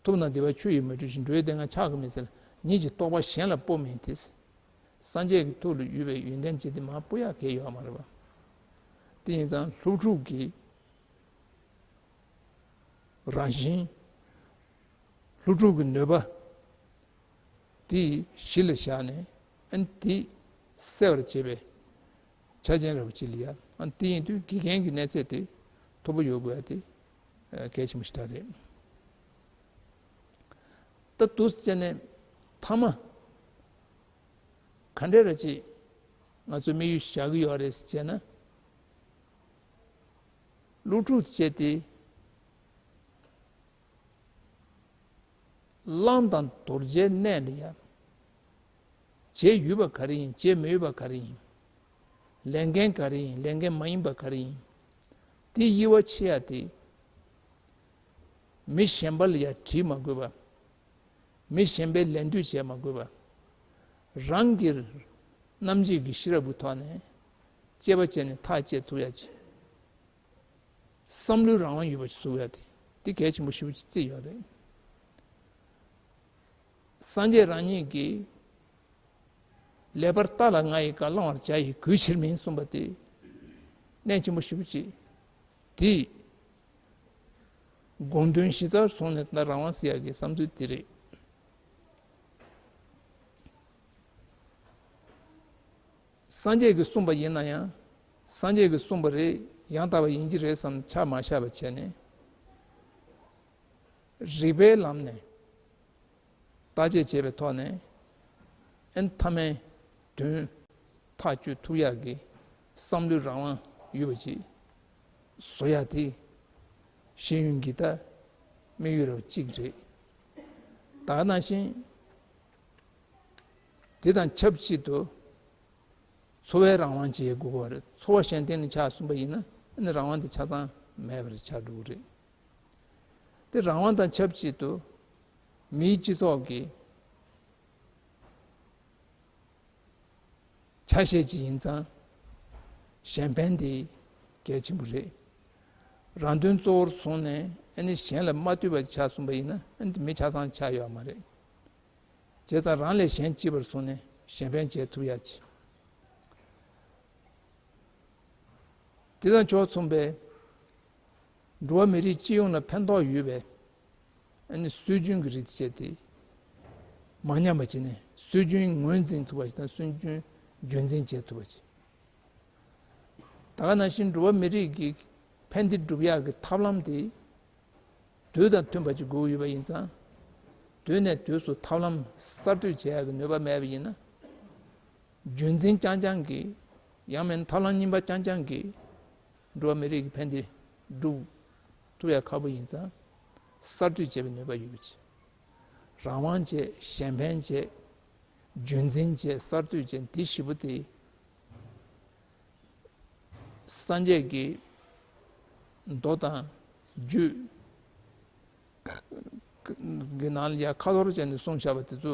ཐུབ་རྣམས་བདེ་བ་ཆོས་ཡིས་མ་བསྒྲུབས་ཤིང་། འགྲོ་བའི་སྡུག་བསྔལ་ཕྱག་གིས་མི་སེལ། ཉིད་ཀྱི་རྟོགས་པ་གཞན་ལ་སྤོ་མིན་ཏེ། སངས་རྒྱས་ཀྱི་ཐུགས་ལ་ཡོད་པའི་ཡོན་ཏན་ཅིག་དེ་མར་སྤོ་ཡག་གང་ཡང་ཡོད་མ་རེད་པ། དེ་ཡིན་ཙང་ལྷོ་འབྲུག་གི་རང་བཞིན། ལྷོ་འབྲུག་གི་ནུས་པ་དེ་གཞི་ལ་བཞག་ནས་ཨ་ནི་དེ་སེལ་བར་བྱེད་པའི་ཆ་རྐྱེན་ར་བ་ཅིག་ལ་ཡ། ཨ་ནི་དེ་ཡིན་དུས་དགེ་རྒན་གྱི་གནས་ཚད་དེ་མཐོ་པོ་ཡོད་དགོས་ཡ་དེ་གལ་ཆེན་པོ་ཞེ་དྲག་རེད། ད་འདུག་སེ་བྱས་ནས་མཐའ་མ་ག་འདྲ་ར་ཅིག་ང་ཚོས་དམིགས་ཡུལ་བཞག་གི་ཡོད་རེད་ཟེར་བྱས་ན། ལྷོ་འབྲུག་ཅེས་དེ། བླང་དང་དོར་བྱའི་གནས་ལ་ཡ། བྱས་ཡོད་པ་ག་རེ་ཡིན། བྱས་མེད་པ་ག་རེ་ཡིན། ལས་འགན་ག་རེ་ཡིན། ལས་འགན་མ་ཡིན་པ་ག་རེ་ཡིན། དེ་དབྱེ་བ་ཕྱེ་ཡ་དེ། མི་གཞན་པ་ལ་ཡ་དྲིས་མ་དགོས་པ། མི་གཞན་པའི་ལད་ཟློས་བྱས་མ་དགོས་པ། རང་གི་རྣམ་འབྱེད་ཀྱི་ཤེས་རབ་ཀྱི་ཐོག་ནས་དཔྱད་པ་བྱས་ནས་ཐག་བཅད་ཐུབ་ཡ་ཅིག་བསམ་བློའི་རང་དབང་ཡོད་པ་ཞིག་བཟོ་ཡ་དེ་དེ་གལ་ཆེན་པོ་ཞེ་པོ་ཅིག་བརྩིས་ཡོད་རེད། སངས་རྒྱས་རང་ཉིད་ཀྱིས་ལེགས་པར་ལྟ་ལ་ང་ཡི་བཀའ། བླང་བར་བྱ་ཡི་གུས་ཕྱིར་མིན་གསུངས་པ་དེ་གནད་ཆེན་པོ་ཞེ་པོ་ཅིག་དེ་དགོངས་དོན་གཞི་རྩར་བཟུང་ནས་ད་རང་དབང་ཟེར་ཡ་གི་བསམ་ཚུལ་དེ་རེད། སངས་རྒྱས་ཀྱིས་གསུངས་པ་ཡིན་ན་ཡང་། སངས་རྒྱས་ཀྱིས་གསུངས་པ་རེད། ཡང་དག་པ་ཡིན་གྱི་རེད་བསམ་ཆ་མ་བཞག་པ་བྱས་ནས། རིགས་པའི་ལམ་ནས་བརྟག་དཔྱད་བྱས་པའི་ཐོག་ནས། ཨན་ཐ་མའི་དོན་ཐག་གཅོད་ཐུབ་ཡག་གི་བསམ་བློའི་རང་དབང་ཡོད་པ་ཅིག་བཟོ་ཡག་དེ་ཤེས་ཡོན་གྱི་ད་དམིགས་ཡུལ་རབ་གཅིག་རེད། ད་ག་ནང་བཞིན། དེ་དང་ཆབས་ཅིག་ཏུ་འཚོ་བའི་རང་དབང་བཅས་དགོས་པ་རེད། འཚོ་བ་གཞན་སྟེང་ནས་ཆགས་སོང་པ་ཡིན་ན་ཨ་ནི་རང་དབང་དེ་ཆ་ཚང་མེད་པར་ཆགས་འགྲོ་གི་རེད། དེ་རང་དབང་དང་ཆབས་ཅིག་ཏུ་མིའི་སྤྱི་ཚོགས་ཀྱི་ཆ་ཤས་ཅིག་ཡིན་ཙང་གཞན་ཕན་དེ་གལ་ཆེན་པོ་རེད། རང་དོན་གཙོ་བོར་བཟུང་ནས་ཨ་ནི་གཞན་ལ་མ་ལྟོས་པ་ཆགས་སོང་པ་ཡིན་ན་ཨ་ནི་དེ་མི་ཆ་ཚང་ཆགས་ཡོད་མ་རེད། བྱས་ཙང་རང་ལས་གཞན་གཅེས་པར་བཟུང་ནས་གཞན་ཕན་བྱེད་ཐུབ་ཡ་ཆེ། དེ་དང་ཕྱོགས་མཚུངས་པའི་འགྲོ་བ་མི་རིགས་སྤྱི་ཡོངས་ལ་ཕན་ཐོགས་ཡོད་པའི་ཨ་ནི་སྲོལ་རྒྱུན་གྱི་རིགས་བྱས་ཏེ་མ་ཉམས་པ་བྱས་ནས་སྲོལ་རྒྱུན་ངོས་འཛིན་ཐུབ་པ་ཞིག་དང་སྲོལ་རྒྱུན་རྒྱུན་འཛིན་བྱེད་ཐུབ་པ་ཞིག་ད་ག་ནང་བཞིན་འགྲོ་བ་མི་རིགས་ཀྱི་ཕན་བདེ་སྒྲུབ་ཡག་གི་ཐབས་ལམ་དེ། དུས་དང་མཐུན་པ་ཅིག་དགོས་ཡོད་པ་ཡིན་ཙང་། དུས་ནས་དུས་སུ་ཐབས་ལམ་གསར་གཏོད་བྱེད་ཡག་གི་ནུས་པ་མེད་པ་ཡིན་ན། རྒྱུན་འཛིན་རྐྱང་རྐྱང་གིས། ཡང་མིན་ཐབས་ལམ་རྙིང་པ་རྐྱང་རྐྱང་གིས་འགྲོ་བ་མི་རིགས་ཀྱི་ཕན་བདེ་སྒྲུབ་ཐུབ་ཡག་ཁག་པོ་ཡིན་ཙང་། གསར་གཏོད་བྱེད་པའི་ནུས་པ་ཡོད་པ་ཅིག་རང་དབང་བྱེད། གཞན་ཕན་བྱེད། རྒྱུན་འཛིན་བྱེད། གསར་གཏོད་བྱེད། འདི་བཞི་པོ་དེ། སངས་རྒྱས་ཀྱི་མདོ་དང་རྒྱུད་ཀྱི་ནང་ལ་ཡ་ཁ་ཐོར་བྱས་ནས་གསུངས་བཞག་པ་དེ་ཚོ་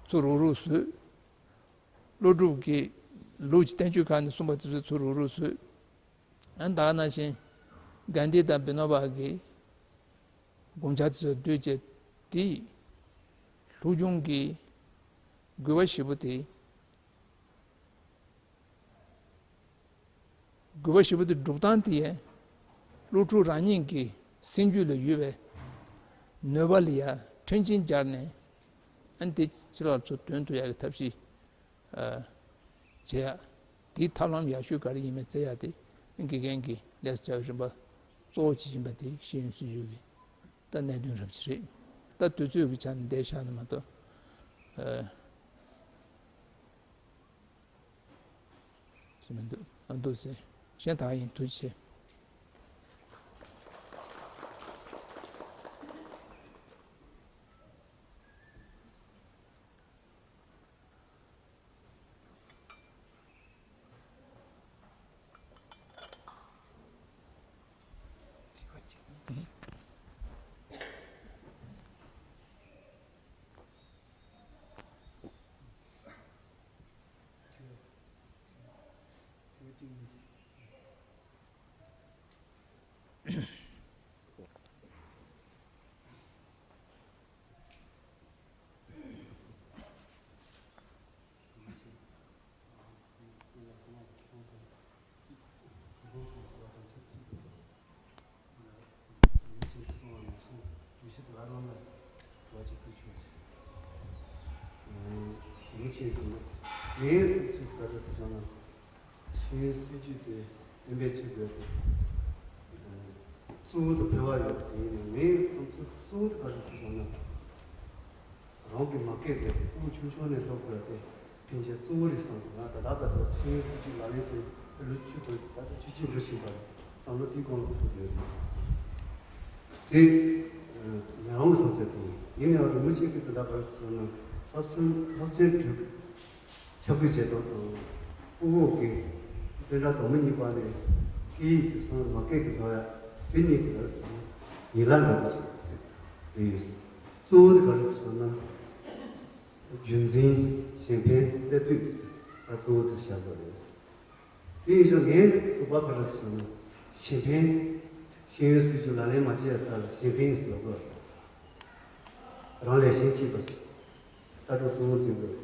ཚུར་རུག་རུག་བཟོས། ཀླུ་སྒྲུབ་ཀྱི་ལུགས་ཀྱི་བསྟན་བཅོས་ཁག་ནས་གསུངས་པ་དེ་ཚོ་ཚུར་རུག་རུག་བཟོས། ཨ་ནི་ད་ག་ནང་བཞིན་གྷན་དྷི་དང་བི་ནོ་བ་གི་དགོངས་འཆར་དེ་ཚོ་བསྡུས་བྱས་དེ་སློབ་སྦྱོང་གི་དགོས་པ་ཞེ་པོ་དེ། དགོས་པ་ཞེ་པོ་དེ་སྒྲུབ་སྟངས་དེ་ཡང་སློབ་ཕྲུག་རང་ཉིད་ཀྱི་སེམས་རྒྱུད་ལ་ཡོད་པའི་ནུས་པ་ལ་ཡང་མཐུན་རྐྱེན་སྦྱར་ནས་ཨ་ནི་དེ་ཕྱི་ལོགས་ཚུར་འདོན་ཐུབ་ཡག་གི་ཐབས་ཤེས་ཨ་བྱེད་ཡག་དེའི་ཐབས་ལམ་ཡག་ཤོས་ག་རེ་ཡིན་མིན་བཙལ་ཡག་དེ་དགེ་རྒན་གྱི་ལས་སུ་བྱ་བའི་རིམ་པ་གཙོ་བོ་ཅིག་ཡིན་པ་དེ་ཤེས་ཡོན་སྲིད་བྱུས་ཀྱི་ད་གནད་དོན་རབ་ཅིག་རེད། ད་དུས་ཚོད་ཀྱི་ཆ་ནས་འདས་ཤག་ནི་མ་གཏོགས་ཨ། ཞེས་མི་འདུག་ཨ་འདུག་ཟེར། གཞན་དག་ཡིན། ཐུགས་རྗེ་ཆེ། མི་ཆེན་གྱི་ངའི་སེམས་ཚུལ་ག་རེ་ཟེར་བྱུང་ན། ཤེས་ཡོན་སྲིད་བྱུས་དེ་གཏན་འབེབས་བྱེད་དགོས་ཏེ། གཙོ་བོ་དེ་འཕེར་བ་ཡོད་དེ་ཡིན་ནའི་ངའི་བསམ་ཚུལ་གཙོ་བོ་དེ་ག་རེ་ཟེར་བྱུང་ན། རང་གི་མ་སྐད་དེ་ཕྲུ་གུ་ཆུང་ཆུང་ནས་སློབ་དགོས་ཏེ། ཕན་ཆད་གཙོ་བོ་རེད་བསམ་འདུག་ང་ད་ལྟ་བར་དུ་ཤེས་ཡོན་སྲིད་བྱུས་ལག་ལེན་བྱས་ལོ་བཅུ་དང་ད་ལྟ་བཅུ་གཅིག་འགྲོ་བཞིན་པ་རེད། བསམ་བློ་དེའི་སྒང་ལ་འཁོར་ཡོད་རེད། དེ་ང་རང་གི་བསམ་ཚུལ་དེ་ཡིན། ཡིན་ནའང་རིན་པོ་ཆེ་གིས་དེ་འདྲ་ག་རེ་ཟེར་ན། སློབ་ཚན་སློབ་ཚན་དྲུག་ཁྱབ་བསྒྲགས་བྱེད་སྟངས་དང་། ཕྲུ་གུ་གི་འཛིན་གྲྭ་དང་པོ་གཉིས་པ་ནས་སྐད་ཡིག་དེ་སོང་མ་སྐད་དེ་སློབ་ཡ་དེ་གཉིས་དེ་ག་རེ་ཟེར་ན་ཡན་ལག་འདྲ་པོ་ཞིག་རེད། གཙོ་བོ་དེ་ག་རེ་ཟེར་ན། རྒྱུན་འཛིན། གཞན་ཕན་སེལ་དུས་ད་གཙོ་བོ་དེ་བཞག་དགོས་རེད། དེ་ཡིན་ཙང་ངས་འདོད་པ་ག་རེ་ཟེར་ན། གཞན་ཕན། ཤེས་ཡོན་སྲིད་བྱུས་ལག་ལེན་མ་བྱས་ས་ལ་གཞན་ཕན་ཟེར་དགོས། རང་ལས་གཞན་གཅེས་པ་ཟེར། ལྟ་གྲུབ་གཙོ་བོ་འཛིན་དགོས།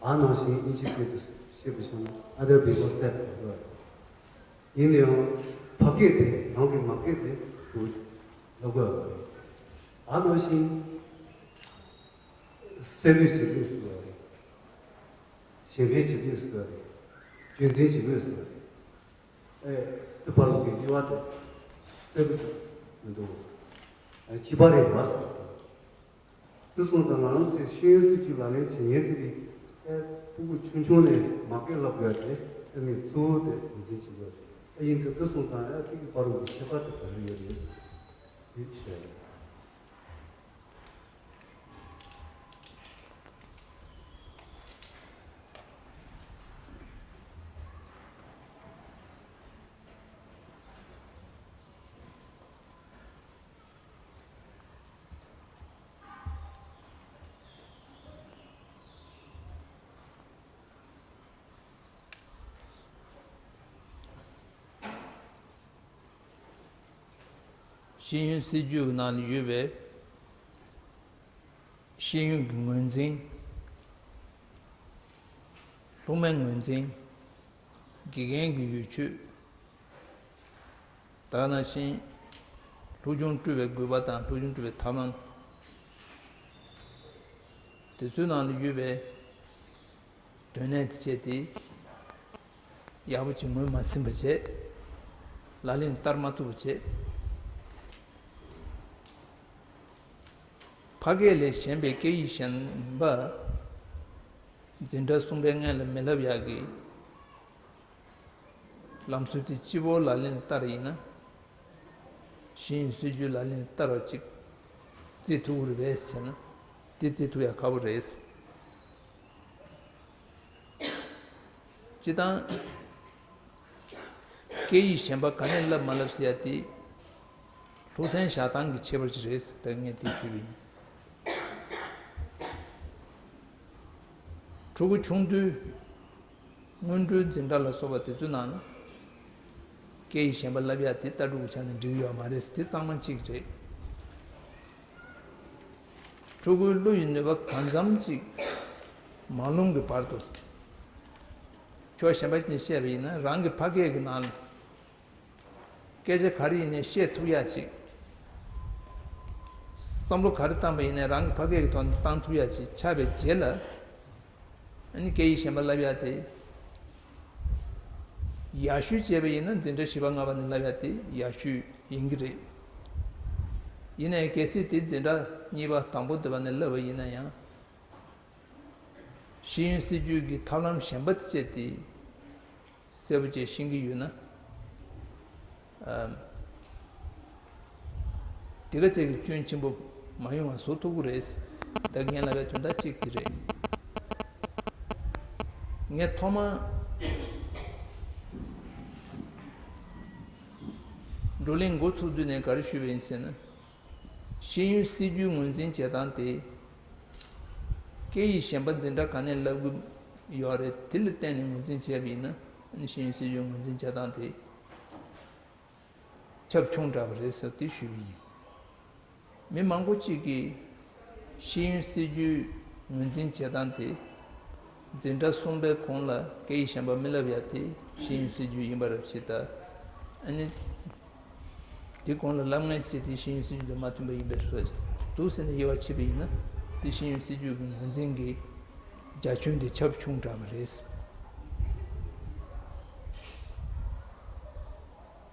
ཨ་ནང་བཞིན་དབྱིན་ཇིའི་སྐད་དུ་བཤད་པ་བྱུང་ན་other people self དགོས། ཡིན་ནའང་ཕ་སྐད་དེ་རང་གི་མ་སྐད་དེ་དགོས་དགོས། ཨ་ནང་བཞིན། སེལ་དུས་བྱེད་དུས་སུ་རེད། གཞན་ཕན་བྱེད་དུས་སུ་རེད། རྒྱུན་འཛིན་བྱེད་དུས་སུ་རེད། ཨེ། དེ་བར་ལུགས་ཀྱི་དབྱེ་བ་དེ་གསལ་པོ་ཅིག་མི་འདུག་ཨེ། གཅིག་པ་རེད་བ་ཟེར། དེ་སོང་ཙང་ང་རང་ཚོས་ཤེས་ཡོན་སྲིད་བྱུས་ལག་ལེན་བྱེད་མཁན་དེ་གིས་ཨེ། ཕྲུ་གུ་ཆུང་ཆུང་ནས་མ་སྐད་བསླབ་དགོས་ཏེ། ཨེ་ནི་གཙོ་བོ་དེ་རྒྱུན་འཛིན་བྱེད་དགོས། ཨེ། ཡིན་དུས་དེ་སོང་ཙང་ཨེ། དེ་གི་བར་ལུགས་ཀྱི་ཁྱད་པར་དེ་ག་རེ་ཡོད་རེད། དེ་བཤད། ཤེས་ཡོན་སྲིད་བྱུས་ཀྱི་ནང་ལ་ཡོད་པའི་ཤེས་ཡོན་གྱི་ངོས་འཛིན། སློབ་མའི་ངོས་འཛིན། དགེ་རྒན་གྱི་ཡིག་ཆོས། ད་ག་ནང་བཞིན་སློབ་སྦྱོང་སྤྲོད་པའི་དགོས་པ་དང་སློབ་སྦྱོང་སྤྲོད་པའི་ཐབས་ལམ། དེ་ཚོའི་ནང་ལ་ཡོད་པའི་དོན་གནད་དེ་བྱས་ཏེ། ཡག་པོ་ཅིག་ངོས་མ་ཟིན་པ་བྱས། ལག་ལེན་བསྟར་མ་ཐུབ་པ་བྱས། ཕ་སྐད་ལས་གཞན་པའི་སྐད་ཡིག་གཞན་པ་འཛིན་གྲྭ་གསུམ་པའི་སྔོན་ལ་མི་བསླབ་ཡག་གི་ལམ་སྲོལ་དེ་སྤྱི་བོར་ལག་ལེན་བསྟར་ཡིན་ན། ཤེས་ཡོན་སྲིད་བྱུས་ལག་ལེན་བསྟར་བ་ཅིག་བརྩི་ཐུབ་ཀྱི་རེད་པས་ཟེར་ན། དེ་བརྩི་ཐུབ་ཡག་ཁག་པོ་རེད། སྤྱིར་བཏང་སྐད་ཡིག་གཞན་པ་ག་ནས་བསླབ་མ་བསླབ་ཟེར་ཡ་དེ། སློབ་ཚན་བཞག་སྟངས་ཀྱི་ཁྱད་པར་ཅིག་རེད་ཟེར། ད་ངས་དེ་ཞུས་པ་ཡིན། ཕྲུ་གུ་ཆུང་དུས་སྔོན་འགྲོའི་འཛིན་གྲྭ་ལ་སོགས་པ་དེ་ཚོའི་ནང་ན་སྐད་ཡིག་གཞན་པ་བསླབ་ཡ་དེ་ལྟ་གྲུབ་ཀྱི་ཆ་ནས་འགྲིག་ཡོད་མ་རེད་ཟེར། དེ་གཙང་མ་གཅིག་རེད། ཕྲུ་གུའི་བློ་ཡི་ནུས་པ་གང་འཚམ་ཅིག་མ་ལོན་གྱི་བར་དུ། ཕྱོགས་གཞན་པ་ཞིག་ནས་བཤད་པ་ཡིན་ན་རང་གི་ཕ་སྐད་ཀྱི་ནང་ལ། སྐད་ཆ་ག་རེ་ཡིན་ནའི་བཤད་ཐུབ་ཡ་ཅིག་བསམ་བློ་ག་རེ་བཏང་པ་ཡིན་ནའི་རང་གི་ཕ་སྐད་ཀྱི་ཐོག་ནས་བཏང་ཐུབ་ཡ་ཅིག་ཆགས་པའི་རྗེས་ལ། ཨ་ནི་སྐད་ཡིག་གཞན་པ་བསླབ་ཡ་དེ། ཡག་ཤོས་བྱས་པ་ཡིན་ན་འཛིན་གྲྭ་བཞི་པ་ལྔ་པ་ནས་བསླབ་ཡ་དེ་ཡག་ཤོས་ཡིན་གྱི་རེད། ཡིན་ནའི་གལ་སྲིད་དེ་འཛིན་གྲྭ་གཉིས་པ་དང་པོ་དེ་པ་ནས་བསླབ་པ་ཡིན་ན་ཡང་། ཤེས་ཡོན་སྲིད་བྱུས་ཀྱི་ཐབས་ལམ་གཞན་པ་དེ་སྤྱད་དེ། གསལ་པོ་བྱས་ཤེས་ཀྱི་ཡོད་ན། ཨམ། དེ་ག་ཚད་ཀྱི་སྐྱོན་ཆེན་པོ་མ་ཡོང་བ་བཟོ་ཐུབ་ཀྱི་རེད། ད་ངས་ལབ་པའི་དོན་དག་གཅིག་དེ་རེད། ངས་ཐོག་མར་བགྲོ་གླེང་འགོ་ཚུགས་དུས་ནས་ག་རེ་ཞུས་པ་ཡིན་ཟེར་ན། ཤེས་ཡོན་སྲིད་བྱུས་ངོས་འཛིན་བྱེད་སྟངས་དེ། སྐད་ཡིག་གཞན་པ་འཛིན་གྲྭ་ག་ནས་བསླབ་ཀྱི་ཡོད་རེད། དེ་ལ་བརྟེན་ནས་ངོས་འཛིན་བྱས་པ་ཡིན་ན། ཤེས་ཡོན་སྲིད་བྱུས་ངོས་འཛིན་བྱེད་སྟངས་དེ་ཁྱབ་ཆུང་དྲགས་པ་རེད་ཟེར་དེ་ཞུས་པ་ཡིན། མི་མང་པོ་གཅིག་གིས་ཤེས་ཡོན་སྲིད་བྱུས་ངོས་འཛིན་བྱེད་སྟངས་དེ་འཛིན་གྲྭ་གསུམ་པའི་གོང་ལ་སྐད་ཡིག་གཞན་པ་མི་བསླབ་ཡ་དེ་ཤེས་ཡོན་སྲིད་བྱུས་ཡིན་པ་རེད་ཅེས་དང་། ཨ་ནི། དེ་གོང་ལ་ལབ་མཁན་བྱས་ཏེ་ཤེས་ཡོན་སྲིད་བྱུས་དང་མ་མཐུན་པ་ཡིན་པའི་བཟོ་འདུག་ཟེར་ནས་དབྱེ་བ་ཕྱེ་བ་ཡིན་ན། དེ་ཤེས་ཡོན་སྲིད་བྱུས་ཀྱི་ངོས་འཛིན་གྱི་རྒྱ་ཁྱོན་དེ་ཁྱབ་ཆུང་དྲགས་པ་རེད།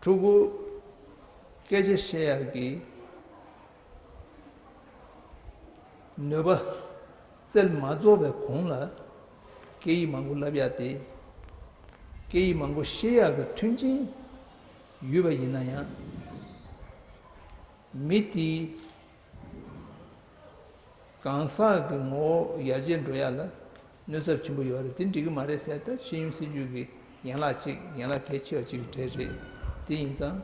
ཕྲུ་གུ་སྐད་ཆ་བཤད་ཡག་གི་ནུས་པ་རྩལ་མ་རྫོགས་པའི་གོང་ལ་སྐད་ཡིག་མང་པོ་བསླབ་ཡག་དེ། སྐད་ཡིག་མང་པོ་ཤེས་ཡག་གི་མཐུན་རྐྱེན་ཡོད་པ་ཡིན་ན་ཡང་། མི་དེའི་གང་ཟག་གི་ངོ་བོ་ཡར་རྒྱས་འགྲོ་ཡག་ལ་གནོད་ཚབས་ཆེན་པོ་ཡོད་རེད། དེ་འགྲིག་གི་མ་རེད་ཟེར་ད་ཤེས་ཡོན་སྲིད་བྱུས་ཀྱི་ཡན་ལག་ཅིག་ཡན་ལག་གལ་ཆེ་བ་ཅིག་གི་གྲས་རེད། དེ་ཡིན་ཙང་།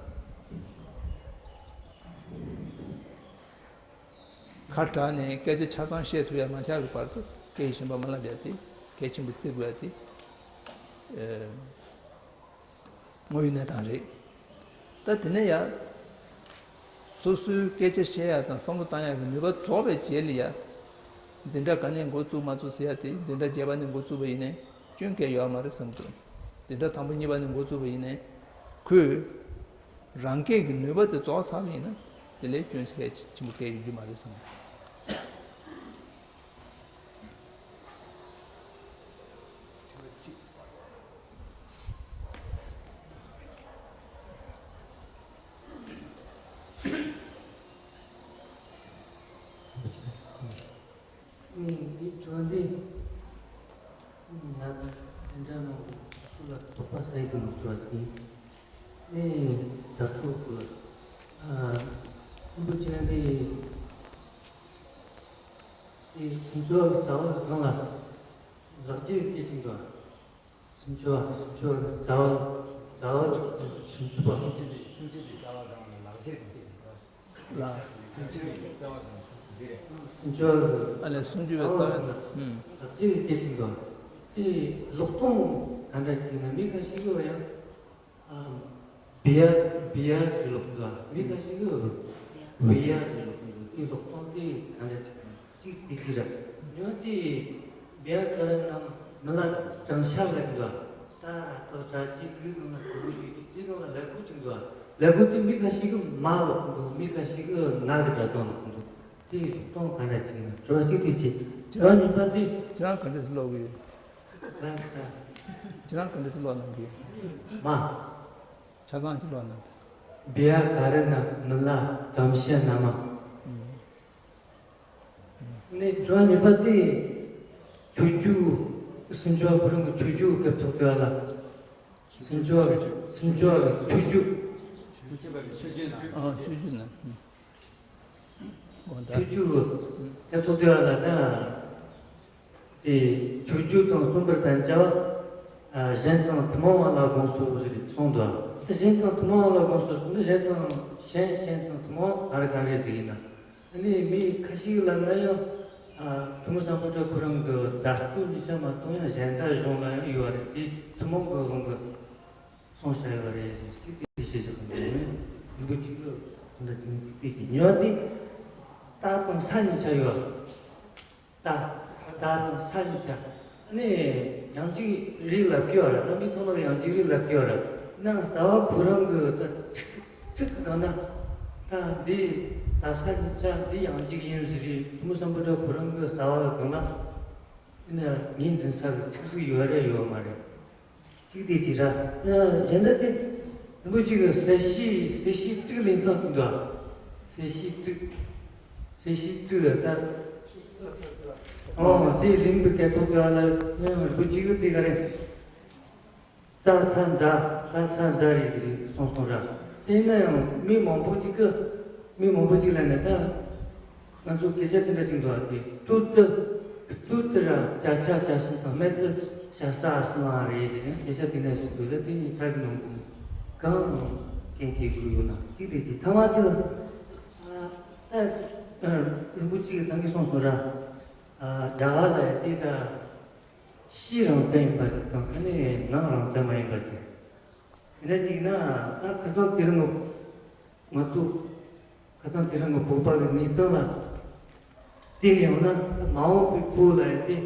ཁ་གྲགས་ནས་སྐད་ཆ་ཆ་ཚང་བཤད་ཐུབ་ཡ་མ་ཆགས་ཀྱི་བར་དུ་སྐད་ཡིག་གཞན་པ་མ་བསླབ་ཡ་དེ་གལ་ཆེན་པོ་བརྩི་དགོས་ཡ་དེ་དངོས་ཡོད་གནས་སྟངས་རེད། ད་དེ་ནས་ཡ་སོ་སོའི་སྐད་ཆ་བཤད་ཡ་དང་བསམ་བློ་བཏང་ཡ་གི་ནུས་པ་རྫོགས་པའི་རྗེས་ལ་ཡ། འཛིན་གྲྭ་ག་ནས་འགོ་བཙུགས་མ་བཙུགས་ཟེར་ཡ་དེ་འཛིན་གྲྭ་བརྒྱད་པ་ནས་འགོ་བཙུགས་པ་ཡིན་ནའི་སྐྱོན་གལ་ཡོད་མ་རེད་བསམ་གི་འདུག་འཛིན་གྲྭ་དང་པོ་གཉིས་པ་ནས་འགོ་བཙུགས་པ་ཡིན་ནའི་ཁོས་རང་སྐད་ཀྱི་ནུས་པ་དེ་རྫོགས་ཚར་བ་ཡིན་ན་དེ་ལས་སྐྱོན་ཆེ་ཆེན་པོ་གལ་ཡོང་རྒྱུ་མ་རེད་བསམ། ངས་འདི་དྲི་བ་འདི། ང་དང་འཛིན་གྲྭ་ནང་སུ་ལ་དོགས་པ་ཟ་ཡི་འདུག་དྲི་བ་ཅིག་ཡིན། ངས་དྲ་གྲོགས་ཀྱི་ཨ་རིན་པོ་ཆེ་འདི་དེ་སུམ་ཅུ་པ་གི་རྩ་བ་གང་ལ་ལག་རྗེས་སྐད་ཅིག་འདུག་སུམ་ཅུ་པ་སུམ་ཅུ་པ་གི་རྩ་བ་རྩ་བ་སུམ་ཅུ་པ། སུམ་ཅུ་པའི་སུམ་ཅུ་པའི་རྩ་བ་གང་ལ་ལག་རྗེས་སྐད་ཅིག་འདུག་ལ། སུམ་ཅུ་པའི་རྩ་བ་དང་སུམ་ཅུ་པའི། ཨ་ལས་སུམ་ཅུ་པའི་རྩ་བ་དང་། ཨུམ། ལག་རྗེས་སྐད་ཅིག་འདུག་དེ་ལོག་གཏོང་ག་འདྲ་ཅིག་ན་མི་ཁ་ཤས་ཀྱིས་ཡང་ཨ་བི་ཡ་བི་ཡ་ཟེར་ལོག་འདུག་མི་ཁ་ཤས་ཀྱིས་བི་ཡ་ཟེར་ལོག་འདུག་དེ་ལོག་གཏོང་དེ་ག་འདྲ་ཅིག་ཅིག་དེ་ཅིག་ར་ཉོ་དེ་བི་ཡ་ག་རེ་ནམ་མི་ལ་དྲང་ཤ་ལབ་འདུག་ད་ཏག་ཏག་གྲ་ཅིག་དེའི་སྒང་ལ་གོ་གོ་ཅིག་ཅིག་དེའི་སྒང་ལ་ལབ་གོ་ཅིག་འདུག་ལབ་གོ་དེ་མི་ཁ་ཤས་ཀྱིས་མ་ལོག་འདུག་མི་ཁ་ཤས་ཀྱིས་ང་གི་སྒྲ་གདངས་ལོག་འདུག་དེ་གཏོང་ག་འདྲ་ཅིག་ཡིན་ན་དྲི་བ་གཅིག་དེ་བྱེད། དྲི་བ་གཉིས་པ་དེ། ཁྱེད་རང་ག་འདྲས་སེ་ཀློག་གི་ཡོད། ལན་ཁ། ཁྱེད་རང་ག་འདྲས་སེ་ཀློག་གནང་གི་ཡོད། མ། ཆ་ཚང་ཅིག་ཀློག་གནང་དང་། བི་ཡ་ག་རེ་ན་མི་ལ་དམ་ཤེས་ན་མ། ཨུམ། ནས་དྲི་བ་གཉིས་པ་དེ། ཆོས་བརྒྱུད། སུམ་ཅུ་པ་བུ་རམ་གྱི་ཆོས་བརྒྱུད་སྐབས་ཐོག་དེ་བ་ལ། སུམ་ཅུ་པ་གི་སུམ་ཅུ་པ་གི་ཆོས་བརྒྱུད། ཨ་ཆོས་བརྒྱུད་ན། ཨུམ། ཆོས་བརྒྱུད་ཀྱི་ཐེབས་ཐོག་དེ་བ་ལ་ད་དེ་ཆོས་བརྒྱུད་དང་གསུམ་པར་དང་བཅའ་བ་གཞན་དང་ཐུན་མོང་བ་ལ་དགོངས་སོ་ཟེར་གསུངས་འདུག་དེ་གཞན་དང་ཐུན་མོང་བ་ལ་དགོངས་སོ་ཟེར་ནི་གཞན་དང་གཞན་གཞན་དང་ཐུན་མོང་ག་རེ་ག་རེ་ཟེར་ཡིན་ན། ཨ་ནི་མི་ཁ་ཤས་ལ་ན་ཡང་ཐུན་མོང་སམ་བྷོ་ཊ་ཁོ་རང་གི་བརྡ་སྤྲོད་གཉིས་ཆ་མ་གཏོགས་ཡང་གཞན་དག་གཞུང་ལ་ཡང་ཡོད་རེད། དེ་ཐུན་མོང་གི་དབང་གི་གསུངས་བཞག་ཡོད་རེད། གཅིག་དེ་བཤད་བཞག་པ་ནས་རིན་པོ་ཆེ་གིས་དེ་འདྲ་ཅིག་གཅིག་དེ་བཤད་ཉོ་དེ་རྟ་དང་ས་གཉིས་ཆ་ཡོད། རྟ་རྟ་དང་ས་གཉིས་ཆ་ནི་ཡང་གཅིག་རིགས་ལ་སྐྱེ་བ་རེད། རྣམ་པའི་ཚང་མ་ལ་ཡང་གཅིག་རིགས་ལ་སྐྱེ་བ་རེད། ན་རྩ་བ་ཁོ་རང་གི་ད་ཚིག་ཚིག་གི་སྒང་ན་ད་འདི་ད་ས་གཉིས་ཆ་འདི་ཡང་གཅིག་ཡིན་ཟེར་རེད། ཐུན་མོང་སམ་བྷོ་ཊ་ཁོ་རང་གི་རྩ་བ་གི་སྒང་ལ་ཡིན་ན་ངོས་འཛིན་ས་གི་ཚིག་ཟིག་ཡོད་རེད་ཡོད་མ་རེད། གཅིག་དེ་གཅིག་ར། གཞན་དག་དེ་རིན་པོ་ཆེ་གི་གསལ་བྱེད་གསལ་བྱེད་གཙིགས་ལེན་སྟངས་ཟེར་འདུག་གསལ་བྱེད་གཙིགས། གསལ་བྱེད་གཙིགས་ལ་ལྟར། ཨོ་དེ་རིང་པའི་སྐད་ཐོག་གི་ཨ་ལ་རིན་པོ་ཆེ་གི་དེ་ག་རེ། ཙ་ཚ་ཛ། ཙ་ཚ་ཛ་རེད་རེད་གསུངས་སོང་ར། དེ་ཡིན་ན་ཡང་མི་མང་པོ་ཅིག་གི་མི་མང་པོ་ཅིག་ལ་ནི་ད། ང་ཚོ་སྐད་ཆ་དེ་འདྲ་ཅིག་འདུག་ཨ། དེ་ཏུ་ཏུ། ཏུ་ཏུ་ར་ཅ་ཆ་ཅ་ཞིག་དང་སྨད་དུ་ཤ་ས་ཨ་སི་ལ་རེད་ཟེར་ནས་སྐད་ཆ་དེ་འདྲ་ཞིག་འདུག་ལ། དེ་ནི་ཆ་གི་ནང་དུ་གང་རྐྱེན་བྱེད་དགོས་ཡོད་ན་གཅིག་དེ་གཅིག་ཐ་མ་དེ་ལ། ཨ་ད་རིན་པོ་ཆེ་གིས་ད་གིན་གསུངས་སོང་ར། ཨ་རྒྱ་གར་ལ་དེ་ད། ཕྱི་རང་བཙན་ཡིན་པ་ཞིག་དང་ཨ་ནི་ནང་རང་བཙན་མ་ཡིན་པ་ཞིག་དེ་འདྲ་ཅིག་ན་ད་ཁ་སང་དེ་རིང་ང་ང་ཚོ་ཁ་སང་དེ་རིང་གི་བོད་པ་གི་གནས་སྟངས་ལ་བལྟས་ནས་ཡོང་ན། ད་མ་འོངས་པའི་བོད་ལ་ཡང་དེ་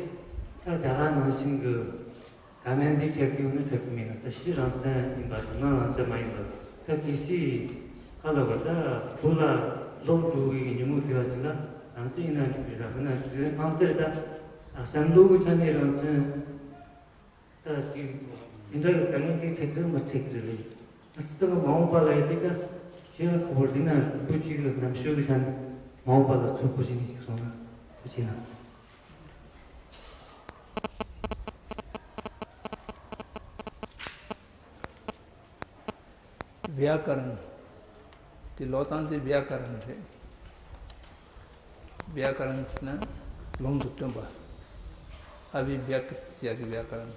ད་རྒྱ་གར་ནང་བཞིན་གྱི་དཀའ་ངལ་འདི་འཕྲད་ཀྱི་ཡོད་ན་འཕྲད་ཀྱི་མེད་ན། ད་ཕྱི་རང་བཙན་ཡིན་པ་དང་ནང་རང་བཙན་མ་ཡིན་པ། ད་གལ་སྲིད་ག་ལ་བར་ད་བོད་ལ་ལོག་འགྲོ་གི་ཉིན་མོ་དེ་བ་ཅིག་ལ་རང་བཙན་ཡིན་ན་འགྲིག་གི་རེད། ད་ཧི་ན་དེ་རིང་ནང་དེར་ད་བསམ་བློ་གི་ཆ་ནས་རང་བཙན། ད་ཅིག་དེ་འདྲ་གི་དཀའ་ངལ་ཅིག་འཕྲད་ཀྱི་རེད་མ་འཕྲད་ཀྱི་རེད། ཨ་ཙི་ད་མ་འོངས་པ་ལ་ཡ་དེ་ད་ཤེས་ཡོན་ཁག་པོར་འདི་ན་བུ་གཅིག་གི་རྣམ་ཤེས་ཀྱི་ཆ་ནས་མ་འོངས་པ་ལ་ཚོད་དཔག་བྱེད་ནས་ཅིག་སོང་ན་བུ་ཆེ་ན། བྱཱ་ཀ་རན། དེ་ཀློག་སྟངས་དེ་བྱཱ་ཀ་རན་རེད། བྱཱ་ཀ་རན་ཟེར་ན་ལུང་དུ་སྟོན་པ། ཨ་བྷི་བྱ་ཀ་ཟེར་ཡག་གི་བྱཱ་ཀ་རན།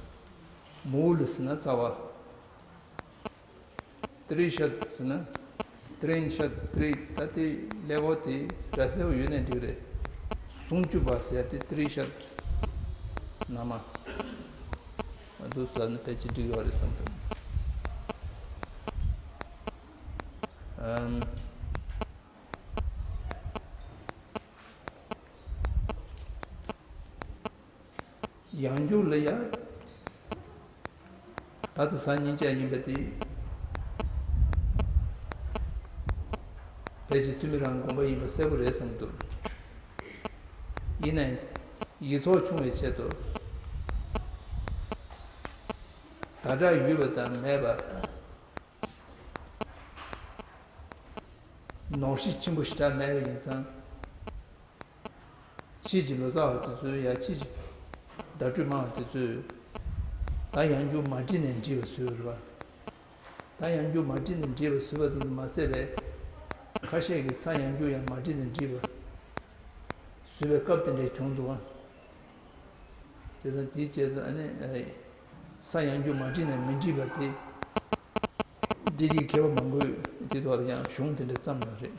མུའུ་ལི་ཟེར་ན་རྩ་བ། ཏྲི་ཤད་ཟེར་ན། ཏྲིན་ཤད། ཏྲི། ད་དེ་ཀླད་ཀོར་དེ་སྒྲ་གསལ་པོ་ཡོད་ནའི་འགྲིག་རེད། སུམ་ཅུ་པ་ཟེར་ཡ་དེ་ཏྲི་ཤད། ན་མ། ཨ་འདུག་ཟེར་ན་ཕལ་ཆེར་འགྲིག་ཡོད་རེད་བསམ་འདུག་ཨམ། ཡང་འགྱུར་ལ་ཡ། ད་ལྟ་སང་ཉིན་བྱས་ཡིན་པ་དེ། ཕལ་ཆེར་ཐུ་མི་རང་དགོངས་པ་ཡིན་པ་གསལ་པོ་རེད་བསམ་འདུག་ཡིན་ནའི། ཡིག་ཚོགས་ཆུང་བའི་ཆེད་དུ། ད་དྲག་ཡོད་པ་དང་མེད་པ། ནོར་གཞི་ཆེན་པོ་ཞེ་དྲག་མེད་པ་ཡིན་ཙང་། ཕྱིས་ཀྱི་ལོ་ཙཱ་བ་དེ་ཚོས་ཡ་ཕྱིས་ཀྱི་བརྡ་སྤྲོད་མང་བ་དེ་ཚོས་ད་ཡང་འགྱུར་མ་བྲིས་ནས་འབྲི་བ་བཟོས་པ་རེད་པ། ད་ཡང་འགྱུར་མ་བྲིས་ནས་འབྲི་བ་བཟོས་པ་ཙམ་དུ་མ་ཟད་པས། ཁ་ཤས་ཀྱིས་ས་ཡང་འགྱུར་ཡང་མ་བྲིས་ནས་འབྲི་བ་བཟོས་པའི་སྐབས་དེ་འདྲ་བྱུང་འདུག་པ། བྱས་ཙང་དེའི་རྗེས་སུ་ཨ་ནི། ས་ཡང་འགྱུར་མ་བྲིས་ནས་མི་འབྲི་བ་དེ། འདི་གི་མཁས་པ་མང་པོས་དེ་ཐོག་ལ་ཡང་གཞུང་དེ་འདྲ་བརྩམས་ཡོད་རེད།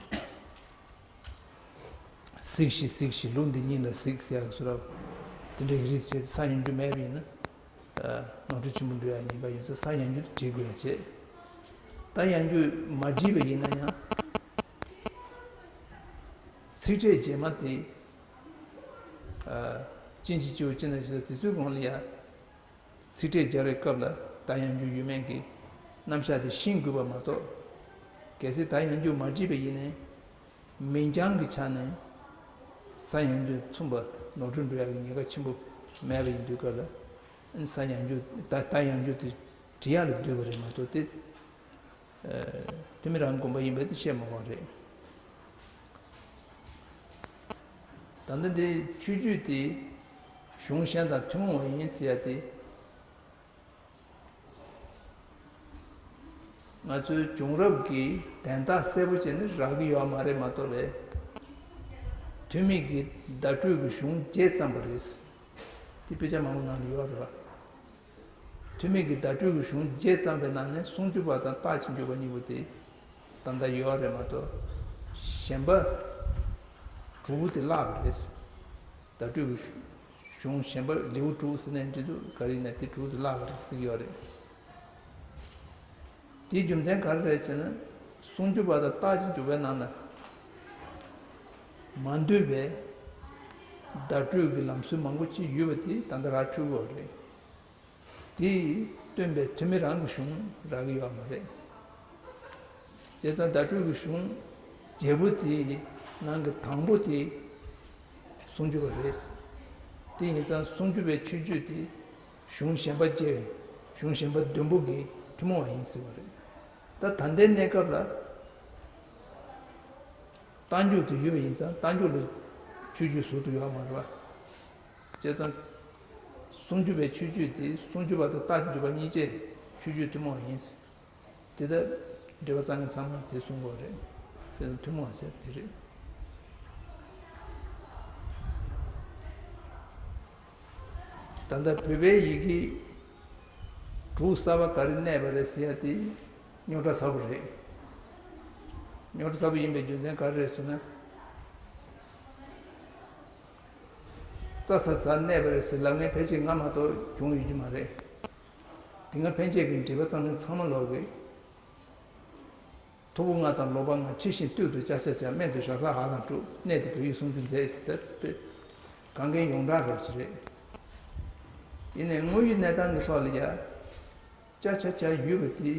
གཟིགས་ཤིག་གཟིགས་ཤིག་ལུང་འདི་ཉིད་ལ་གཟིགས་ཟེར་ཡག་གི་ཚུལ་རབ། དེ་འདྲའི་རིགས་བྱས་ས་ཡང་འགྱུར་མེད་པ་ཡིན་ན། ནོར་འཁྲུལ་ཆེན་པོ་འགྲོ་ཡག་ཉེན་ཁ་ཡོད་ཚེ་ས་ཡང་འགྱུར་དེ་བྲིས་དགོས་ཡག་བྱས། ད་ཡང་འགྱུར་མ་བྲིས་པ་ཡིན་ན་ཡང་། ཚིག་ཕྲད་རྗེས་མ་དེ། ཨ། ཅིན་ཅི་ཅིའུ་ཅི་ན་ཞེས་དེ་ཚོའི་གོང་ལ་ཡ། ཚིག་ཕྲད་སྦྱར་བའི་སྐབས་ལ་ད་ཡང་འགྱུར་ཡོད་མེད་ཀྱི་རྣམ་གཞག་དེ་ཤེས་དགོས་པ་མ་གཏོགས། གལ་སྲིད་ད་ཡང་འགྱུར་མ་བྲིས་པ་ཡིན་ནའི། མིང་རྐྱང་གི་ཆ་ནས་ས་ཡང་འགྱུར་མཚུངས་པ་ནོར་འཁྲུལ་འགྲོ་ཡག་གི་ཉེན་ཁ་ཆེན་པོ་མེད་པ་ཡིན་དུས་སྐབས་ལ། ཨ་ནི་ས་ཡང་འགྱུར་ད་ད་ཡང་འགྱུར་དེ་བྲི་ཡག་ལ་འདོད་པ་རེད་མ་གཏོགས་དེ། ཐུ་མི་རང་དགོངས་པ་ཡིན་པ་དེ་བཤད་མ་དགོས་རེད། ད་ལྟ་འདི་ཆོས་བརྒྱུད་དེ་གཞུང་གཞན་དང་ཐུན་མོང་བ་ཡིན་ཟེར་ཡ་དེ། ང་ཚོའི་བྱུང་རབས་ཀྱི་དན་རྟགས་གསལ་པོ་བྱས་ནས་རག་གི་ཡོད་མ་རེད་མ་གཏོགས་པས། ཐུ་མི་གིས་བརྡ་སྤྲོད་ཀྱི་གཞུང་བརྒྱད་བརྩམས་པ་རེད། དེ་དཔེ་ཆ་མང་པོ་ནང་ལ་ཡོད་རེད་པ། ཐུ་མི་གིས་བརྡ་སྤྲོད་ཀྱི་གཞུང་བརྒྱད་བརྩམས་པའི་ནང་ནས་སུམ་ཅུ་པ་དང་རྟགས་ཀྱི་འཇུག་པ་གཉིས་པོ་དེ་ད་ལྟ་ཡོད་རེད་མ་གཏོགས། གཞན་པ་དྲུག་པོ་དེ་བརླག་པ་རེད། བརྡ་སྤྲོད་ཀྱི་གཞུང་གཞན་པ་ལེའུ་དྲུག་ཟེར་ནས་འབྲི་འདུག་ག་རེ་ཡིན་ན་དེ་དྲུག་དེ་བརླག་པ་རེད་ཟེར་གྱི་ཡོད་རེད། དེའི་རྒྱུ་མཚན་ག་རེ་རེད་ཟེར་ན། སུམ་ཅུ་པ་དང་རྟགས་ཀྱི་འཇུག་པའི་ནང་ན་མ་འདུས་པའི་བརྡ་སྤྲོད་ཀྱི་ལམ་སྲོལ་མང་པོ་ཅིག་ཡོད་པ་དེ་ད་ལྟ་ར་འཕྲོད་ཡོད་རེད། དེས་སྟོན་པའི་ཐུ་མི་རང་གི་གཞུང་རག་གི་ཡོད་མ་རེད། བྱས་ཙང་བརྡ་སྤྲོད་ཀྱི་གཞུང་བརྒྱད་པོ་དེའི་ནང་གི་དང་པོ་དེ་སུམ་ཅུ་པ་རེད། དེ་ཡིན་ཙང་སུམ་ཅུ་པའི་ཆོས་བརྒྱུད་དེ་གཞུང་གཞན་པ་བརྒྱད། གཞུང་གཞན་པ་བདུན་པོ་གི་ཐུན་མོང་བ་ཡིན་ཟེར་བ་རེད། ད་ད་ལྟའི་གནས་སྐབས་ལ། རྟགས་འཇུག་དེ་ཡོད་པ་ཡིན་ཙང་རྟགས་འཇུག་ལ་ཆོས་བརྒྱུད་ཟུར་དུ་ཡོད་མ་རེད་པ། བྱས་ཙང་། སུམ་ཅུ་པའི་ཆོས་བརྒྱུད་དེ་སུམ་ཅུ་པ་དང་རྟགས་ཀྱི་འཇུག་པ་གཉིས་ཆའི་ཆོས་བརྒྱུད་ཐུན་མོང་བ་ཡིན། དེ་ལྟར་འགྲེལ་པ་རྩ་འགེངས་ཚང་མས་དེ་གསུང་གི་ཡོད་རེད། དེ་ཚོ་ཐུན་མོང་བ་ཟེར་དེ་རེད། ད་ལྟ་བོད་པའི་ཡི་གེ་དྲུག་གསར་པ་ག་རེ་གནས་པ་རེད་ཟེར་ཡ་དེ་རྙོག་དྲ་ཚ་པོ་རེད། རྙོག་དྲ་ཚ་པོ་ཡིན་པའི་རྒྱུ་མཚན་ག་རེ་རེད་ཟེར་ན། རྩྭ་ཚ་ཚ་གནས་པ་རེད་ཟེར་ལབ་མཁན་ཕལ་ཆེར་ང་མ་གཏོགས་བྱུང་ཡོད་ཀྱི་མ་རེད། དེ་སྔ་ཕན་ཆད་ཀྱི་འགྲེལ་པ་བརྩམས་མཁན་ཚང་མ་ལོག་གི། ཐུ་བོ་ལྔ་དང་ལོ་པ་ལྔ་ཁྲི་བཞིན་སྟོད་དུ་ཅ་ཆ་ཅ། སྨད་དུ་ཞག་ས་ཧ་དང་དྲུག། གནས་དེ་བོད་ཡིག་སུམ་ཅུ་མཛད་ཟེར། ད་དཔེ་གང་གའི་ཡོངས་གྲགས་རབ་ཅིག་རེད། ཡིན་ནའི་དངོས་ཡོད་གནས་སྟངས་ཀྱི་ཐོག་ལ་ཡ། ཅ་ཆ་ཅ་ཡོད་པ་དེ་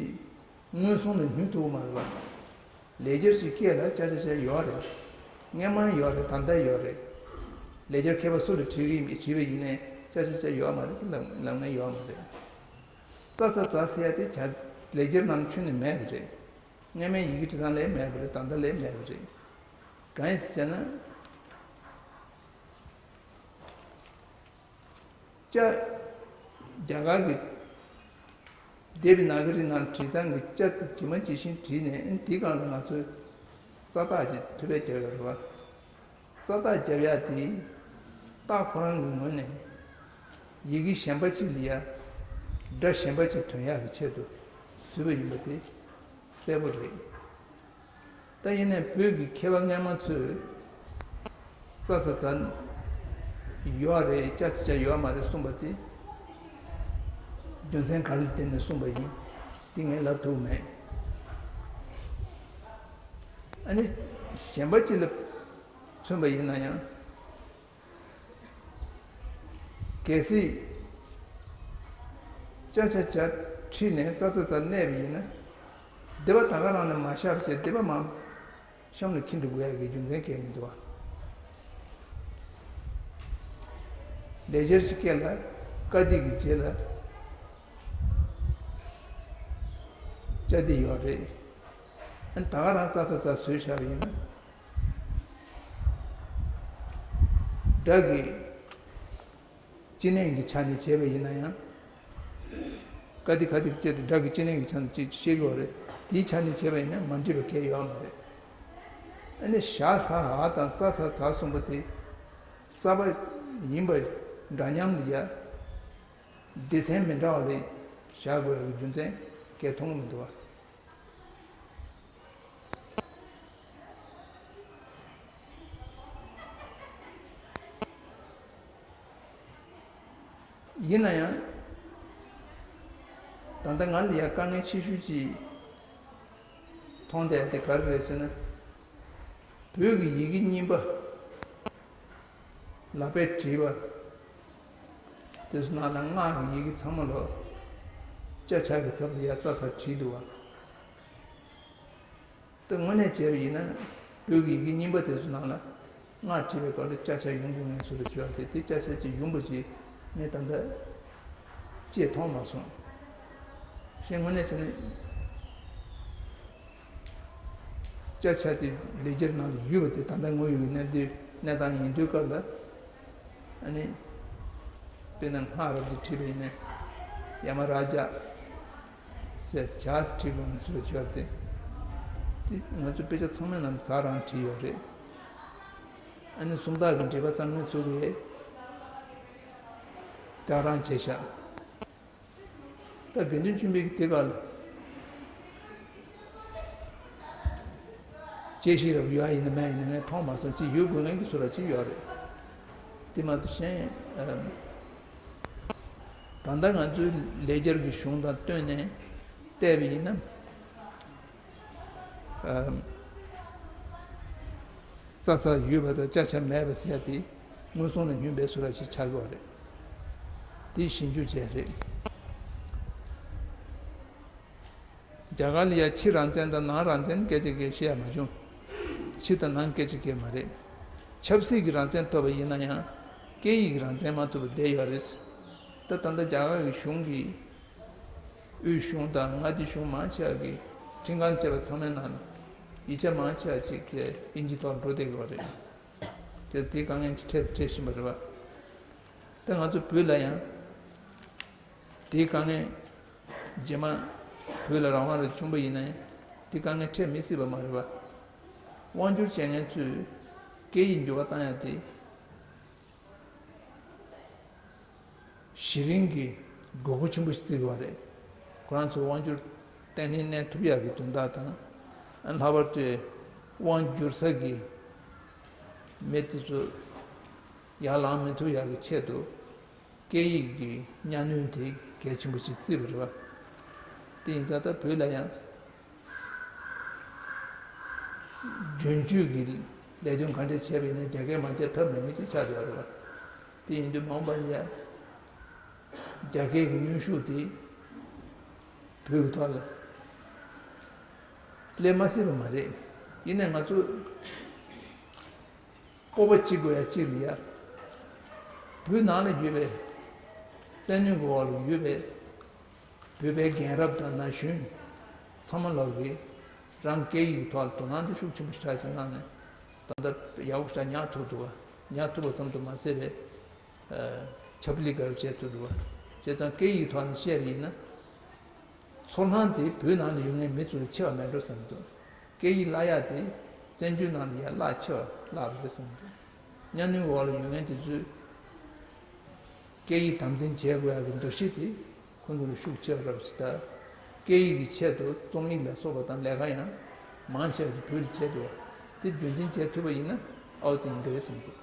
མངོན་སུམ་ལ་ཉུང་ཐུབ་མ་རེད་པ། ལས་འཆར་ཞིག་སྐད་ལ་ཅ་ཆ་ཅ་ཡོད་རེད། སྔན་མ་ཡོད་རེད། ད་ལྟ་ཡོད་རེད། ལས་འཆར་མཁས་པ་སུ་ལ་དྲིས་ཀྱི་ཡིན་དྲིས་པ་ཡིན་ནའི་ཅ་ཆ་ཅ་ཡོད་མ་རེད་ལབ་ལབ་མཁན་ཡོད་མ་རེད། རྩྭ་ཚ་ཚ་ཟེར་ཡ་དེ་བྱ་ལས་འཆར་ནང་ཁྱོན་ནས་མེད་པ་རེད། སྔན་མའི་ཡི་གེ་འབྲི་སྟངས་ལས་མེད་པ་རེད། ད་ལྟ་ལས་མེད་པ་རེད། གང་ཡིན་ཟེར་ན། ཅ། རྒྱ་གར་གྱི་དེ་བི་ན་ག་རི་ནང་བྲིས་སྟངས་ཀྱི་ཅ་དེ་ཇི་མ་ཇི་བཞིན་བྲིས་ནས། ཨ་ནི་དེའི་སྒང་ལ་ང་ཚོས་རྩ་བརྟག་ཅིག་ཐུབ་པའི་རྒྱབ་ཡོད་རེད་བ། རྩ་བརྟག་རྒྱབ་ཡ་དེ་རྟགས་ཁོ་རང་གི་ངོས་ནས་ཡི་གེ་གཞན་པ་ཅིག་ལ་ཡ་སྒྲ་གཞན་པ་ཅིག་ཐོན་ཡག་གི་ཆེད་དུ་བཟོས་པ་ཡིན་པ་དེ་གསལ་པོ་རེད། ད་ཡིན་ནའི་བོད་ཀྱི་མཁས་པ་སྔན་མ་ཚོས་རྩ་ཚ་ཚ་ཡོད་རེད། ཅ་ཆ་ཅ་ཡོད་མ་རེད་གསུངས་པ་དེ་རྒྱུ་མཚན་ག་རེ་ལ་བརྟེན་ནས་གསུངས་པ་ཡིན། དེ་ངས་ལབ་ཐུབ་མེད། ཨ་ནི་གཞན་པ་ཅིག་ལ་མཚོན་པ་ཡིན་ན་ཡང་། གལ་སྲིད་ཅ་ཆ་ཅ་ཁྲིད་ནས་རྩ་ཚ་ཚ་གནས་པ་ཡིན་ན། སྡེ་པ་ད་ག་རང་ནས་མ་བཞག་བྱས་སྡེ་པ་མང་གཤམ་ལ་འཁྱེར་འགྲོ་དགོས་ཡག་གི་རྒྱུ་མཚན་གང་ཡང་མི་འདུག་བ། ལས་འཆར་ཞིག་སྐད་ལ་ཀ་དེ་གི་རྗེས་ལ་ཅ་དེ་ཡོད་རེད། ཨ་ནི་ད་ག་རང་རྩ་ཚ་ཚ་བཟོས་བཞག་པ་ཡིན་ན། སྒྲ་གི་སྤྱི་གནས་ཀྱི་ཆ་ནས་བྱས་པ་ཡིན་ན་ཡང་། ཀ་དེ་ཁ་དེ་བཅས་ཏེ་སྒྲ་གི་སྤྱི་གནས་ཀྱི་ཆ་ནས་ཅིག་བཤད་ཀྱི་ཡོད་རེད། དེའི་ཆ་ནས་བྱས་པ་ཡིན་ན་མ་འགྲིག་པ་གང་ཡང་ཡོད་མ་རེད། ཨ་ནི་ཞ་ཟ་འ་དང་རྩ་ཚ་ཚ་གསུམ་པོ་དེ་གསར་པ་ཡིན་པ་འདྲ་མཉམ་ལ་ཡ། སྡེ་ཚན་མི་འདྲ་བ་ལ་བཞག་དགོས་ཡག་གི་རྒྱུ་མཚན་གང་ཡང་མཐོང་གི་མི་འདུག་བ། ཡིན་ན་ཡང་། ད་ལྟ་ང་ལ་ཡང་དཀའ་ངལ་ཆེ་ཤོས་ཅིག་མཐོང་བསྡད་དེ་ག་རེ་རེད་ཟེར་ན། བོད་ཀྱི་ཡི་གེ་རྙིང་པ་ལག་པས་བྲིས་པ་དེ་ཚོ་ནང་ལ་སྔགས་ཀྱི་ཡི་གེ་ཚང་མ་ལོ་ཅ་ཆ་གི་ཚབ་ཏུ་ཡ་རྩ་ཚ་བྲིས་འདུག་བ། ད་དངོས་གནས་བྱས་པ་ཡིན་ན་བོད་ཀྱི་ཡི་གེ་རྙིང་པ་དེ་ཚོ་ནང་ལ་སྔགས་བྲིས་པའི་སྐབས་ལ་ཅ་ཆ་ཡོང་དགོས་ངེས་སུ་རེ་བྱོས་ཏེ། དེ་ཅ་ཆ་ཅིག་ཡོང་པ་ཅིག་ངས་ད་ལྟ་ཅིག་མཐོང་མ་སོང་། ཞེས་དངོས་གནས་བྱས་ན་ཅ་ཆ་དེ་ལེགས་སྦྱར་ནང་ལ་ཡོད་པ་དེ་ད་ལྟ་དངོས་ཡོད་ཀྱི་གནས་དུས་གནས་སྟངས་ཡིན་དུས་སྐབས་ལ། ཨ་ནི། དཔེར་ན་སྔགས་རབ་ཏུ་བྲིས་པ་ཡིན་ན་ཡ་མ་ར་ཛ་ཟེར་ཇ་ཟེར་བྲིས་པ་ང་ཚོས་བརྗོད་དེ། དེ་ང་ཚོ་དཔེ་ཆ་ཚང་མའི་ནང་ཛ་རང་བྲིས་ཡོད་རེད། ཨ་ནི་སུམ་རྟགས་ཀྱི་འགྲེལ་པ་རྩ་ནས་བཙུགས་པའི་ད་རང་བྱས་ཤག་ད་དགེ་འདུན་ཆོས་འཕེལ་གྱི་དེ་ག་ལ། དཔྱད་ཞིབ་རབ་ཡོད་ཡིན་ན་མེད་ཡིན་ན་ངས་མཐོང་མ་སོང་། ཅིག་ཡོད་དགོས་ངེས་ཀྱི་བཟོ་འདྲ་ཅིག་ཡོད་རེད། དེ་མ་གཏོགས་གཞན། ཨམ། ད་ལྟ་ང་ཚོའི་ལེགས་སྦྱར་གྱི་གཞུང་དང་བསྟུན་ནས་བལྟས་པ་ཡིན་ན། ཨམ། རྩ་ཚ་ཡོད་པ་དང་ཅ་ཆ་མེད་པ་ཟེར་ཡ་དེ་མངོན་སུམ་ལ་སྨྱོན་པའི་བཟོ་འདྲ་ཞིག་ཆགས་ཀྱི་ཡོད་རེད། དེ་ཞིབ་འཇུག་བྱས་རེད། རྒྱ་གར་ལ་ཡ་ཕྱི་རང་བཙན་དང་ནང་རང་བཙན་སྐད་ཆ་གང་བཤད་ཡ་མ་བྱུང་། ཕྱི་དང་ནང་སྐད་ཆ་གང་མ་རེད། ཆབ་སྲིད་ཀྱི་རང་བཙན་ཐོབ་པ་ཡིན་ན་ཡང་སྐད་ཡིག་གི་རང་བཙན་མ་ཐོབ་པ་བསྡད་ཡོད་རེད། ད་ད་ལྟ་རྒྱ་གར་གྱི་གཞུང་གིས་དབུས་གཞུང་དང་མངའ་སྡེ་གཞུང་མང་ཆེ་བ་གིས་ཁྲིམས་ཁང་བཅས་པ་ཚང་མའི་ནང་ཡིག་ཆ་མང་ཆེ་བ་ཅིག་གི་དབྱིན་ཇི་ཐོག་འགྲོ་བསྡད་ཡོད་རེད། དེ་དེ་དཀའ་ངལ་ཅིག་འཕྲད་འཕྲད་བཞིན་པ་རེད་པ། ད་ང་ཚོ་བོད་ལ་ཡང་དེའི་དཀའ་ངལ། རྗེས་མ་བོད་ལ་རང་དབང་རེ་བྱུང་པ་ཡིན་ན་ཡང་དེ་དཀའ་ངལ་འཕྲད་མི་སྲིད་པ་མ་རེད་པ། དབང་སྒྱུར་བྱེད་མཁན་ཚོས་སྐད་ཡིག་འགྱུར་བ་བཏང་ཡ་དེ་གཞི་རིམ་གྱི་དགོས་མཁོ་ཆེན་པོ་ཞིག་བརྩི་དགོས་པ་རེད། ཁོ་རང་ཚོས་དབང་སྒྱུར་བརྟན་ལྷིང་གནས་ཐུབ་ཡག་གི་དོན་དག་དང་། ལྷག་པར་དུ་དབང་སྒྱུར་ས་གི་མི་དེ་ཚོ་ ཡར་ལངས་མི་ཐུབ་ཡག་གི་ཆེད་དུ། སྐད་ཡིག་གི་གཉའ་གནོན་དེ་གལ་ཆེན་པོ་ཞིག་བརྩིས་པ་རེད་བ། དེ་ཡིན་ཙང་ད་བོད་ལ་ཡང་རྒྱུན་སྤྱོད་ཀྱི་ལས་དོན་ག་འདྲ་བྱས་པ་ཡིན་ན་རྒྱ་སྐད་མ་བྱས་ཐབས་མེད་མཁན་ཅིག་ཆགས་བསྡད་ཡོད་རེད་བ། དེ་ཡིན་དུས་མ་འོངས་པ་ལ་ཡང་རྒྱ་སྐད་ཀྱི་གནོན་ཤུགས་དེ་བོད་ཀྱི་ཐོག་ལ་སླེབས་མ་སྲིད་པ་མ་རེད། ཡིན་ནའི་ང་ཚོ་སྤོབས་པ་གཅིག་དགོས་ཡ་གཅིག་ལ་ཡ། བོད་ནང་ལ་ཡོད་པའི་བཙན་གནོན་གྱི་འོག་ལ་ཡོད་པའི་བོད་པའི་རྒན་རབས་དང་ན་གཞོན་ཚང་མ་ལོག་གིས་རང་སྐད་ཡིག་གི་ཐོག་ལ་དོ་སྣང་དེ་ཤུགས་ཆེན་པོ་ཞེ་དྲག་ཅིག་གནང་ནས། ད་ལྟ་ཡག་པོ་ཞེ་དྲག་ཉར་ཐུབ་འདུག་བ། ཉར་ཐུབ་པ་ཙམ་དུ་མ་ཟད་པའི་ཁྱབ་ལི་ག་རེ་བྱས་ཐུབ་འདུག་བ། བྱས་ཙང་སྐད་ཡིག་གི་ཐོག་ནས་བཤད་པ་ཡིན་ན། ཚོར་སྣང་དེ་བོད་ནང་ལ་ཡོད་མཁན་མི་ཚོ་ལ་ཆེ་བ་མེད་འགྲོ་བསམ་འདུག་སྐད་ཡིག་བརླག་ཡག་དེ་བཙན་བྱོལ་ནང་ལ་ཡ་བརླག་ཆེ་བ་བརླག་རེད་བསམ་འདུག་གཉའ་གནོན་འོག་ལ་ཡོད་མཁན་དེ་ཚོས་སྐད་ཡིག་དམ་འཛིན་བྱེད་དགོས་ཡག་གི་འདུ་ཤེས་དེ་ཁོང་ཚོ་ལ་ཤུགས་ཆེ་བ་རག་ཅིག་དང་། སྐད་ཡིག་གི་ཆེད་དུ་རྩོམ་ཡིག་ལ་སོགས་པ་དང་ལས་ཀ་ཡང་མང་ཆེ་བ་ཞིག་བོད་ལ་བྱས་འདུག་བ། དེ་རྒྱུན་འཛིན་བྱེད་ཐུབ་པ་ཡིན་ན་ཨའོ་ཙི་ཡིན་གྱི་རེད་བསམ་འདུག